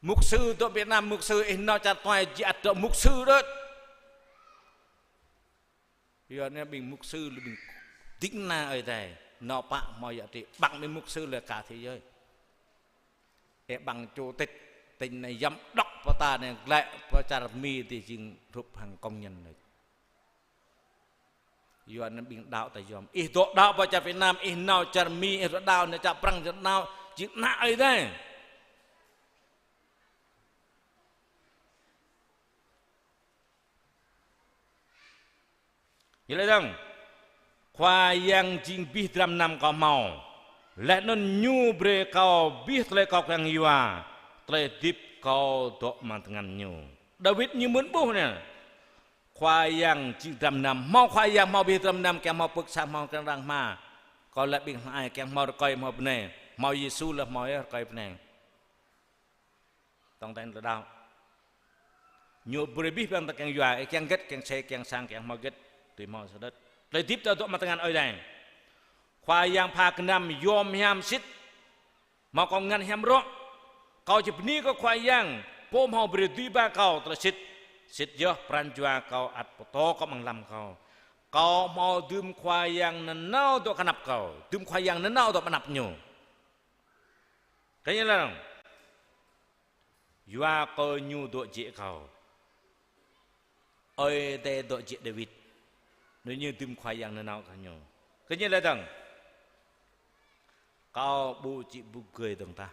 Mục sư dŏ Việt Nam, mục sư ih nao čar tuai jing ăt dŏ mục sư đôč. Yua anai ƀing mục sư lu ƀing ding kơna Ơi Adai, nao pă hmâo giá trị, bằng ƀing mục sư lĕ cả thế giới. Ơ, bằng chủ tịch tỉnh anai, giám đốc pơ ta anai, glaĭ pơ čar Mi adih jing hrup hăng công nhân đôč. Yua anŭn ƀing đaŏ ta yom. Ih dŏ đaŏ pơ čar Việt Nam, ih nao čar Mi, ih dŏ đaŏ nao čar Prăng, ih dŏ đaŏ, či ană Ơi Adai. Ñu laĭ dơ̆ng: Khua Yang jing abih dram mơnam kâo hmâo. Laih anŭn Ñu brơi kâo abih tơlơi kâo kiăng yua, tơlơi hơdip kâo dŏ amăng tơngan Ñu. Dawid ñu mơ̆n ƀuh anai. Khua Yang jing dram mơnam, hmâo Khua Yang, hmâo abih dram mơnam, kiăng hmâo pơ̆k sa, hmâo kiăng răng hma. Kâo laĭ ƀing hlâo ai, kiăng hmâo rơkơi, hmâo bơnai. Hmâo Yêsu lĕ hmâo yơh rơkơi bơnai. Tong ten tơlơi đaŏ. Ñu brơi abih bang ta kiăng yua, ih kiăng hơget, kiăng se, kiăng sang, kiăng hmâo hơget, tui hmâo sa đôč. Tơlơi hơdip ta dŏ amăng tơngan Ơi Adai. Khua Yang pha gơnam yom hiam sĭt. Hmâo kâo ngăn hiam rŏ. Kâo či bơni kơ Khua Yang, Pô hmâo brơi dưi ba kâo tơlơi sĭt. Sĭt yơh pran jua kâo ăt pơtô kâo amăng lăm kâo. Kâo hmâo dưm Khua Yang nanao dŏ kơnăp kâo. Dưm Khua Yang nanao dŏ amăng anăp Ñu. Kơ ñu laĭ dơ̆ng: Yua kơ Ñu dŏ jĕ kâo. Ơi Adai dŏ jĕ Dawid. Anŭn ñu dưm Khua Yang nanao kơ ñu. Kơ ñu laĭ dơ̆ng: Kâo ƀu či ƀu gơi dơ̆ng tah.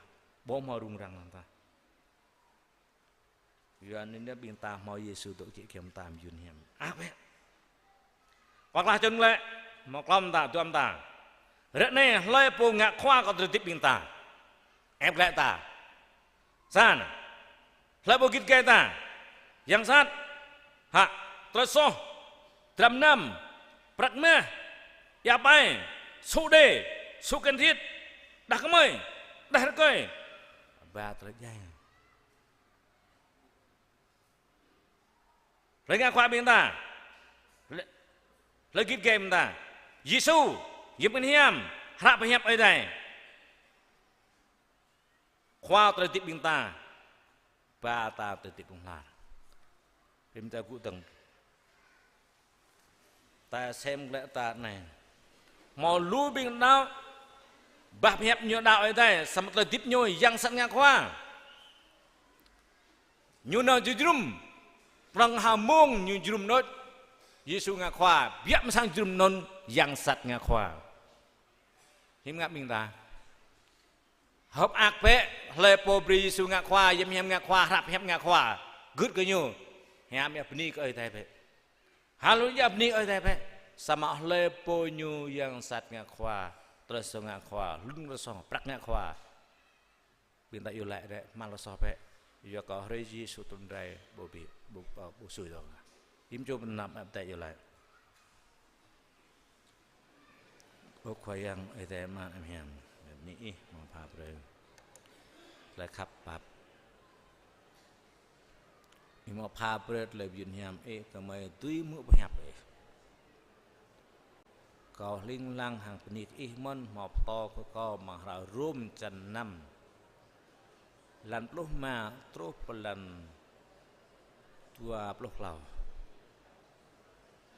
Ƀu hmâo rŭng răng dơ̆ng tah. Yua anŭn yơh ƀing ta hmâo Yêsu dŏ jĕ giăm ta mơyun hiam. Ăh, bĕ. Wơ̆t klah čun glaĭ, hmâo klom ta, duăm ta. Ră anai, hlơi pô ngă khua kơ tơlơi hơdip ƀing ta. Ĕp glaĭ ta. Sa anai. Hlơi pô git gai ta. Yang sat. Hă, tơlơi soh. Dram mơnam. Prăk mah. Ia pai. Su đê. Su kơnthit. Đah kơmơi. Đah rơkơi. Ba tơlơi djai. Hlơi ngă khua ƀing ta? Hlơi, hlơi git gai ƀing ta? Yêsu, Yang Bơngăt Hiam, hră pơhiăp Ơi Adai. Khua tơlơi hơdip ƀing ta, ba ta tơlơi hơdip ƀơ̆ng lar. Ƀing ta gŭ dơ̆ng. Ta sem glaĭ ta anai. Hmâo lu ƀing đaŏ, bah pơhiăp ñu đaŏ Ơi Adai, samơ̆ tơlơi hơdip ñu yang sat ngă khua. Ñu nao jơjrum, prŏng ha mông ñu jơjrum đôč. Yêsu ngă khua, biă mơ̆ng sang jơjrum anŭn yang sat ngă khua. Hiư̆m ngă ƀing ta? Hơ̆k mơak bĕ, hlơi pô brơi Yêsu ngă khua, Yang Hiam ngă khua, hră pơhiăp ngă khua. Gưt kơ ñu. Hiam ia bơni kơ Ơi Adai bĕ. Haleluya, bơni Ơi Adai bĕ. Samơ̆ hlơi pô ñu yang sat ngă khua, tơlơi soh ngă khua, hlŭn tơlơi soh, prăk ngă khua. Ƀing ta iâu laĭ rĕ, hmâo tơlơi soh bĕ. Yua kơ hrơi Yêsu trŭn rai, ƀu ƀĭ, ƀu, ƀu, ƀu sui dơ̆ng. Hiư̆m čô pơnăp ăp tĕ iâu laĭ. Ơ Khua Yang, Ơi Adai mơ̆n hiam, bơni Ih hmâo pha brơi tơlơi khăp pap. Ih hmâo pha brơi tơlơi mơyun hiam Ih, kơmơi dưi hmư̆ pơhiăp Ih. Kâo hling hlang hăng bơni kơ Ih mơ̆n hmâo pơtô kơ kâo amăng hră Rôm črăn năm, lan pluh rơma truh pơ lan dua pluh klâo.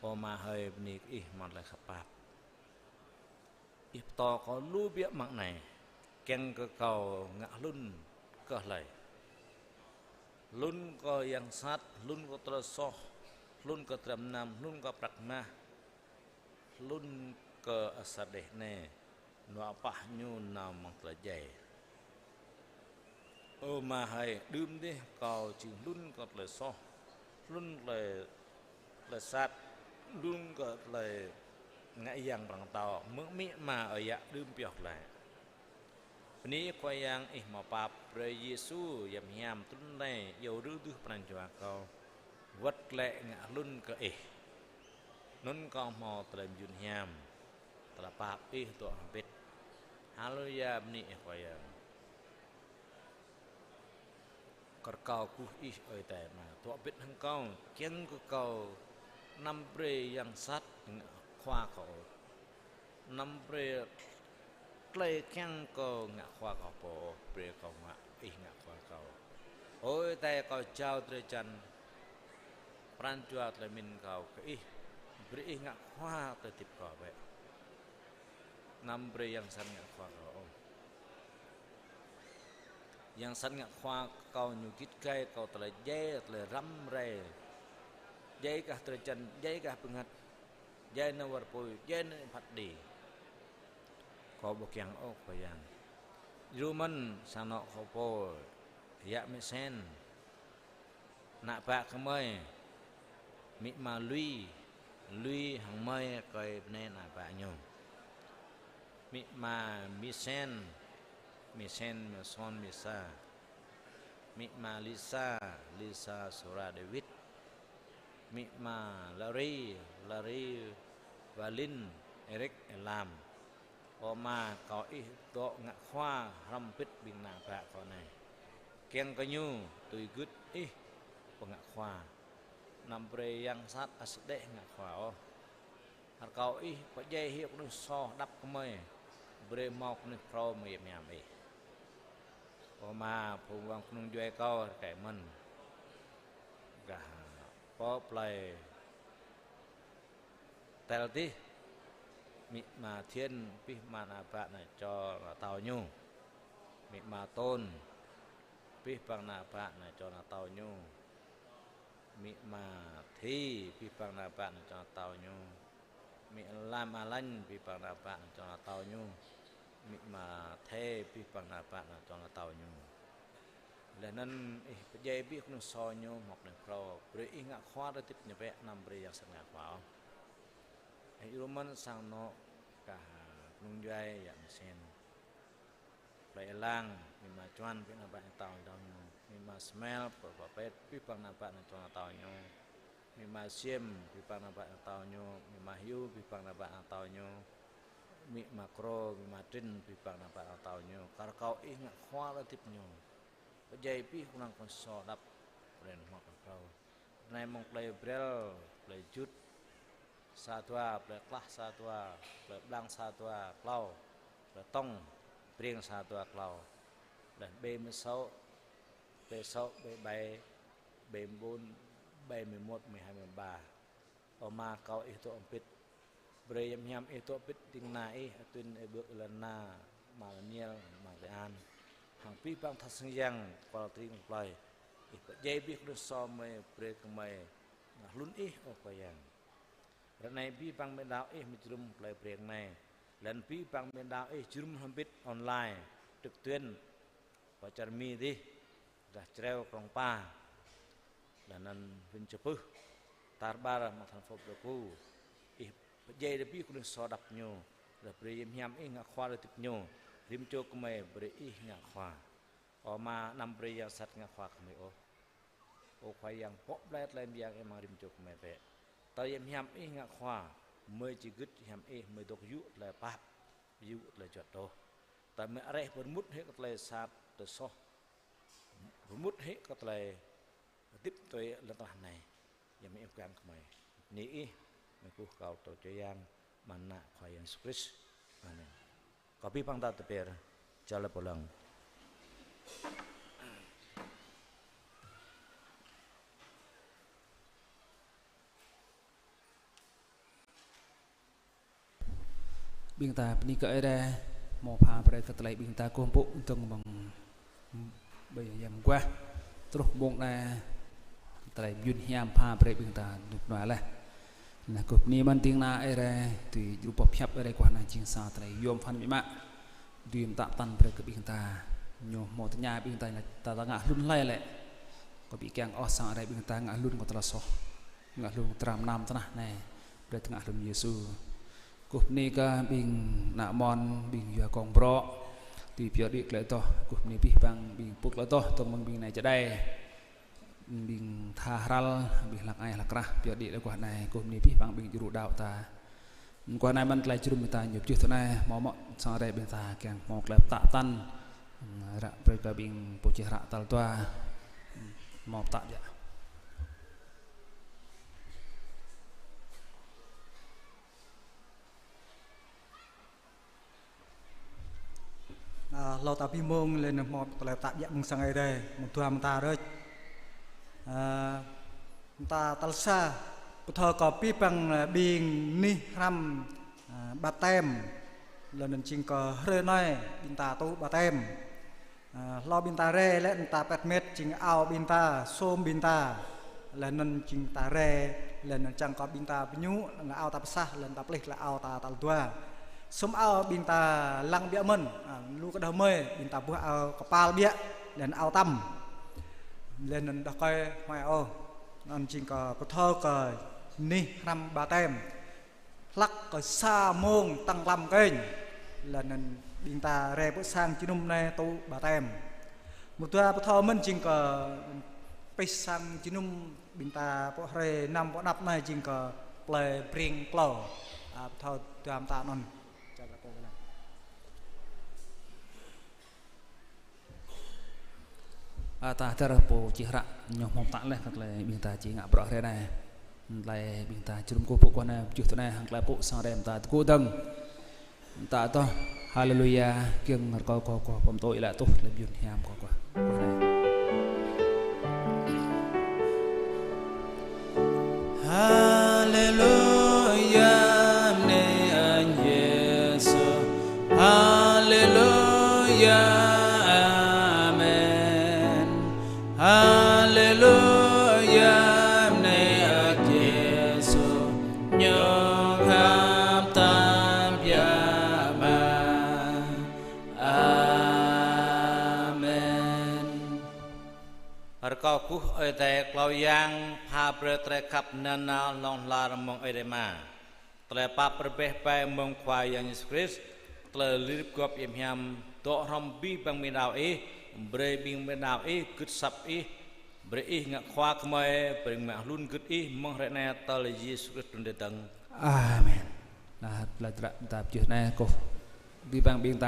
Ơ Ama hơi, bơni kơ Ih amăng tơlơi khăp pap. Ih pơtô kâo lu biă mơ̆ng anai, kiăng kơ kâo ngă hlŭn kơ hlơi. Hlŭn kơ yang sat, hlŭn kơ tơlơi soh, hlŭn kơ dram mơnam, hlŭn kơ prăk mah, hlŭn kơ asar đeh anai, nua pah ñu nao amăng tơlơi djai. Ơ Ama hơi, đưm dih kâo jing hlŭn kơ tơlơi soh, hlŭn tơlơi, tơlơi sat, hlŭn kơ tơlơi ngă yang prŏng tâo, mơ̆ng amĭ ama ơi yă đưm pioh glaĭ. Bơni Khua Yang Ih hmâo pap brơi Yêsu Yang Hiam trŭn rai iâu rơduh pran jua kâo, wơ̆t glaĭ ngă hlŭn kơ Ih. Anŭn kâo hmâo tơlơi mơyun hiam, tơlơi pap Ih dŏ hơbĭt. Haleluya, bơni Ih Khua Yang. Kơ rơkâo kơkuh Ih Ơi Adai mơ̆n, dŏ hơbĭt hăng kâo, kiăng kơ kâo anăm brơi yang sat ngă khua kâo. Anăm brơi tơlơi kiăng kâo ngă khua kâo pô, brơi kâo ngă Ih ngă khua kâo. Ơi Adai kâo jao drơi jan pran jua tơlơi pơmĭn kâo kơ Ih, brơi Ih ngă khua tơlơi hơdip kâo bĕ. Anăm brơi yang sat ngă khua kâo ôh. Yang sat ngă khua kâo ñu git gai kâo tơlơi djai, tơlơi răm rai. Djai kah drơi jan, djai kah bơngăt. Djai nao wơr apui, djai nao phat đĭ. Kâo ƀu kiăng ôh Khua Yang. Djru mơ̆n sang anŏ kâo pô, yă Mĭ Sen. Ană bă kơ mơi, amĭ ama Lui, Lui hăng mơi kơi bơnai ană bă ñu. Amĭ ama Mĭ Sen, Mĭ Sen, Mĭ Son, Mĭ Sa. Amĭ ama Lisa, Lisa Sura David. Amĭ ama Lari, Lari Valin, Eric Elam. Ơ Ama, kâo ih dŏ ngă khua hrŏm hơbĭt ƀing ană bă kâo anai. Kiăng kơ ñu tui gưt ih pơngă khua. Anăm brơi yang sat asơđeh ngă khua ôh. Rơkâo ih pơdjai hĭ kơnuih sô hơđăp kơ mơi. Brơi hmâo kơnuih phrâo mơyơp hiam ih. Ơ Ama, phung wang kơnung djuai kâo rơkơi mơ̆n. Gah pơ plơi Tel dih, amĭ ama Thiên, abih bang ană bă ană čô ană tâo ñu. Amĭ ama Tôn, abih bang ană bă ană čô ană tâo ñu. Amĭ ama Thi, abih bang ană bă ană čô ană tâo ñu. Amĭ ama Lanh, abih bang ană bă ană čô ană tâo ñu. Amĭ ama Thê, abih bang ană bă ană čô ană tâo ñu. Laih anŭn ih pơdjai abih kơnuih sô ñu hmâo kơnuih phrâo. Brơi ih ngă khua tơlơi hơdip ñu bĕ, anăm brơi yang sat ngă khua ôh. Ih djru mơ̆n sang anŏ kah kơnung djuai yă Mĭ Sen. Plơi Êlang, amĭ ama Čuan, abih bang ană bă ană tâo ñu. Amĭ ama Smel, pơ Pơpet, abih bang ană bă ană čô ană tâo ñu. Amĭ ama Siêm, abih bang ană bă ană tâo ñu. Amĭ ama Hiu, abih bang ană bă ană tâo ñu. Amĭ ama Krô, amĭ ama Trinh, abih bang ană bă ană tâo ñu. Kar kâo ih ngă khua tơlơi hơdip ñu. Pơdjai abih kơnang kơnung sô hơđăp, brơi hmâo kơnang phrâo. Anai mơ̆ng plơi Brel, plơi Jut, sa dua, plơi Klah sa dua, plơi Blang sa dua, klâo, plơi Tŏng, Breng sa dua, klâo. Laih B mười sáu, B sáu, B bảy, B mười bốn, B mười một, mười hai, mười ba. Ơ Ama, kâo ih dŏ hơbĭt. Brơi hiam hiam ih dŏ hơbĭt ding kơna ih, Atwin, Êbưk, Êlana, Ama Daniel, Ama Lê An. Hăng abih bang tha sang yang, kual tring plơi. Ih pơdjai abih kơnung sô mơi, brơi kơ mơi ngă hlŭn ih, ơ Khua Yang. Ră anai abih bang ƀing đaŏ ih mơjơnum plơi Breng anai. Laih anŭn abih bang ƀing đaŏ ih jơnum hrŏm hơbĭt online, trực tuyến, pơ čar Mi dih, gah Čreo, Krông Pa, laih anŭn huyện Čư̆ Pưh, tar ƀar mơ̆ng thành phố Pleiku. Ih pơdjai abih kơnung sô hơđăp ñu, laih brơi hiam hiam ih ngă khua tơlơi hơdip ñu, rĭm čô gơmơi brơi ih ngă khua. Ơ Ama, anăm brơi yang sat ngă khua kơ gơmơi ôh. Ơ Khua Yang, pŏk blai tơlơi mơyang ih amăng rĭm čô gơmơi bĕ. Tơl hiam hiam ih ngă khua, gơmơi či gưt hiam ih, gơmơi dŏ yŭ tơlơi pap, yŭ tơlơi juăt đôč. Tơl gơmơi areh pơrmŭt hĭ kơ tơlơi sat, tơlơi soh. Pơrmŭt hĭ kơ tơlơi hơdip tui lŏn tơnah anai. Yang mơ̆ ih pơgang kơ gơmơi. Bơni ih, gơmơi kơkuh kâo tui Khua Yang, mơ̆ng anăn Khua Yang Yêsu Krist. Amen. Kâo abih bang ta tơpĕr, čơlơi pơlăng. Ƀing ta bơni kơ Ơi Adai, hmâo pha brơi kơ tơlơi ƀing ta kơkuh pơpŭ dơ̆ng mơ̆ng ƀơi yang mơguah. Truh mông anai, tơlơi mơyun hiam pha brơi ƀing ta dŏ nua laih. Anai kơkuh bơni mơ̆n ding kơna Ơi Adai, tui djru boh pơhiăp Ơi Adai guah anai jing sa tơlơi yôm phăn biă mă. Dưi mơtă pơtăn brơi kơ ƀing ta. Ñu hmâo tơña ƀing ta, ta, ta ngă hlŭn hlơi lĕ. Kơ ƀu kiăng ôh sang Ơi Adai ƀing ta ngă hlŭn kơ tơlơi soh. Ngă hlŭn kơ tram nam tơnah anai. Brơi ta ngă hlŭn Yêsu. Kơkuh bơni kơ ƀing ană mon, ƀing yua kông brŏ. Tui pioh đĭ tơlơi adoh, kơkuh bơni abih bang ƀing pŭk tơlơi adoh, tơm mơ̆ng ƀing nai čơđai. Ƀing tha hrăl, ƀing hlăk ai hlăk krah, pioh đĭ tơlơi guah anai, kơkuh bơni abih bang ƀing djru đaŏ ta. Guah anai mơ̆n tơlơi jơnum ƀing ta ñu pơjưh tui anai, hmâo mơ̆ sang Ơi Adai ƀing ta kiăng hmâo tơlơi pơtă tăn, ră brơi kơ ƀing pô čih hră tal dua, hmâo pơtă biă. Ơ, hlâo ta abih mông lĕ anŭn hmâo tơlơi pơtă biă mơ̆ng sang Ơi Adai, mơ̆ng dua mơta rơ̆č. Ơ, mơta tal sa, pơthâo kơ abih bang, ơ, ƀing anih hrăm, ơ, baptem, lĕ anŭn jing kơ hrơi anai, ƀing ta tŭ baptem. Ơ, hlâo ƀing ta rai lĕ anŭn ta pĕt mĕt jing ao ƀing ta, sôm ƀing ta, lĕ anŭn jing ta rai Laih anŭn čang kơ ƀing ta pơñu, laih anŭn ao ta pơsah, laih anŭn ta plih, laih ao ta tal dua. Sum ao ƀing ta lăng biă mơ̆n, a, lu kơđah mơi, ƀing ta buh ao kơpal biă, laih anŭn ao tăm. Laih anŭn đah kơi hmai ôh, anŭn jing kơ pơthâo kơ anih hrăm ƀaptem. Hlăk kơ sa mông tăng lăm kơnh. Laih anŭn ƀing ta rai pơ sang jơnum anai tŭ ƀaptem. Mơ̆ng dua pơthâo mơ̆n jing kơ pih sang jơnum ƀing ta pơ hrơi năm pơ anăp anai jing kơ plơi Bring Klâo. A, pơthâo dua mơta anŭn. A, ta hơdơr pô čih hră ñu hmâo pơtă laih kơ tơlơi ƀing ta či ngă bruă hrơi anai. Tơlơi ƀing ta či rŭm kơkuh pơpŭ kơ anai, pơjưh tui anai, hăng tơlơi pơpŭ sang rai mơta tơgŭ dơ̆ng. Mơta tơ̆, Haleluya, kiăng rơkâo kơ kơ pơm tui lăi tuh, tơlơi mơyun hiam kơ kơ. Haleluya, bơni Ơi Yêsu. Haleluya, amen. Haleluya, bơni Ơi Yêsu. Ñu khăp tơbiă mă. Amen. Rơkâo kơkuh Ơi Adai klâo yang pha brơi tơlơi khăp nanao hlŏng lar mơ̆ng Ơi Adai Ama. Tơlơi pap rơbeh bai mơ̆ng Khua Yang Yêsu Krist, tơlơi rĭm gop hiam hiam dŏ hrŏm abih bang ƀing đaŏ ih, brơi ƀing ƀing đaŏ ih gưt asăp ih, brơi ih ngă khua kơmơi, brơi ngă hlŭn gưt ih mơ̆ng hrơi anai tơl Yêsu Krist trŭn tơdang. Amen. Nah, tơlơi tơră ta pơjưh anai kơkuh abih bang ƀing ta